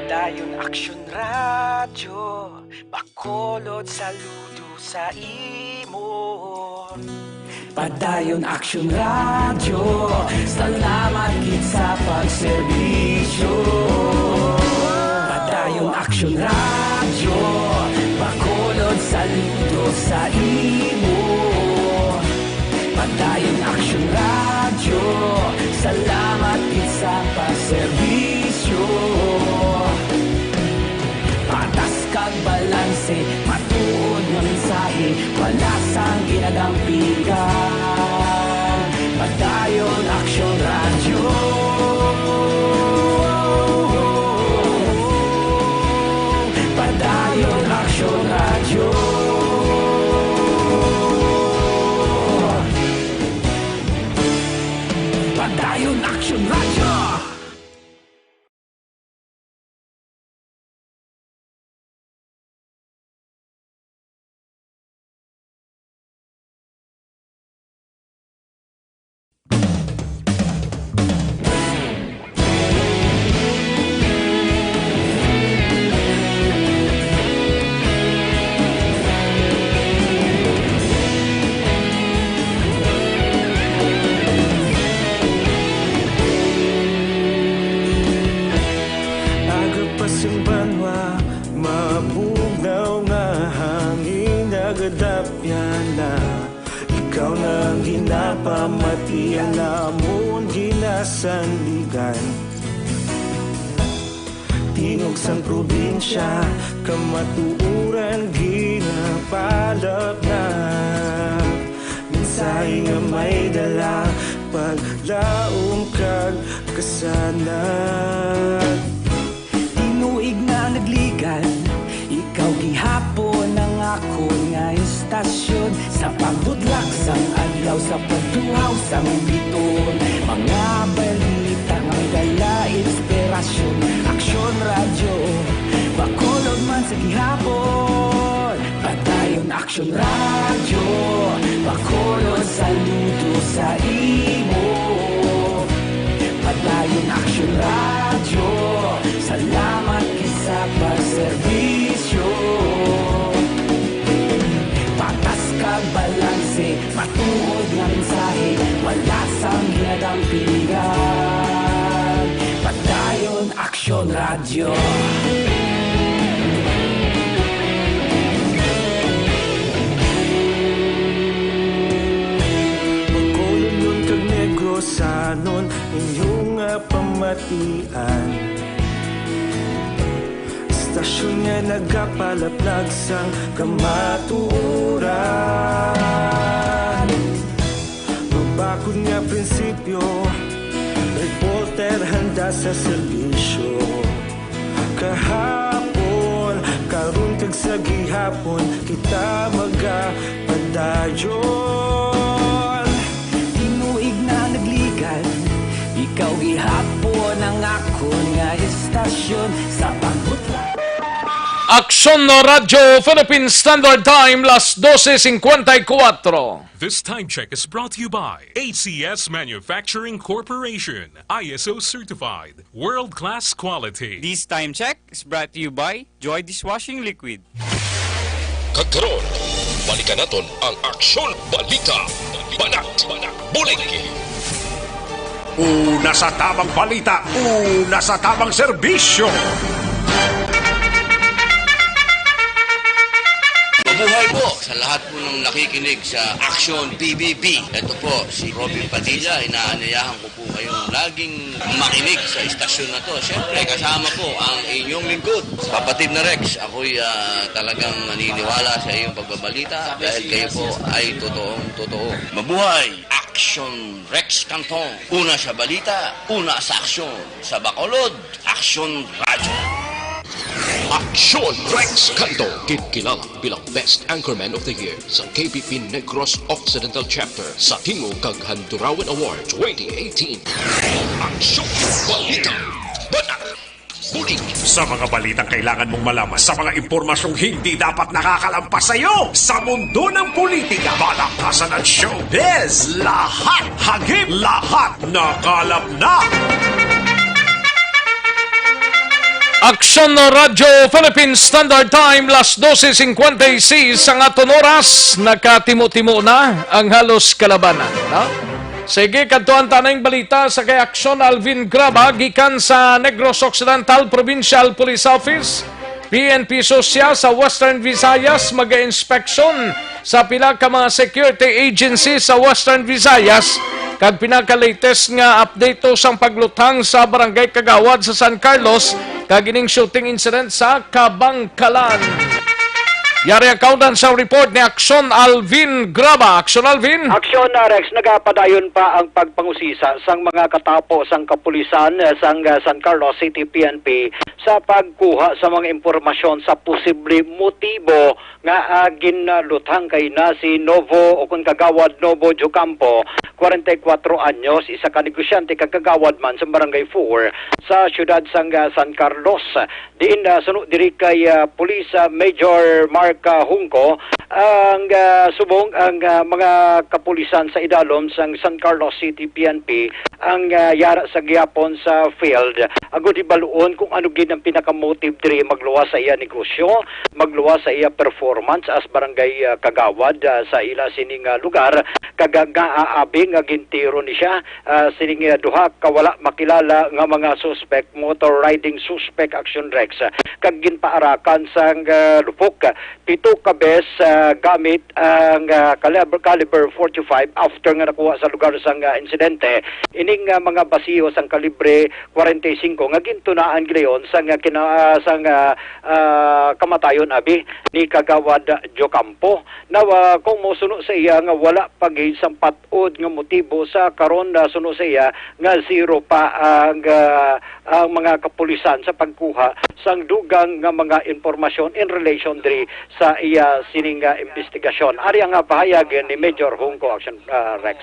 Padayon Aksyon Radyo, Bacolod, saludo sa imo. Padayon Aksyon Radyo, salamat gid sa pagserbisyo. Padayon Aksyon Radyo, Bacolod, saludo sa imo. Padayon Aksyon Radyo, salamat gid sa pagserbisyo. Patas kag balanse, matuod nga mensahe, wala sang ginadampigan. Padayon Aksyon Radyo. Padayon Aksyon Radyo. Pamatian namon ginasandigan, tingog sang probinsya, kamatuoran ginapalapnap. Mensahe nga may dala, paglaom kag kasanag. Tinuig na nagligad, ikaw gihapon ang akon nga istasyon. Sa pagbudlak sang adlaw, sa pagtuhaw sang biton, mga balita nga may dala inspirasyon. Aksyon Radyo, Bacolod man sa gihapon. Padayon Aksyon Radyo, Bacolod, saludo sa imo. Padayon Aksyon Radyo, salamat gid sa pagserbisyo. Patas kag balanse, matuod nga mensahe, wala sang ginadampigan. Padayon Aksyon Radyo. Bacolodnon kag Negrosanon, inyo nga pamatian. Istasyon nga nagapalaplag sang kamatuoran. Mabakod nga prinsipyo, reporter handa sa serbisyo. Kahapon, karon kag sa gihapon, kita magapadayon. Tinuig na nagligad, ikaw gihapon ang akon nga istasyon sa pagbuta. Aksyon Radyo Philippine Standard Time, las doce cincuenta y cuatro. This time check is brought to you by A C S Manufacturing Corporation, I S O certified, world-class quality. This time check is brought to you by Joy Dishwashing Liquid. Kag karon, balikan naton ang Aksyon Balita, Banat, Bulig. Una sa tabang balita, una sa tabang serbisyo. Mabuhay po sa lahat po ng nakikinig sa Aksyon P B B. Ito po si Robin Padilla. Inaanyayahan ko po kayong laging makinig sa istasyon na to. Siyempre, kasama po ang inyong lingkod, kapatid na Rex. Ako'y, ah, talagang naniniwala sa iyong pagbabalita dahil kayo po ay totoong totoo. Mabuhay! Aksyon Rex Cantong. Una sa balita, una sa aksyon. Sa Bacolod, Aksyon Radyo. Aksyon Rex Cantong, kinkilala bilang Best Anchorman of the Year sa K B P Negros Occidental Chapter sa Tingog kag Handurawan Award twenty eighteen. Aksyon Balita. Banat. Bulig. Sa mga balitang kailangan mong malaman, sa mga impormasyong hindi dapat nakakalampas sa iyo, sa mundo ng politika, balakasan at showbiz, lahat hagip, lahat nakalap na. Aksyon Radyo Philippine Standard Time, las doce cincuenta y seis ang aton oras. Nakatimo-timo na ang halos kalabanan, no? Sige, kadtuan ta na ang balita sa kay Aksyon Alvin Graba gikan sa Negros Occidental Provincial Police Office. P N P SOCIA sa Western Visayas maga-inspeksyon sa pila ka mga security agency sa Western Visayas, kag pinaka-latest nga update to sang pagluthang sa Barangay Kagawad sa San Carlos kag ining shooting incident sa Kabangkalan. Yari ang kaundan sa report ni Aksyon Alvin Graba. Aksyon Alvin. Aksyon, uh, Rex, nagapadayon pa ang pagpangusisa sang mga katapo sang kapulisan, uh, sang, uh, San Carlos City P N P sa pagkuha sa mga impormasyon sa posible motibo nga, ah, ginluthang kay na si Novo o kon Kagawad Novo Jocampo, kwarenta y kuwatro anyos, isa ka negosyante kag kagawad man sa Barangay four sa siyudad sang, ah, San Carlos. Diin, ah, suno diri kay, ah, Police, ah, Major Mark, ah, Hungco, ang, ah, subong ang, ah, mga kapulisan sa idalom sang San Carlos City P N P ang, ah, yara sa gihapon sa field, agud hibaluon kung ano gid ang pinaka-motive diri, magluwas sa iya negosyo, magluwas sa iya performance as barangay, ah, kagawad, ah, sa ila sining, ah, lugar, kag, ah, nga aabi nga gintiro ni siya, ah, sining, ah, duha ka wala makilala nga mga suspect, motor riding suspect, Action Rex, ah, kag ginpaarakan sang, ah, lupok. Pito ka bes, ah, ah, gamit ang, ah, caliber, caliber forty-five after nga nakuha sa lugar sang, ah, insidente. Ining, ah, mga basiyo sang kalibre forty-five nga gintunaan gilayon sang, ah, kina-, ah, sang, ah, ah, kamatayon abi ni Kagawad Jocampo. Now, ah, kung mosuno sa iya nga wala pa gid sang pat-od nga motibo sa karon, ah, suno sa iya nga zero pa ang, ah, ang mga kapulisan sa pagkuha sang dugang nga mga impormasyon in relation diri sa iya sining, ah, investigasyon. Ari ang, ah, pahayag ni Major Hungko Action, ah, Rex.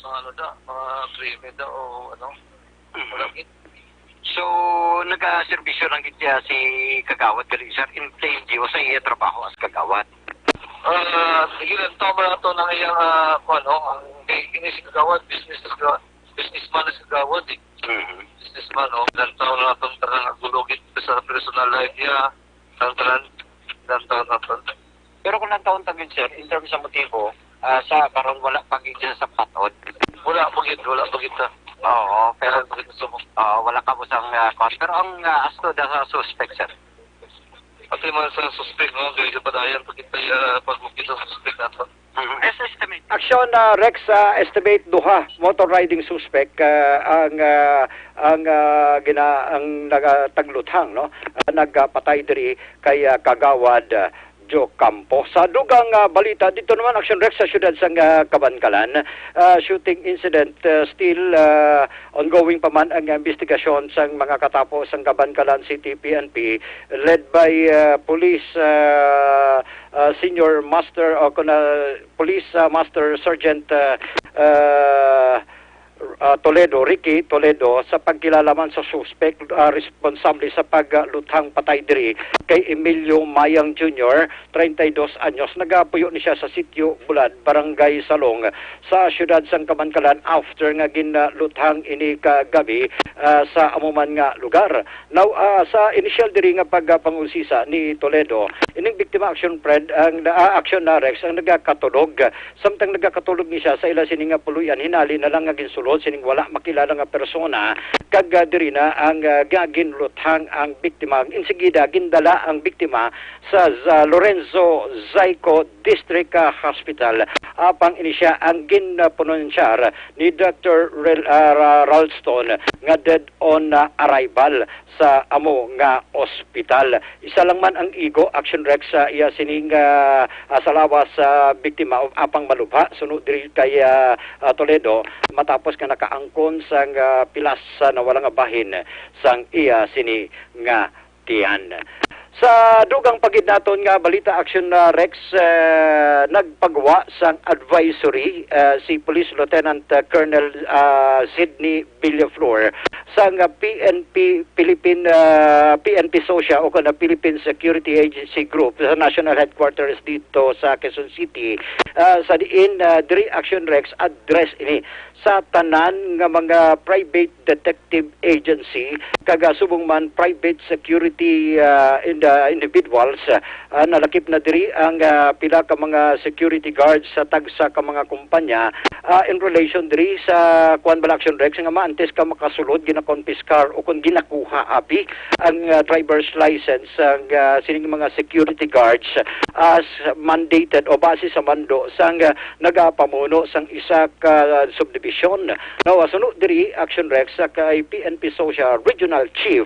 Mga ano da, mga krimen da o ano. Mhm. Wala gid. So, nagaserbisyo lang gid siya si Kagawad gali, sir, in plain view sa iya trabaho as kagawad. Ah, sige lang, tama na to ng iyang, ah, kung ano, ang kay kini si Kagawad, business ka, businessman na si Kagawad eh. Mhm. Businessman, oh, ilang taon na itong tanang agulugit sa personal life niya, ang tanan, ilang taon na to. Pero kung nagtaon ta gid, sir, in terms sa motibo, ah, sa karon wala pa gid siya sa patod. Wala pa gid, wala pa gid ta. Oo, pero Wala pa gid sa sumo. Ah, wala ka usang, ah, kwan. Pero ang, ah, as to the, ah, suspect, sir? Pati man sa suspect, no, kaya sa padayan, pag kita, ah, pag makita sa suspect nato. Mhm. As estimate. Action, ah, Rex, ah, estimate duha motor riding suspect, ah, ang, ah, ang, ah, gina-, ang nagatagluthang, no? Ah, nagpatay diri kay, ah, Kagawad, ah, Joe Campo. Sa dugang, ah, balita, dito naman, Action Rex, sa siyudad sang, ah, Kabankalan, ah, shooting incident, ah, still, ah, ongoing pa man ang investigasyon sang mga katapo sang Kabankalan City P N P, led by, ah, Police, ah, ah, Senior Master o kun, ah, Police, ah, Master Sergeant, ah, ah, ah, Toledo, Ricky Toledo, sa pagkilala man sa suspek, ah, responsable sa pagluthang patay diri kay Emilio Mayang Junior, treinta y dos anyos. Nagapuyo ni siya sa Sitio Bulad, Barangay Salong, sa siyudad sang Kabankalan after nga ginluthang ini kagabi, ah, sa amo man nga lugar. Now, ah, sa initial diri nga pagpangusisa ni Toledo, ining biktima, Action Fred, ang, ah, Action na Rex, ang nagakatulog. Samtang nagakatulog ni siya sa ila sini nga puloy-an, hinali na lang nga ginsulod sining wala makilala nga persona, kag, ah, diri na ang, ah, nga ginluthang ang biktima. Insigida, gindala ang biktima sa, sa Lorenzo Zayco District, ah, Hospital. Apang ini siya ang ginpununsyar ni Doctor Rel-, ah, Ra-, Ralston nga dead on, ah, arrival sa amo nga ospital. Isa lang man ang igo, Action Rex, sa iya sining, ah, ah, sa lawas sa biktima, apang malubha suno diri kay, ah, ah, Toledo, matapos nga nakaangkon sang, ah, pilas sa nawala nga bahin sang iya sini nga tiyan. Sa dugang pa gid naton nga balita, Action, ah, Rex, ah, nagpagwa sang advisory, ah, si Police Lieutenant, ah, Colonel, ah, Sydney Villaflor sang, ah, P N P Philippine, ah, P N P SOSIA o kana Philippine Security Agency Group sa National Headquarters dito sa Quezon City, ah, sa diin, ah, diri, Action Rex, address ini sa tanan nga mga private detective agency kag, ah, subong man private security, ah, in the individuals, ah, nalakip na diri ang, ah, pila ka mga security guards sa tagsa ka mga kumpanya, ah, in relation diri sa kuan bala, Action Rex, nga maantes ka makasulod, ginakonpiskar o kon ginakuha abi ang, ah, driver's license sang, ah, sining mga security guards as mandated o base sa mando sang, ah, nagapamuno sang isa ka subdivision. Now, suno diri, Action Rex, sa kay P N P SOSIA Regional Chief,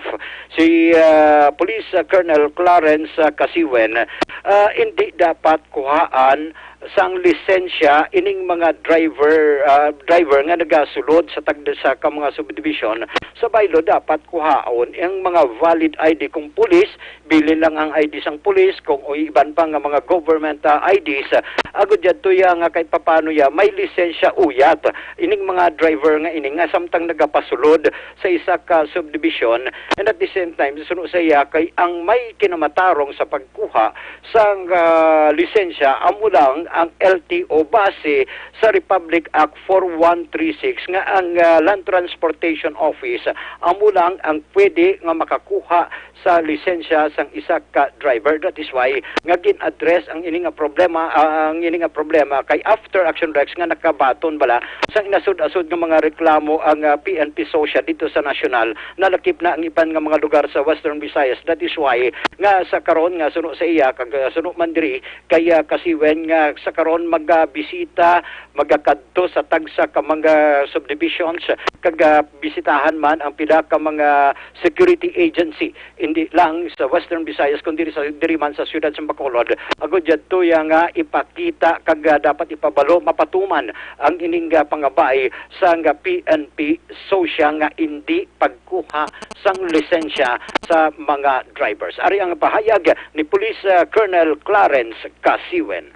si, ah, Police, ah, Colonel Clarence, ah, Casiwen, ah, hindi dapat kuhaan sang lisensya ining mga driver, ah, driver nga nagasulod sa tagsa ka mga subdivision. Sa baylo, dapat kuhaon ang mga valid I D kung pulis, bilin lang ang I D sang pulis, kung o iban pa nga mga government, ah, I Ds, ah, agod yadto ya nga kahit papano ya may lisensya uyat ining mga driver nga ini nga samtang nagapasulod sa isa ka subdivision, and at the same time, suno sa iya kay ang may kinamatarong sa pagkuha sang, ah, lisensya amo lang ang L T O base sa Republic Act four one three six, nga ang, ah, Land Transportation Office amo lang ang pwede nga makakuha sa lisensya sang isa ka driver. That is why nga gin-address ang ini nga problema, ah, ang ini nga problema kay after Action Rex nga nakabaton bala sang inasod-asod nga mga reklamo ang, ah, P N P SOSYA dito sa nasyonal, nalakip na ang iban nga mga lugar sa Western Visayas. That is why nga sa karon nga suno sa iya kag, ah, suno man diri kay, ah, Kasiwen nga sa karon magabisita, magakadto sa tagsa ka mga subdivisions kag, ah, bisitahan man ang pila ka mga security agency, hindi lang sa Western Visayas, kundi sa, diri man sa siyudad sa Bacolod. Agod yadto ya nga ipakita kag, ah, dapat ipabalo, mapatuman ang ining, ah, pangabay sang P N P SOSYA nga indi pagkuha sang lisensya sa mga drivers. Ari ang pahayag ni Police, ah, Colonel Clarence Kasiwen.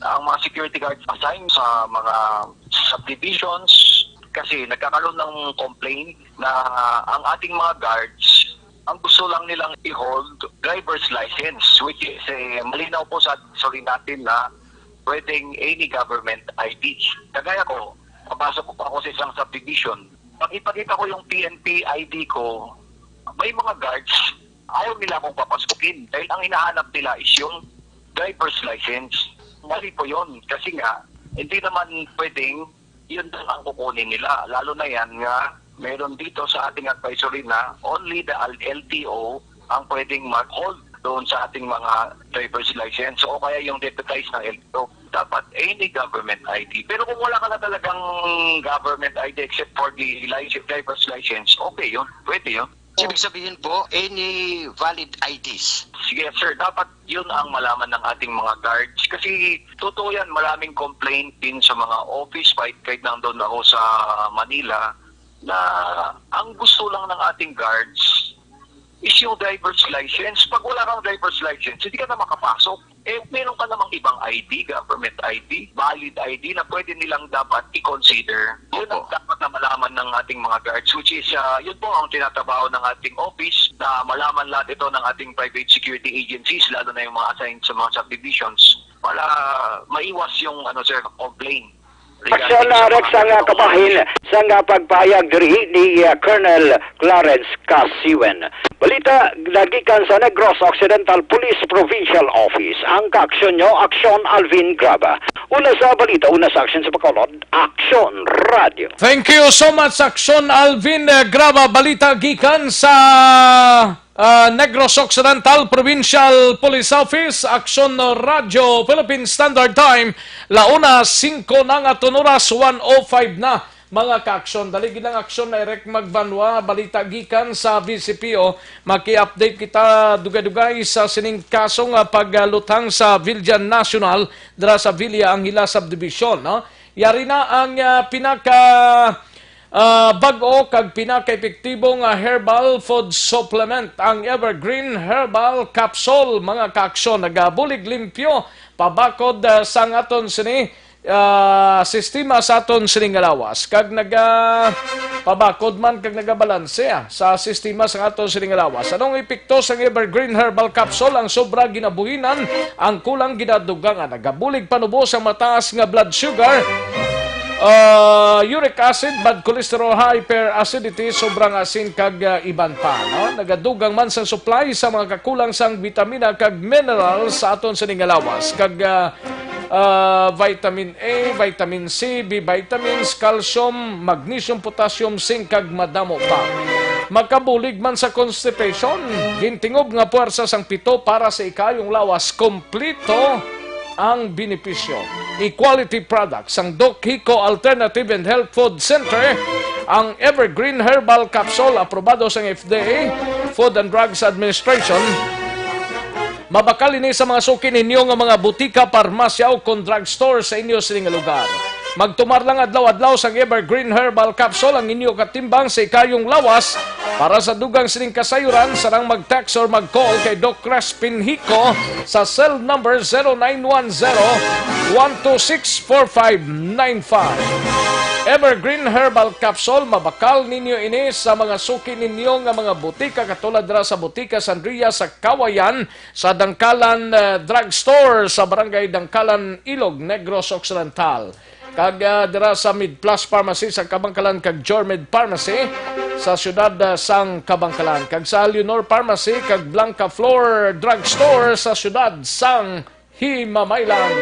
Ang mga security guards assigned sa mga subdivisions kasi nagkakaroon ng complaint na ang ating mga guards, ang gusto lang nilang i-hold driver's license, which is, eh, malinaw po sa, sorry natin na pwedeng any government I D. Kagaya ko, papasok po ako sa isang subdivision. Pag ipakita ko yung P N P I D ko, may mga guards, ayaw nila akong papasukin dahil ang hinahanap nila is yung driver's license. Mali po yun kasi nga, hindi naman pwedeng yun lang ang kukunin nila. Lalo na yan nga mayroon dito sa ating advisory na only the L T O ang pwedeng mag-hold doon sa ating mga driver's license o kaya yung deputized ng L T O. Dapat any government I D. Pero kung wala ka na talagang government I D except for the license, driver's license, okay yun. Pwede yun. Ibig sabihin po, any valid I Ds? Sige, sir. Dapat yun ang malaman ng ating mga guards. Kasi totoo yan, maraming complaint din sa mga office, kahit, kahit nandun ako sa Manila, na ang gusto lang ng ating guards is yung driver's license. Pag wala kang driver's license, hindi ka na makapasok. Eh, meron ka namang ibang I D, government I D, valid I D na pwede nilang dapat i-consider. Yun ang Opo. dapat na malaman ng ating mga guards, which is, ah, yun po ang tinatrabaho ng ating office, na malaman lahat ito ng ating private security agencies, lalo na yung mga assigned sa mga subdivisions, para maiwas yung, ano, sir, complaint. Aksyon na, Rex, ang, ah, kabahin sang, ah, pagpahayag diri ni, ah, Colonel Clarence Kasiwen. Balita nagikan sa Negros Occidental Police Provincial Office. Ang kaaksyon nyo, Aksyon Alvin Graba. Una sa balita, una sa aksyon sa Bacolod, Aksyon Radio. Thank you so much, Aksyon Alvin, eh, Graba. Balita gikan sa, ah, Negros Occidental Provincial Police Office, Aksyon Radio, Philippine Standard Time, launa singko na nga tunuras, one oh five na. Mga kaaksyon, dali gid ang aksyon, Direk Magbanwa, balita gikan sa V C P O. Maki-update kita dugay-dugay sa sining kaso nga pagluthang sa Villa Nacional dira sa Villa Angela Subdivision, no? Yari na ang, ah, pinaka, ah, bag-o kag pinaka-epektibo nga herbal food supplement, ang Evergreen Herbal Capsule. Mga kaaksyon, nagabulig limpyo pabakod, ah, sang aton sini, ah, sistema sa aton sining nga lawas, kag naga-, pabakod man kag nagabalanse, ah, sa sistema sa aton sining nga lawas. Anong epekto sang Evergreen Herbal Capsule? Ang sobra ginabuhinan, ang kulang ginadugangan, nagabulig panubo sa mataas nga blood sugar, ah, uric acid, bad cholesterol, hyperacidity, sobrang asin, kag, ah, iban pa, no? Nagadugang man sa supply sa mga kakulang sang bitamina kag mineral sa aton sining nga lawas, kag, ah, ah, vitamin A, vitamin C, B vitamins, calcium, magnesium, potassium, zinc, kag madamo pa. Makabulig man sa constipation, gintingob nga puwersa sang pito para sa ikaayong lawas, kompleto ang benepisyo. Equality product sang Doc Hico Alternative and Health Food Center, ang Evergreen Herbal Capsule, aprobado sang F D A, Food and Drugs Administration. Mabakal ini sa mga suki ninyo nga mga butika, parmasya, o kon drugstore sa inyo sini nga lugar. Magtumar lang adlaw-adlaw sang Evergreen Herbal Capsule ang inyo katimbang sa ikaayong lawas. Para sa dugang sining kasayuran, sarang mag-text or mag-call kay Doc Crispin Hico sa cell number zero nine one zero, one two six, four five nine five. Evergreen Herbal Capsule, mabakal ninyo ini sa mga suki ninyo nga mga butika, katulad dira sa Butika Sandria sa Kawayan, sa Dangkalan, eh, Drugstore sa Barangay Dangkalan, Ilog, Negros Occidental. Kag, ah, dira sa Med Plus Pharmacy sa Kabankalan kag Jormed Pharmacy sa siyudad, ah, sang Kabankalan. Kag sa Leonor Pharmacy kag Blanca Flor Drugstore sa siyudad sang Himamaylan.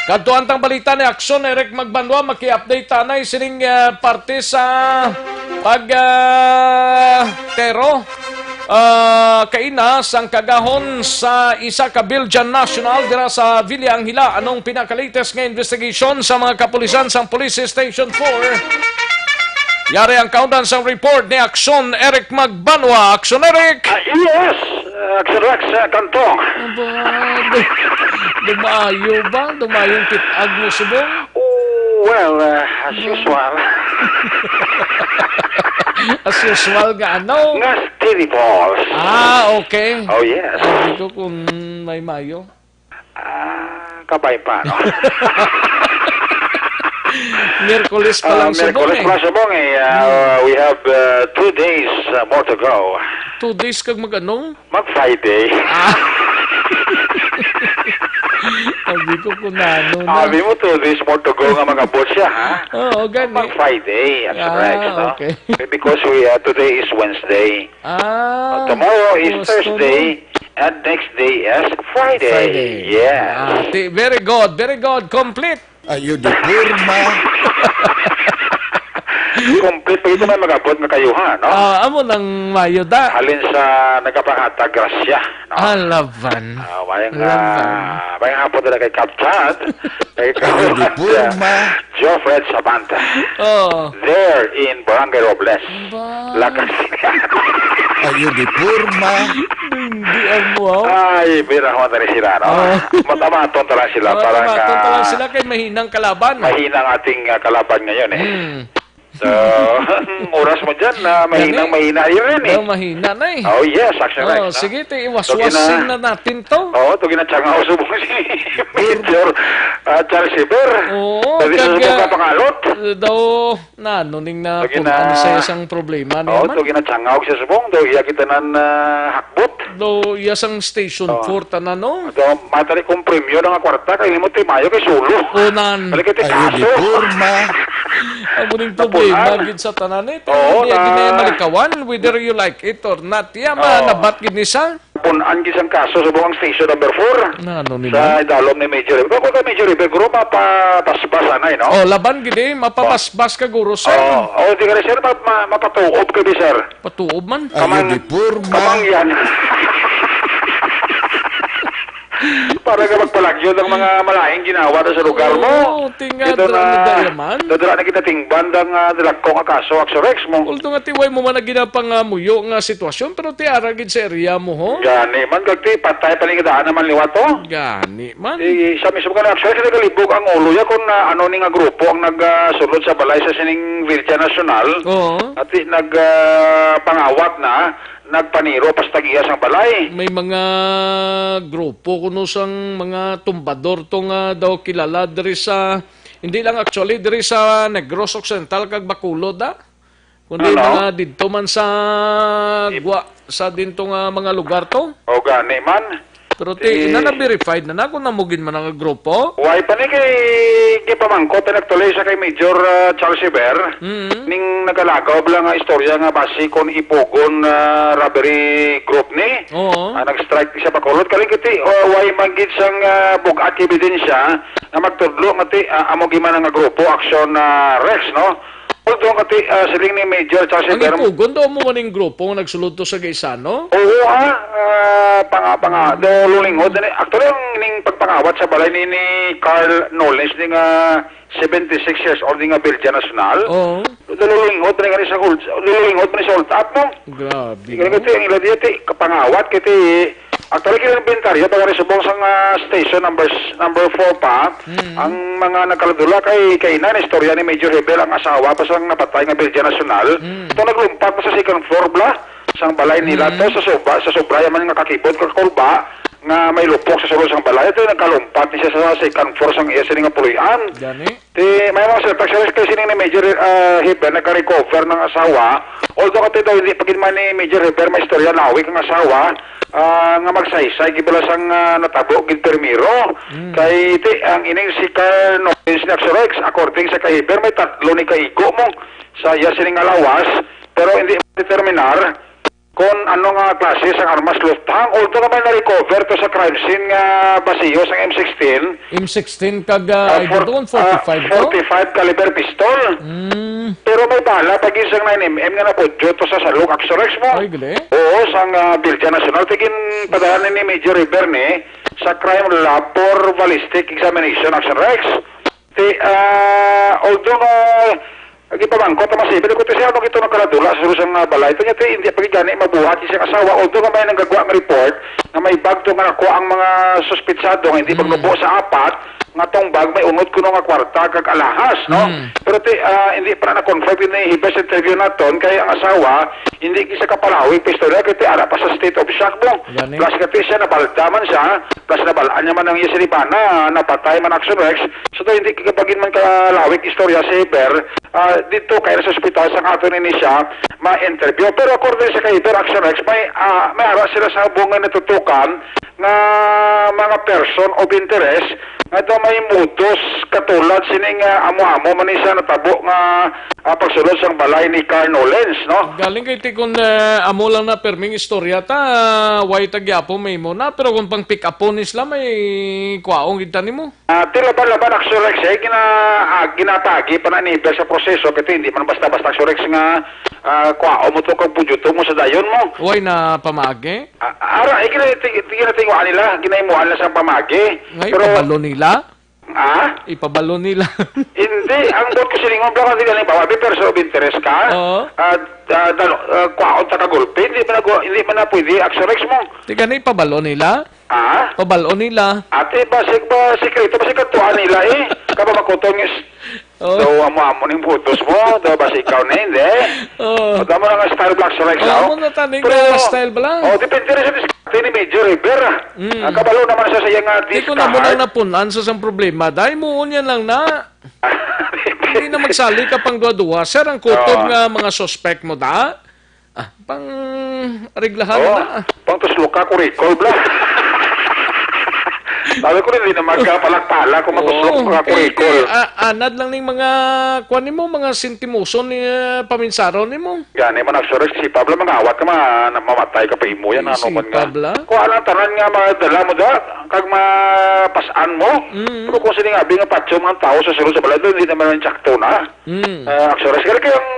Kadto ang tang balita ni Aksyon Eric Magbanwa, maki-update tanay sining, ah, parte sa pag, ah, tero, ah, kaina sang kagahon sa isa ka Biljan National dira sa Villa Angela. Anong pinaka-latest nga investigation sa mga kapulisan sang Police Station four? Yari ang kaundan sang report ni Aksyon Eric Magbanwa. Aksyon Eric! Ah, yes, uh, Aksyon Rex, uh, Kantong. Aba, du-, dumaayo ba? Dumayong kit-ag mo subong? Oh, well, uh, as usual. As usual nga ano? Nga steady balls. Ah, okay. Oh, yes. Sabi ko kung may mayo. Ah, kabay pa, no? Miyerkules pa Ah, lang subong Miyerkules eh. pa subong eh. Ah, Hmm. we have, uh, two days, uh, more to go. Two days kag mag-ano? Mag-Friday. Ah. Sabi ko kung ano na. Sabi mo, two days more to go nga mag-abot siya, ha? Oo, gani. Mag-Friday, that's Ah, correct, no? okay. Because we, uh, today is Wednesday. Ah, Uh, tomorrow is gusto Thursday, mo. and next day is Friday. Friday. Yes. Ah, ti-, very good, very good. Complete. Ayo di porma. Complete pa ito may mag-abot nga kayuhan, no? Ah, amo nang mayo da. Halin sa nagapanghatag grasya, no? Alaban. Ah, mayang, Alaban. ah, mayang hapon nila kay Kap Chad, kay Ayo di Kap porma. Geoffrey Sabanta. Oh. There in Barangay Robles. Ba? Lakas. Ayo di porma. Hindi ang wow. Ay, bira mo tani sila, no? Oh. Matamaton tala sila para Matamaton nga tala sila kay mahinang kalaban. Mahina ang ating, ah, kalaban ngayon, eh. Hmm. So, ang oras mo dyan, na mahinang Gani? mahina yun, eh. Oh, mahina na, eh. Oh, yes, Action Oh, Rex, no? sige, ti, iwaswasin So, gina- na natin to. Oo, to ginatsangaw subong si Major, ah, Charles Iber. Oo, Dali sa kag, subong ah, ka pangalot. eh, daw, na, ano ning na Lagi pun-, na. ano sa isang problema Oo, naman? to ginatsangaw sa subong, daw iya kita nan, ah, hakbot. Daw iya sang Station Oo. four tanan, no? Daw matali kung premyo na nga kwarta, kay mo ti mayo kay sulo. Unan. Balik kay Ayo di kaso. porma. Ang muning Napunan. problema gid sa tanan, eh. Oo, Hindi, na hindi na malikawan, whether you like it or not. Iya, Oo. manabat gid ni sa. Punan gid sang kaso subong ang Station number four. Na, ano ni Sa ba? idalom ni Major River. Kung kay Major River, guro, mapabasbas anay, no? Oh, laban gid eh, mapabasbas ka guro, sir. Oh, oh, di ka rin, sir, ma-, ma-, mapatuob ka, di, sir. Patuob man. Ayo Kamang-, di porma. kamangyan. Para nga magpalagyo ng mga malaing ginawa na sa lugar mo. Oo, tinga, Ito dra na ni Dayaman. Dadala na kita ting bandang, ah, dalagko nga kaso, Axorex mo. Although nga tiway mo man ang ginapangamuyo nga sitwasyon, pero ti ara gid sa area mo, ho? Gani man, gagti, patay pa ni kadaan naman liwat, oh. Gani man. Eh, sa mismo ka na, Axorex, nagalibog ang ulo ya kung, ah, ano ni nga grupo ang nagasulod sa balay sa sining Villa Nacional. Oo. At i-, nag, ah, pangawat na, nagpaniro pas tagiya sang balay. May mga grupo kuno sang mga tumbador to nga daw kilala diri sa, hindi lang actually diri sa Negros Occidental kag Bacolod, ah. Kundi Ano? mga didto man sa Ip- gwa, sa dinto nga mga lugar to. O gani man. Pero ti, Ti- ina na verified na na kung namugin man ang grupo? Why pa ni kay gipamangkot na actually sa kay Major, ah, Charles Iber, Mm. ning nagalagaw bala nga istorya nga basi kon Ipugon, ah, robbery group ni. Oo. Ah, nag-strike ni sa Bacolod. Kaling kiti, oh, why man gid sang, ah, bug-at nga ebidensya nga magtudlo nga ti, ah, amo gid man nga grupo, Action, ah, Rex, no? Although kati, ah, siling ni Major Charles Ang Iber Ipugon daw mo maning grupo nga nagsulod to sa Gaisano? Oo, ha? Ah, panga-, panga-, do lulingod na ni. Actually, ang ning pagpangawat sa balay ni, ni Carl Knowles, ni nga seventy-six years old, ni nga Bilya Nacional. Oo. Do lulingod na ni sa hold, lulingod na ni sa hold up mo. Grabe, Ikaw no? Kati, ang ila diya, ti, kapangawat, kati, Actually, ginainventaryo pa gani subong sang, ah, station number s-, number four pa, Mm. ang mga nagkaladula kay, kay na, istorya ni Major Hebel, ang asawa pa sang napatay nga Bilya Nacional. Mm. Ito naglumpat pa sa second floor bla, sang balay nila Mm. to, sa sobra, sa sobra yaman nga kakibot, kakulba, nga may lupok sa sulod sang balay. Ito, nagkalumpat ni siya sa second floor sang iya sining nga puloy-an. Gani? Ti, may mga setup siya kay sining ni Major, ah, Heber nagka-recover ng asawa. Although kati daw hindi pa gid man ni Major Heber may istorya lawig ang asawa, ah, nga magsaysay gid bala sang, ah, natabo gid primero. Mm. Kay ti, ang ining si Carl Norris ni Axorex, according sa kay Heber, may tatlo ni kaigo mo sa iya sining nga lawas, pero hindi determinar kung ano nga klase sang armas luthang, although nga may na-recover to sa crime scene nga basiyo sang M sixteen. M sixteen kag, ah, Ah, I don't for-, know, ah, forty-five to? forty-five caliber pistol. Mm. Pero may bala pa gid sang nine M M nga napudyo to sa salog, Action Rex mo. Ay, gali. Oo, sang, ah, Bilya National. Tigin padala ni Major Riverne sa crime lab for ballistic examination, Action Rex. Ti, ah, although nga, agi pa bangko, ta masibil ko, ti siya, ano, ito nakaradula sa sulod sang, ah, balay. Ito niya, ti, hindi pa gid gani mabuhat yung siyang asawa. Although nga may nanggagwa nga report nga may bag to nga nakuha ang mga suspitsado nga hindi Mm. magnubo sa apat, nga tong bag may unod kuno nga kwarta kag alahas, no? Mm. Pero ti, ah, hindi pa na na-confirm yun ni Hibes interview naton, kay ang asawa, hindi gid siya kapalawig pa istorya, kay ti, ara pa sa state of shock mo. Gani. Plus, kay ti siya, nabalda man siya, plus, nabalaan niya man ang iya sinibana, napatay man, Action Rex. So, daw hindi kagabagin man kalawig istorya si Ber, ah, dito kay sa ospital sa aton ini siya ma-interview. Pero according sa kay Ber, Action Rex, may, ah, may ara sila sa bungay natutukan nga mga person of interest nga daw may modus katulad sining, ah, amo-amo man ni sa natabo nga, ah, pagsulod sang balay ni Carl Nolens, no? Galing kay ti kun, eh, amo lang na perming istorya ta, way ta gyapon may mo na, pero kung pang pick up ni sila, may kwaong gid ta nimo. Ah, ti laban-laban, Action Rex, eh, gina-, ah, ginatagi pa na ni Iber sa proseso, kay ti hindi man basta-basta, Action Rex, nga, ah, kwaon mo to kag budyoto mo sa dayon mo. Way na pamagi? Ah, ara, eh, gina-, ti-, ti-, ginatinguan nila, ginahimuan nila sa pamagi. Nga Pero ipabalo nila? Ah? Ipabalo nila. Hindi, ang buot ko silingon, baka, di, halimbawa, may person of interest ka, Oo. ah, ah, dalo, ah, kwaon ta ka gulpi, hindi man na, hindi man na pwede, Action Rex mo. Ti gani, ipabalo nila? Ah? Pabal-on nila. Ate, basig ba, sikreto, basig katuan nila eh. Kaba makuton yung s-, Oh. daw amo-amo ning butos mo, daw basig ikaw na hindi. Oh. Pagka mo na nga style, Black Strike, Oh, oh. Amo na taning, Pero, ah, style ba lang? Oh, depende rin sa diskarte ni Major River. Mm. Ah, kabalo naman sa sayang nga Di ko na mo discard. lang napunan sa sang problema. Dahil mo, unya lang na. Hindi na magsali ka pang dua-dua. Sir, ang kutob Oh. nga mga suspect mo, da? Ah, pang ariglahan Oh, na. pang tusloka, kurikol, bla. Sabi ko, hindi na magkapalakpala kung matuslok Oo, mga kay, kurikol. kay, ah, anad lang ning mga, kuwan nimo, mga sintimoson ni, ah, paminsaron nimo. Gani man, Action Rex, sipa bla, mga awat ka, ma-, na-, mamatay ka pa imo yan, ano man nga. Sipa bla? Kuha lang tanan nga mga dala mo da, kag mapasan mo. Mm. Pero kung sining abi nga patyo mga tao sa sulod sa balay, hindi naman ang tsakto na. Mm. Ah, Action Rex, kaya ang,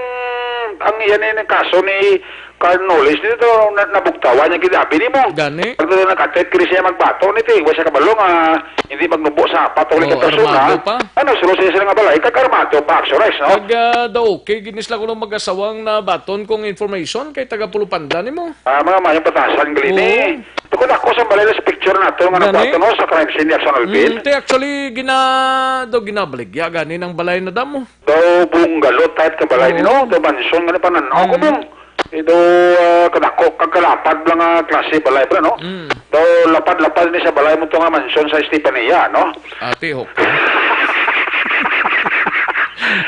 ang yan, yung kaso ni Carl Nolens, dito na, nabugtawan niya ginabi ni mo. Gani? Pag nakatet, kini siya magbato, nito, iwas siya kabalo nga, hindi magnubo sa apat o Oh, ka persona. armado pa. Ano, sulod siya sila nga balay, kag armado pa, Action Rex, no? Pag, ah, daw, okay, ginis lang ko ng mag-asawang na baton kong information kay taga Pulupanda ni mo. Ah, mga mayang batasan, gali ni. Oo. Tukod ako sa balay, sa picture nato nga Gani? nagbato, no, sa crime scene ni Action Alvin. Mm, te, actually, gina-, daw ginabaligya, gani ng balay na damo. Daw bungalow type ka balay Oo. ni, no? Daw mansyon nga ni panan-aw ko, Mm. bong. Eh, daw, ah, kadako, kagkalapad lang nga klase balay pala, no? Mm. Daw lapad-lapad ni sa balay mo to nga mansyon sa Estefania, no? Ate, okay.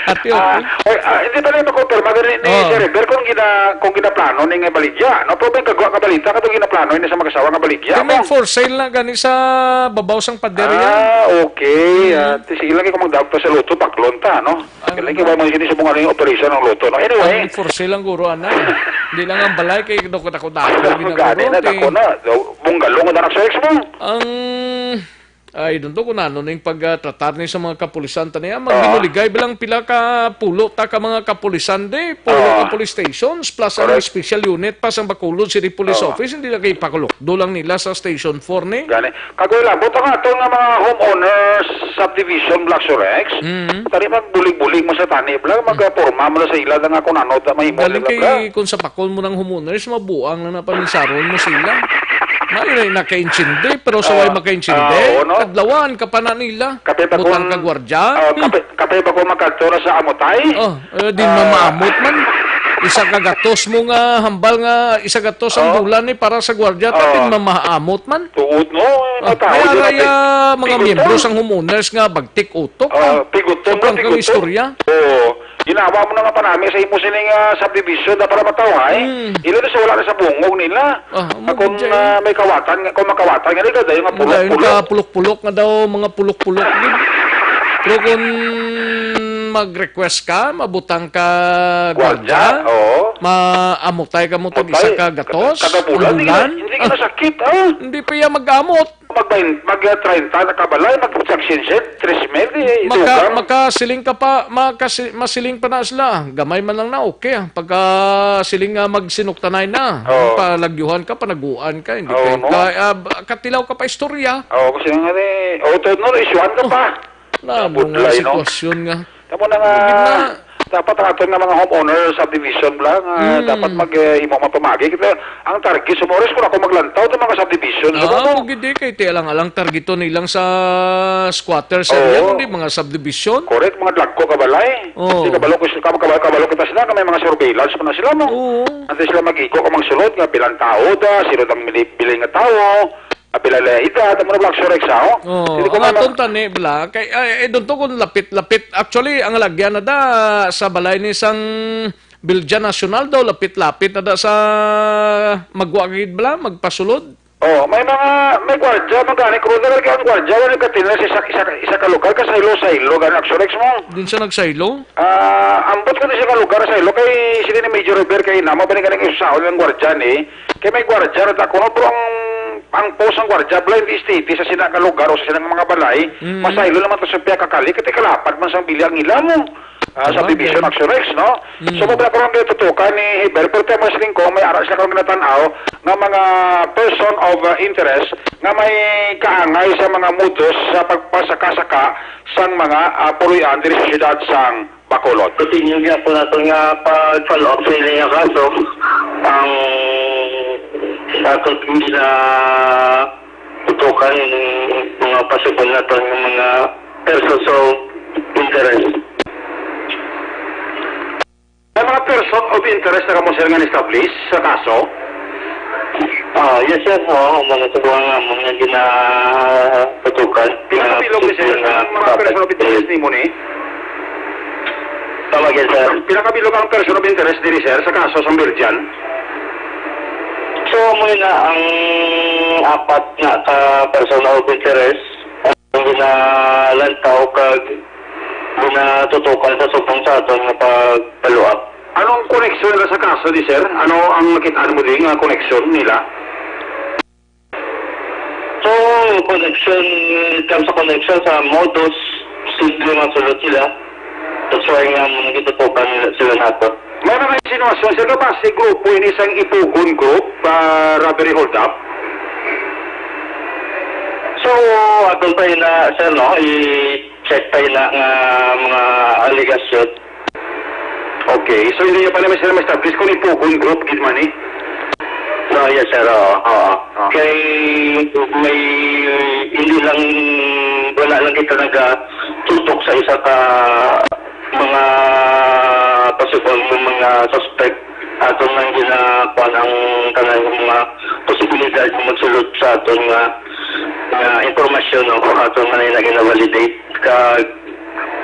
Ate, Ah, okay. oy, ah, hindi pa rin makonfirma gani ni Oo. Sir Ever kung gina-, kung ginaplano ni nga baligya, no? Pero may kagwa nga balita, katong ginaplano ni sa mag-asawa nga baligya, Kaya may no? for sale na gani sa babaw sang pader yan. Ah, okay. Mm. Ah, ti-, sige lang kung magdagto sa luto, baklon ta, no? Ang Kailan ba mo sini sa mga ano yung operation ng luto, no? Anyway. Ang for sale ang guro, ana. Hindi lang ang balay, kay dako-dako-dako, Gani na, ginaguro, dako ti-, na. Bungalow nga na nagsex mo. Ang, ay, doon to kung ano na yung pagtratar ni sa mga kapulisan, tani, ah, Ah. magbinuligay bilang pila ka pulo ta ka mga kapulisan, di, pulo ka Ah. police stations, plus ang Correct. special unit, pa sa Bacolod City Police Ah. Office, hindi lang kay pakulok. Doon lang nila sa Station four ni. Gani. Kagoy labot ang ato nga mga homeowners subdivision, Black Surex. Mm. Tani magbulig-bulig mo sa tani, bla, Mm. magporma mo na sa ila nga kung ano ta mahimo Galing nila, kay bla. kung sa pakon mo ng homeowners, mabuang na napaminsaron mo sila. May na nakaintindi, pero sa Ah, way makaintindi, ah, oo, no? kadlawan ka pa na nila. Kape pa Butang kung, ka gwardya. ah, Hmm. kape, kape pa kung makadto na sa amutay? Oh, eh, di Ah. mamaamot man. Isa ka gatos mo nga hambal nga isa gatos ang Oo. Bulan ni para sa gwardiya, Oo. Tapin mamahamot man. Tuod, no? Eh, Ah, matao may din aray, natin. Ah, mga Pigot miyembro to. Sang homeowners nga bagtik utok, Ah, ah. Pigot to, Sobrang pigot kang to. Istorya. Oo. Ginawa mo na nga panami sa imo sining, ah, subdivision na para matawhay. Mm. Ila na sa wala na sa bungog nila. Ah, Akon, magudya, eh. Ah, may kawatan nga, kung makawatan nga, ikaw dayon nga Ang dayon pulok-pulok. Ka pulok-pulok nga daw, mga pulok-pulok, gid. Pero kung mag-request ka, mabutang ka Gwardiya, gwardiya, oo. Maamutay ka mo tag Mutay. isa ka gatos, Kada bulan, ang hindi bulan. Na, hindi ka Ah, nasakit, ah. Hindi pa iya mag-amot. Mag-, mag-, ah, treinta na kabalay, mag-, siyam, siyam, tres mil, di, eh, Maka-, dugang. Makasiling ka pa, makasi-, masiling pa na sila. Gamay man lang na, okay, ah. Pagka siling nga magsinuktanay na, Oo. Palagyuhan ka, panaguan ka, hindi Oo, ka, no? Ka, ah, ba-, katilaw ka pa istorya. Oo, kasi nga ni, oh, to, no, isuan ka Oh. pa. Na, Budlay, mga no? Sitwasyon nga. Tamo na nga, Hindi na. Dapat ang aton nga mga homeowner subdivision lang, ah, Mm. Dapat mag, eh, imo man pamagi. Kita, ang target sa Mores, kung ako maglantaw, itong mga subdivision, sa Ah, mga mo gid, eh, kay ti alang-alang targeton nilang sa squatters Oo. Area, kundi mga subdivision. Correct, mga dagko ka balay. Oo. Di kabalo ko sila, kabalo, kabalo kita sila, nga may mga surveillance pa na sila, no? Oo. Antes sila mag-igo ka magsulod, nga pilang tao da, sino ang mili-, biling nga tao, Apila la edad, amo na ba, Sir Rex, ha, oh? Oh, Hindi ko ang man aton tani, bla, kay, ay, eh, doon to kung lapit-lapit. Actually, ang lagyan na da sa balay ni sang Biljan National daw, lapit-lapit na da sa magwa gid, bla, magpasulod. Oh, may mga, may gwardya, magani, kung nagalagyan ang gwardya, wala katinla sa isa, isa, isa ka lugar, kasaylo-saylo, gani, Sir Rex, mo. Din siya nagsaylo? Ah, ambot ko din siya ka lugar, saylo, kay sila ni Major River, kay nama, ba ni galing isaon ng gwardya ni, kay may gwardya, rat ako, no, pero ang, ang post ng gwardya, blind state, sa sila ka lugar o sa silang mga balay, Mm. masaylo naman to sa piya kakali, kay kalapad man sang bilyang ila mo. Ah, sa Ah, division okay. Action X, no? Mm. So, mabla ko lang dito tutukan ni Heber, pero tayo mas lingkong may ara sila karong ginatanaw nga mga person of, uh, interest nga may kaangay sa mga modus sa pagpasaka-saka sang mga, ah, puloy-an diri sa siyudad sang Bacolod. Continue niya po nato nga pag-follow up sa ilang kaso, ang sa ato ginatutukan yung mga possible nato nga mga persons of interest. May mga person of interest na kamo, sir, nga na-establish sa kaso? Ah, yes, sir. Oo, mga tubuhan nga, mga ginatutukan. Pila ka bilog ni, sir, Nga ang mga person of interest nimo ni? Come again, sir. Pila ka bilog ang person of interest diri, sir, sa kaso sa Virgin? So, muna ang apat nga ka person of interest. Ang ginalantaw kag ginatutukan sa subong sa aton nga pagpaluap. Anong koneksyon nila sa kaso, di, sir? Ano ang nakita mo din nga koneksyon nila? So, koneksyon, in terms of connection sa modus, simple man sulod sila. That's why nga mo nagitutukan nila sila nato. May mga insinuasyon, sir, nga basi grupo ini sang Ipugon Group, ah, robbery holdup? So, aton pa yun na, sir, no? I-check pa yun na nga mga allegation. Okay, so hindi niya pa naman sila ma-establish kung Ipugon Group, gid man eh. No, yes, sir, oo, oo. Ah. Kay may, hindi lang, wala lang kita nagatutok sa isa ka mga possible nga mga suspect, aton lang ginakuan ang tanan nga mga posibilidad nga magsulod sa aton nga, nga impormasyon, no? Aton man na gina-validate ka,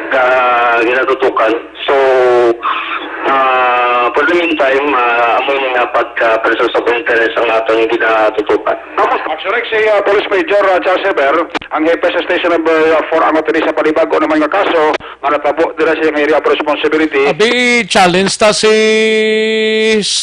ka ginatutukan. So, ah, for the meantime, ah, amo yung apat ka persons of interest ang aton ginatutukan. Tapos, Action X, si, ah, Police Major, ah, Charles Heber, ang hepe sa Station Number four, ang attorney sa panibago naman nga kaso, nga natabo dira sa iyang area of responsibility. Abi, challenge ta si,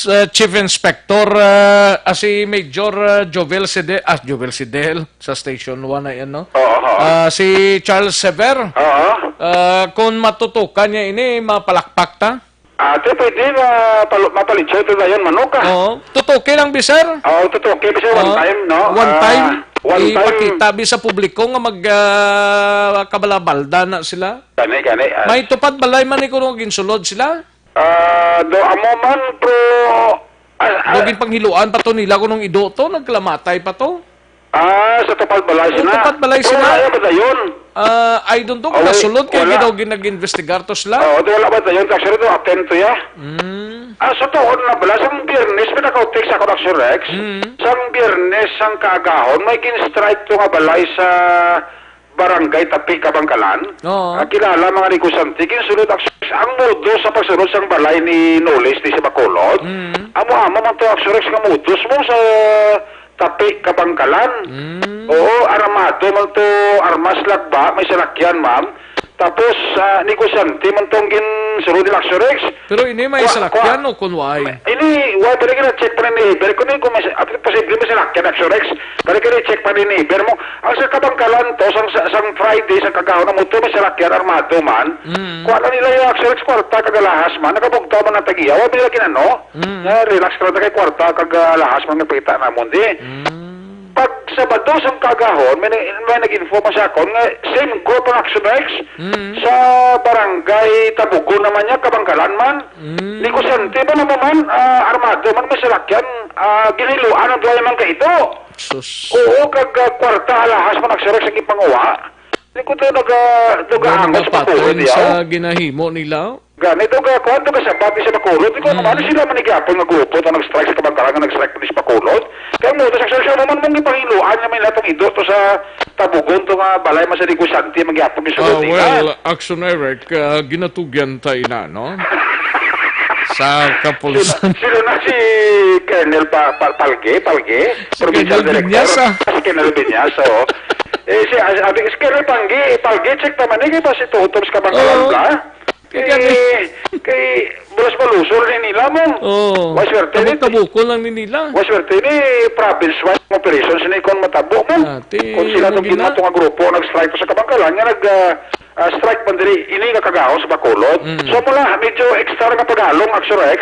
uh, Chief Inspector, uh, ah, si Major, uh, Jovel Sidel, ah, Jovel Sidel, sa Station one na yan, no? Oo, oo. Ah, si Charles Sever, Oo. Ah, kung matutukan niya ini, mapalakpak ta? Ah, te, pwede na palo-, mapalitso ito na yun, manok, ah. Oo. Tutuki lang, bi, sir? Oo, tutuki, bi, sir, one Oo. Time, no? One Ah, time, one time. Ipakita, bi, sa publiko nga mag, ah, kabalabalda na sila. Gani, gani, ah. May tupad balay man ni kuno ginsulod sila? Ah, do, amo man, pero, ah, ah. Do ginpanghiluan pa to nila kunong ido to, nagkalamatay pa to. Ah, sa tupad balay Oh, sila. Tupad balay Pero sila. Wala yan, ba yun? Ah, I don't know kung Ah, wala, nasulod kay wala. ginaw-, ginag-investigar to sila. Oo, di wala ba tayo? Actually, to attend to ya. Mm. Ah, sa tuon na bala, sang Biyernes, may naka-text ako, Action Rex. Mm. Sang Biyernes, sang kaagahon, may gin-strike to nga balay sa Barangay Tapi, Kabangkalan. Oo. Ah, kilala, mga negosyanti. Ginsulod, Action Rex, ang modus sa pagsulod sang balay ni Nolis di sa Bacolod. Mm. Amo-amo man to, Action Rex, nga modus mo sa Tapi, Kabangkalan. Mm. Oo, armado man to, armas lagba, may salakyan, ma'am. Tapos, ah, negosyante man tong ginsulod ni Action Rex. Pero ini may Kwa-, salakyan kwa-, o kun way? Ini, wa, pero gina-check pa ni neighbor. Kung ini, kung may sa-, ah, posible may salakyan, Action Rex. Pero gina-check pa ni neighbor mo. Ang sa Kabangkalan to, sang, sa-, sang Friday, sa kagahon na mo to, may salakyan, armado man. Mm. Kuha lang nila yung Action Rex, kwarta, kag alahas man. Nakabugta man ang tagiya. Wa, nila ginano. Mm. Nga, relax ka lang, kay kwarta, kag, ah, alahas man, may pakita namon, di. Mm. Pag Sabado sang kagahon, may, may nag-inform sa akon nga same group ang Action Rex Mm. sa barangay Tabugon naman niya, Kabangkalan man. Mm. Negosyante ba naman man, ah, armado man, may salakyan, ah, giniluan ang duha man kaido. Sus. Oo, kag, ah, kwarta alahas man Action Rex ang ipanguha. Di ko to naga-, May nagaangot mga sa pattern pagkuha niya. sa ginahimo nila. Gani, to ka, kuwan, to ka sabat ni sa Bacolod. Ikaw, Mm. ano sila man ni gihapon nga grupo to nag-strike sa Kabangkalan nga nag-strike ni sa Bacolod? Kaya mo, to sa, sa, sa, man mong ipangiluan nga may natong ido to sa Tabugon to nga balay man sa negosyante, man gihapon ni Ah, sulod nila. well, Action Eric, ah, ginatugyan ta ina, no? Sa kapulisan. Sino, sino na si Colonel Pa-, Pa-, Palge? Palge? Si Provincial Colonel Director? Viñas, ah. Ah, si Colonel Viñas, oo. Eh, si, ah, abi, si Colonel Palge, Palge, check naman, eh, kaya ba si Toto sa Kabangkalan Oo. ka? Kay Kay, gani. kay bulas-balusol ni nila mo. Oo. Wa swerte ni Tabok-tabokon lang ni nila. Wa swerte ni province-wide operation sini kon matabo mo. Ate, Kung sila ano tong gina? ginato nga grupo nag-strike to sa Kabangkalan nga nag, ah, ah, strike man diri ini nga kagahon sa Bacolod. Mm. So mula medyo extra nga paghalong, Action Rex,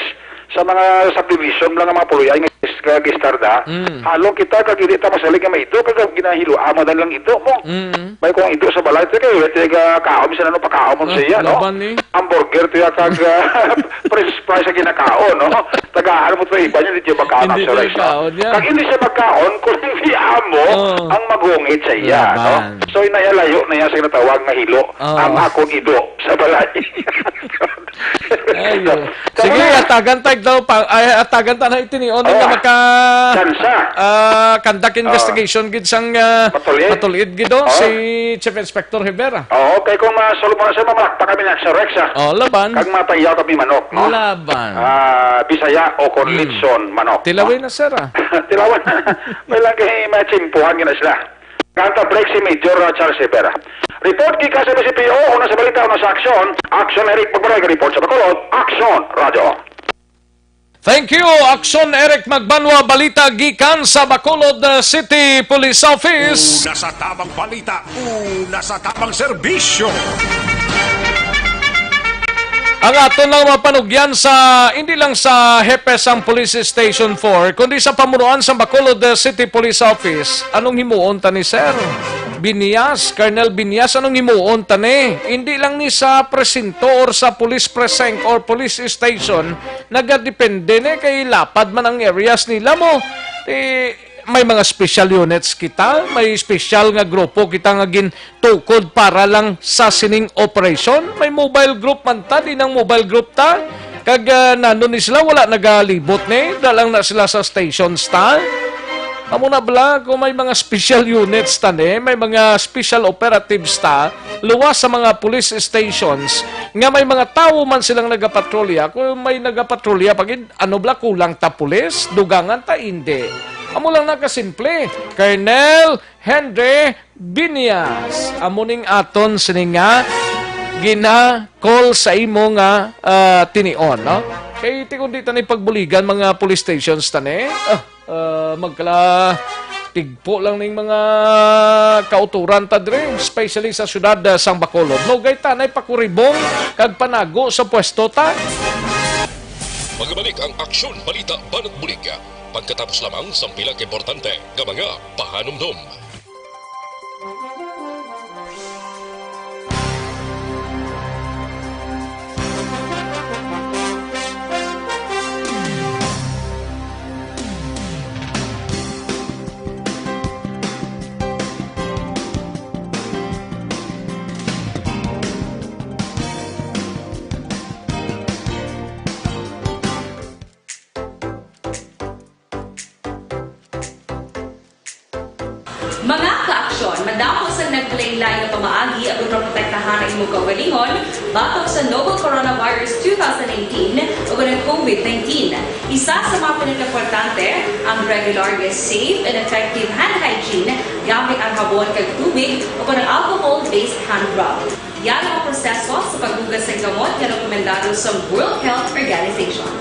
sa mga subdivision lang ang mga puluyay nga is-, nga gistarda. Mm. Halong kita kag hindi ta masalig nga maido kag ginahiluaman lang ido mo. Mm. May kung ido sa balay, ti kay, ti ka kaon, bisan ano pakaon mo Ah, siya, no? laban ni. Hamburger, ti ka kag, ah, french fries sa ginakaon, no? Tagaan mo to iba niya, di siya makaon Hindi sa siya rice, no? makaon niya. Kag hindi siya magkaon, kung hindi amo Oh. ang magungit sa iya, no? Laban. So, inaya layo na iya sa ginatawag nga hilo, Oh. ang akon ido sa balay. Ayo. Sige, Tama na. atagan tag daw pa, ay, atagan ta na itini. Ano Oh. nga maka, Kansa. ah, conduct Oh. investigation gid sang, ah, Matulid. matulid gid, oh, Oh. si Chief Inspector Rivera. Oo, kay kung masulod mo na siya, mamalakpak kami na sa Rex, ah. Oh, laban. Kag mapahiyaw kami manok, no? Laban. Ah, Bisaya o kon Hmm. litson manok, Tilawin no? na, sir, ah. Tilawin. May lang kay matsimpuhan gina sila. Kanta break si Major, ah, Charles Rivera. Report gikan sa M C P O, una sa balita, una sa aksyon. Aksyon, Eric Magbaroy, report sa Bacolod. Aksyon, Radyo. Thank you, Aksyon Eric Magbanwa. Balita gikan sa Bacolod, uh, City Police Office. Una sa tamang balita, una sa tamang serbisyo. Ang aton lang mapanugyan sa, hindi lang sa hepe sang Police Station four, kundi sa pamunuan sa Bacolod, uh, City Police Office. Anong himuon ta ni Sir Binias, Colonel Binias, anong himuon ta ni? Hindi lang ni sa presinto or sa police precinct or police station, nagadepende ni kay lapad man ang areas nila mo. Eh, may mga special units kita, may special nga grupo kita nga gintukod para lang sa sining operation. May mobile group man ta, di nang mobile group ta. Kag, ah, nano ni sila, wala nagalibot ni, da lang na sila sa stations ta. Amo na bala, kung may mga special units ta ni, may mga special operatives ta, luwas sa mga police stations, nga may mga tawo man silang nagapatrolya, kung may nagapatrolya pa gid, ano bala, kulang ta pulis, dugangan ta, indi. Amo lang na kasimple, Colonel Henry Binias. Amo ning aton sini nga gina-call sa imo nga, ah, tinion, no? Kay ti kung di ta ni pagbuligan mga police stations ta ni, ah, ah, magkala tigpo lang ning mga kauturan ta diri, especially sa syudad, ah, sang Bacolod. Lugay ta nay pakuribong kag panago sa pwesto ta. Magabalik ang aksyon, balita, banat bulig. Pagkatapos lamang sang pila ka importante nga mga pahanumdom. Mga ka-aksyon, madamo sang naglain-lain nga pamaagi agud maprotektahan ang imong kaugalingon batok sa novel coronavirus two thousand nineteen ug ang COVID nineteen. Isa sa mga pinakaimportante, ang regular nga safe and effective hand hygiene gamit ang habon kag tubig o ang alcohol-based hand rub. Yari ang proseso sa paghugas sang kamot nga rekomendado sa World Health Organization.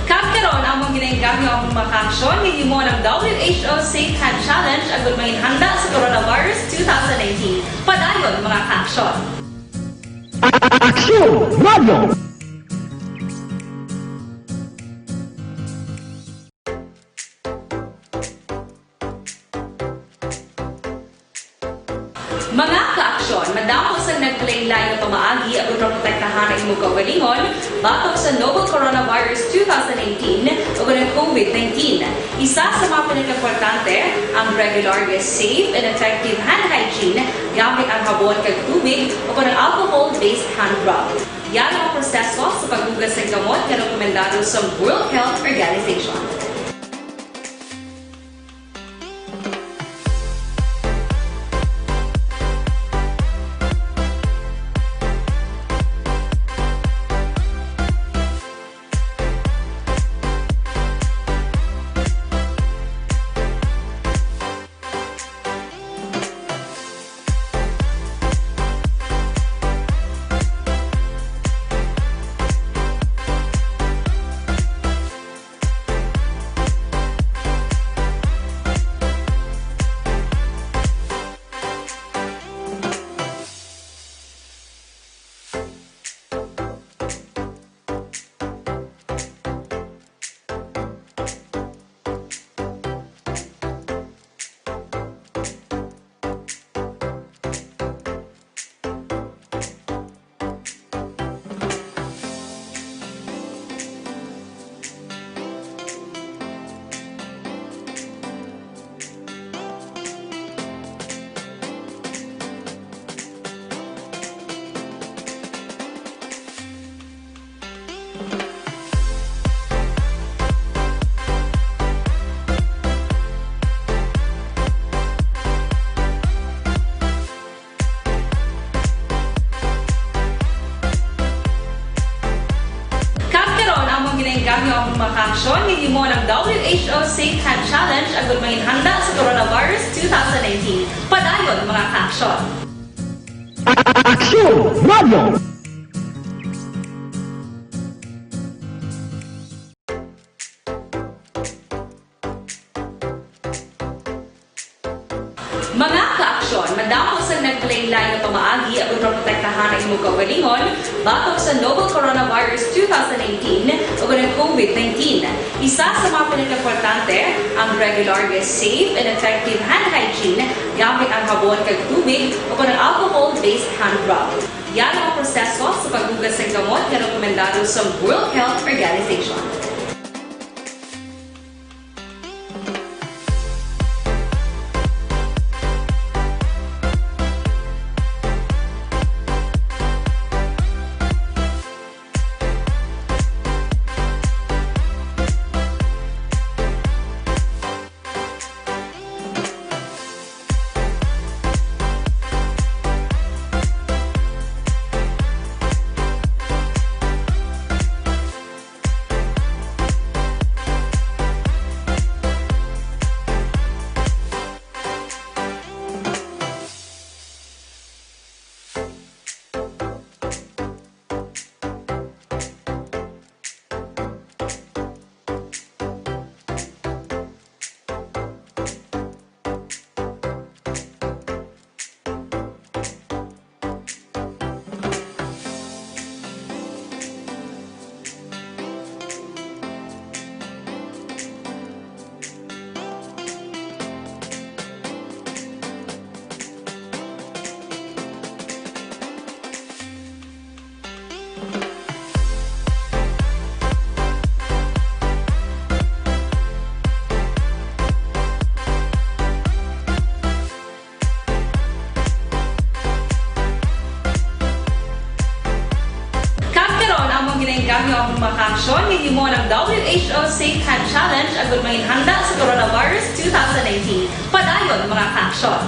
Kag karon, among ginainggam ang mga kaaksyon nga himo ng W H O Safe Hand Challenge agud manginhanda sa coronavirus two thousand nineteen. Padayon, mga kaaksyon. Aksyon Radio! Mga kaaksyon, madamo sang naglain-lain nga pamaagi agud maprotektahan ang imong kaugalingon batok sa novel coronavirus two thousand nineteen ug ang COVID nineteen. Isa sa mga pinakaimportante, ang regular nga safe and effective hand hygiene gamit ang habon kag tubig o ang alcohol-based hand rub. Yari ang proseso sa paghugas sang kamot nga rekomendado sa World Health Organization. Kag karon, among ginainggam ang mga kaaksyon nga himo ng W H O Safe Hand Challenge agud manginhanda sa coronavirus two thousand nineteen. Padayon, mga kaaksyon. Aksyon Radio! Mga kaaksyon, madamo sang naglain-lain nga pamaagi agud maprotektahan ang imong kaugalingon batok sa novel coronavirus two thousand nineteen ug ang COVID nineteen. Isa sa mga pinakaimportante, ang regular nga safe and effective hand hygiene gamit ang habon kag tubig o ang alcohol-based hand rub. Yari ang proseso sa paghugas sang kamot nga rekomendado sa World Health Organization. Mga kaaksyon, gihimo ang W H O Safe Hand Challenge agud mangin handa sa coronavirus two thousand nineteen. Padayon, mga kaaksyon.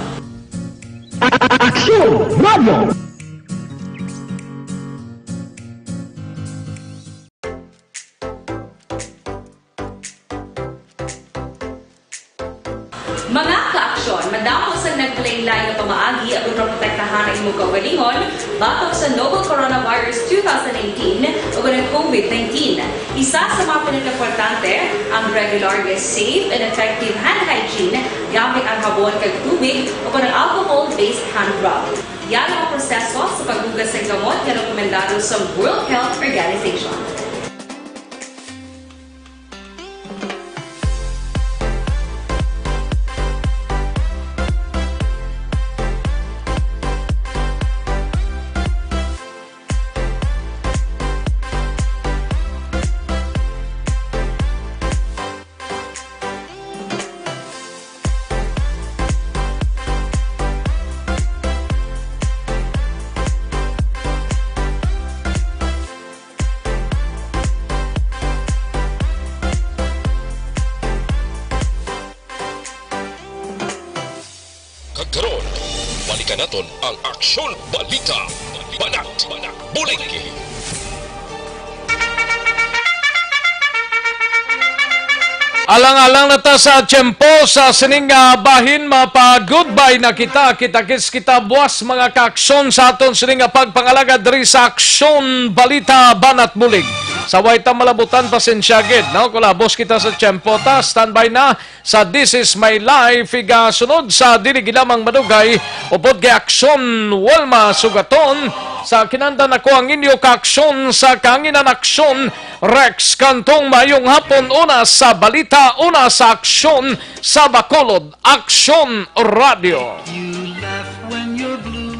Aksyon Radio! Mga kaaksyon, madamo sang naglain-lain nga pamaagi agud maprotektahan ang imong kaugalingon batok sa novel coronavirus two thousand nineteen ug ang COVID nineteen. Isa sa mga pinakaimportante, ang regular nga safe and effective hand hygiene gamit ang habon kag tubig o kon ang alcohol-based hand rub. Yara ang proseso sa paghugas sang gamot nga rekomendado sa World Health Organization. Kag karon, balikan naton ang Aksyon Balita, Banat, Bulig. Alang-alang na ta sa tiyempo sa sining nga bahin, mapa-goodbye na kita. Kita-kits kita buwas, mga kaaksyon, sa aton sining nga pagpangalagad diri sa Aksyon Balita, Banat, Bulig. Sa way ta malabutan, pasensya gid, no? Kulabos kita sa tiyempo ta, standby na sa This Is My Life, igasunod sa dili gid lamang madugay, upod kay Aksyon Walma Sugaton. Sa kinahanglan ako ang inyo kaaksyon sa kahanginan, Aksyon Rex Cantong. Maayong hapon, una sa balita, una sa aksyon sa Bacolod, Aksyon Radio. You laugh when you're blue.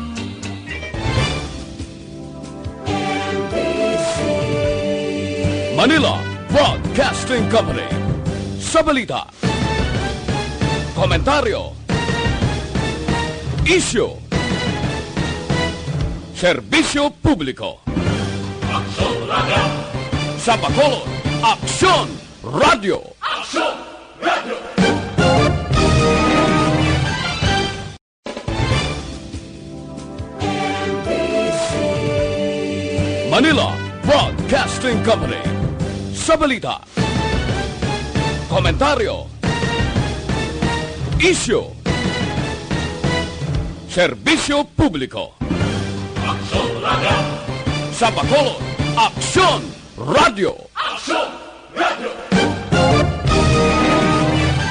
Manila Broadcasting Company. Sa balita, komentaryo, isyu, serbisyo publiko. Aksyon Radio. Sa Bacolod, Aksyon Radio. Aksyon Radio. Manila Broadcasting Company. Sa balita, komentaryo, isyu, serbisyo publiko. Aksyon Radio. Sa Bacolod, Aksyon Radio. Aksyon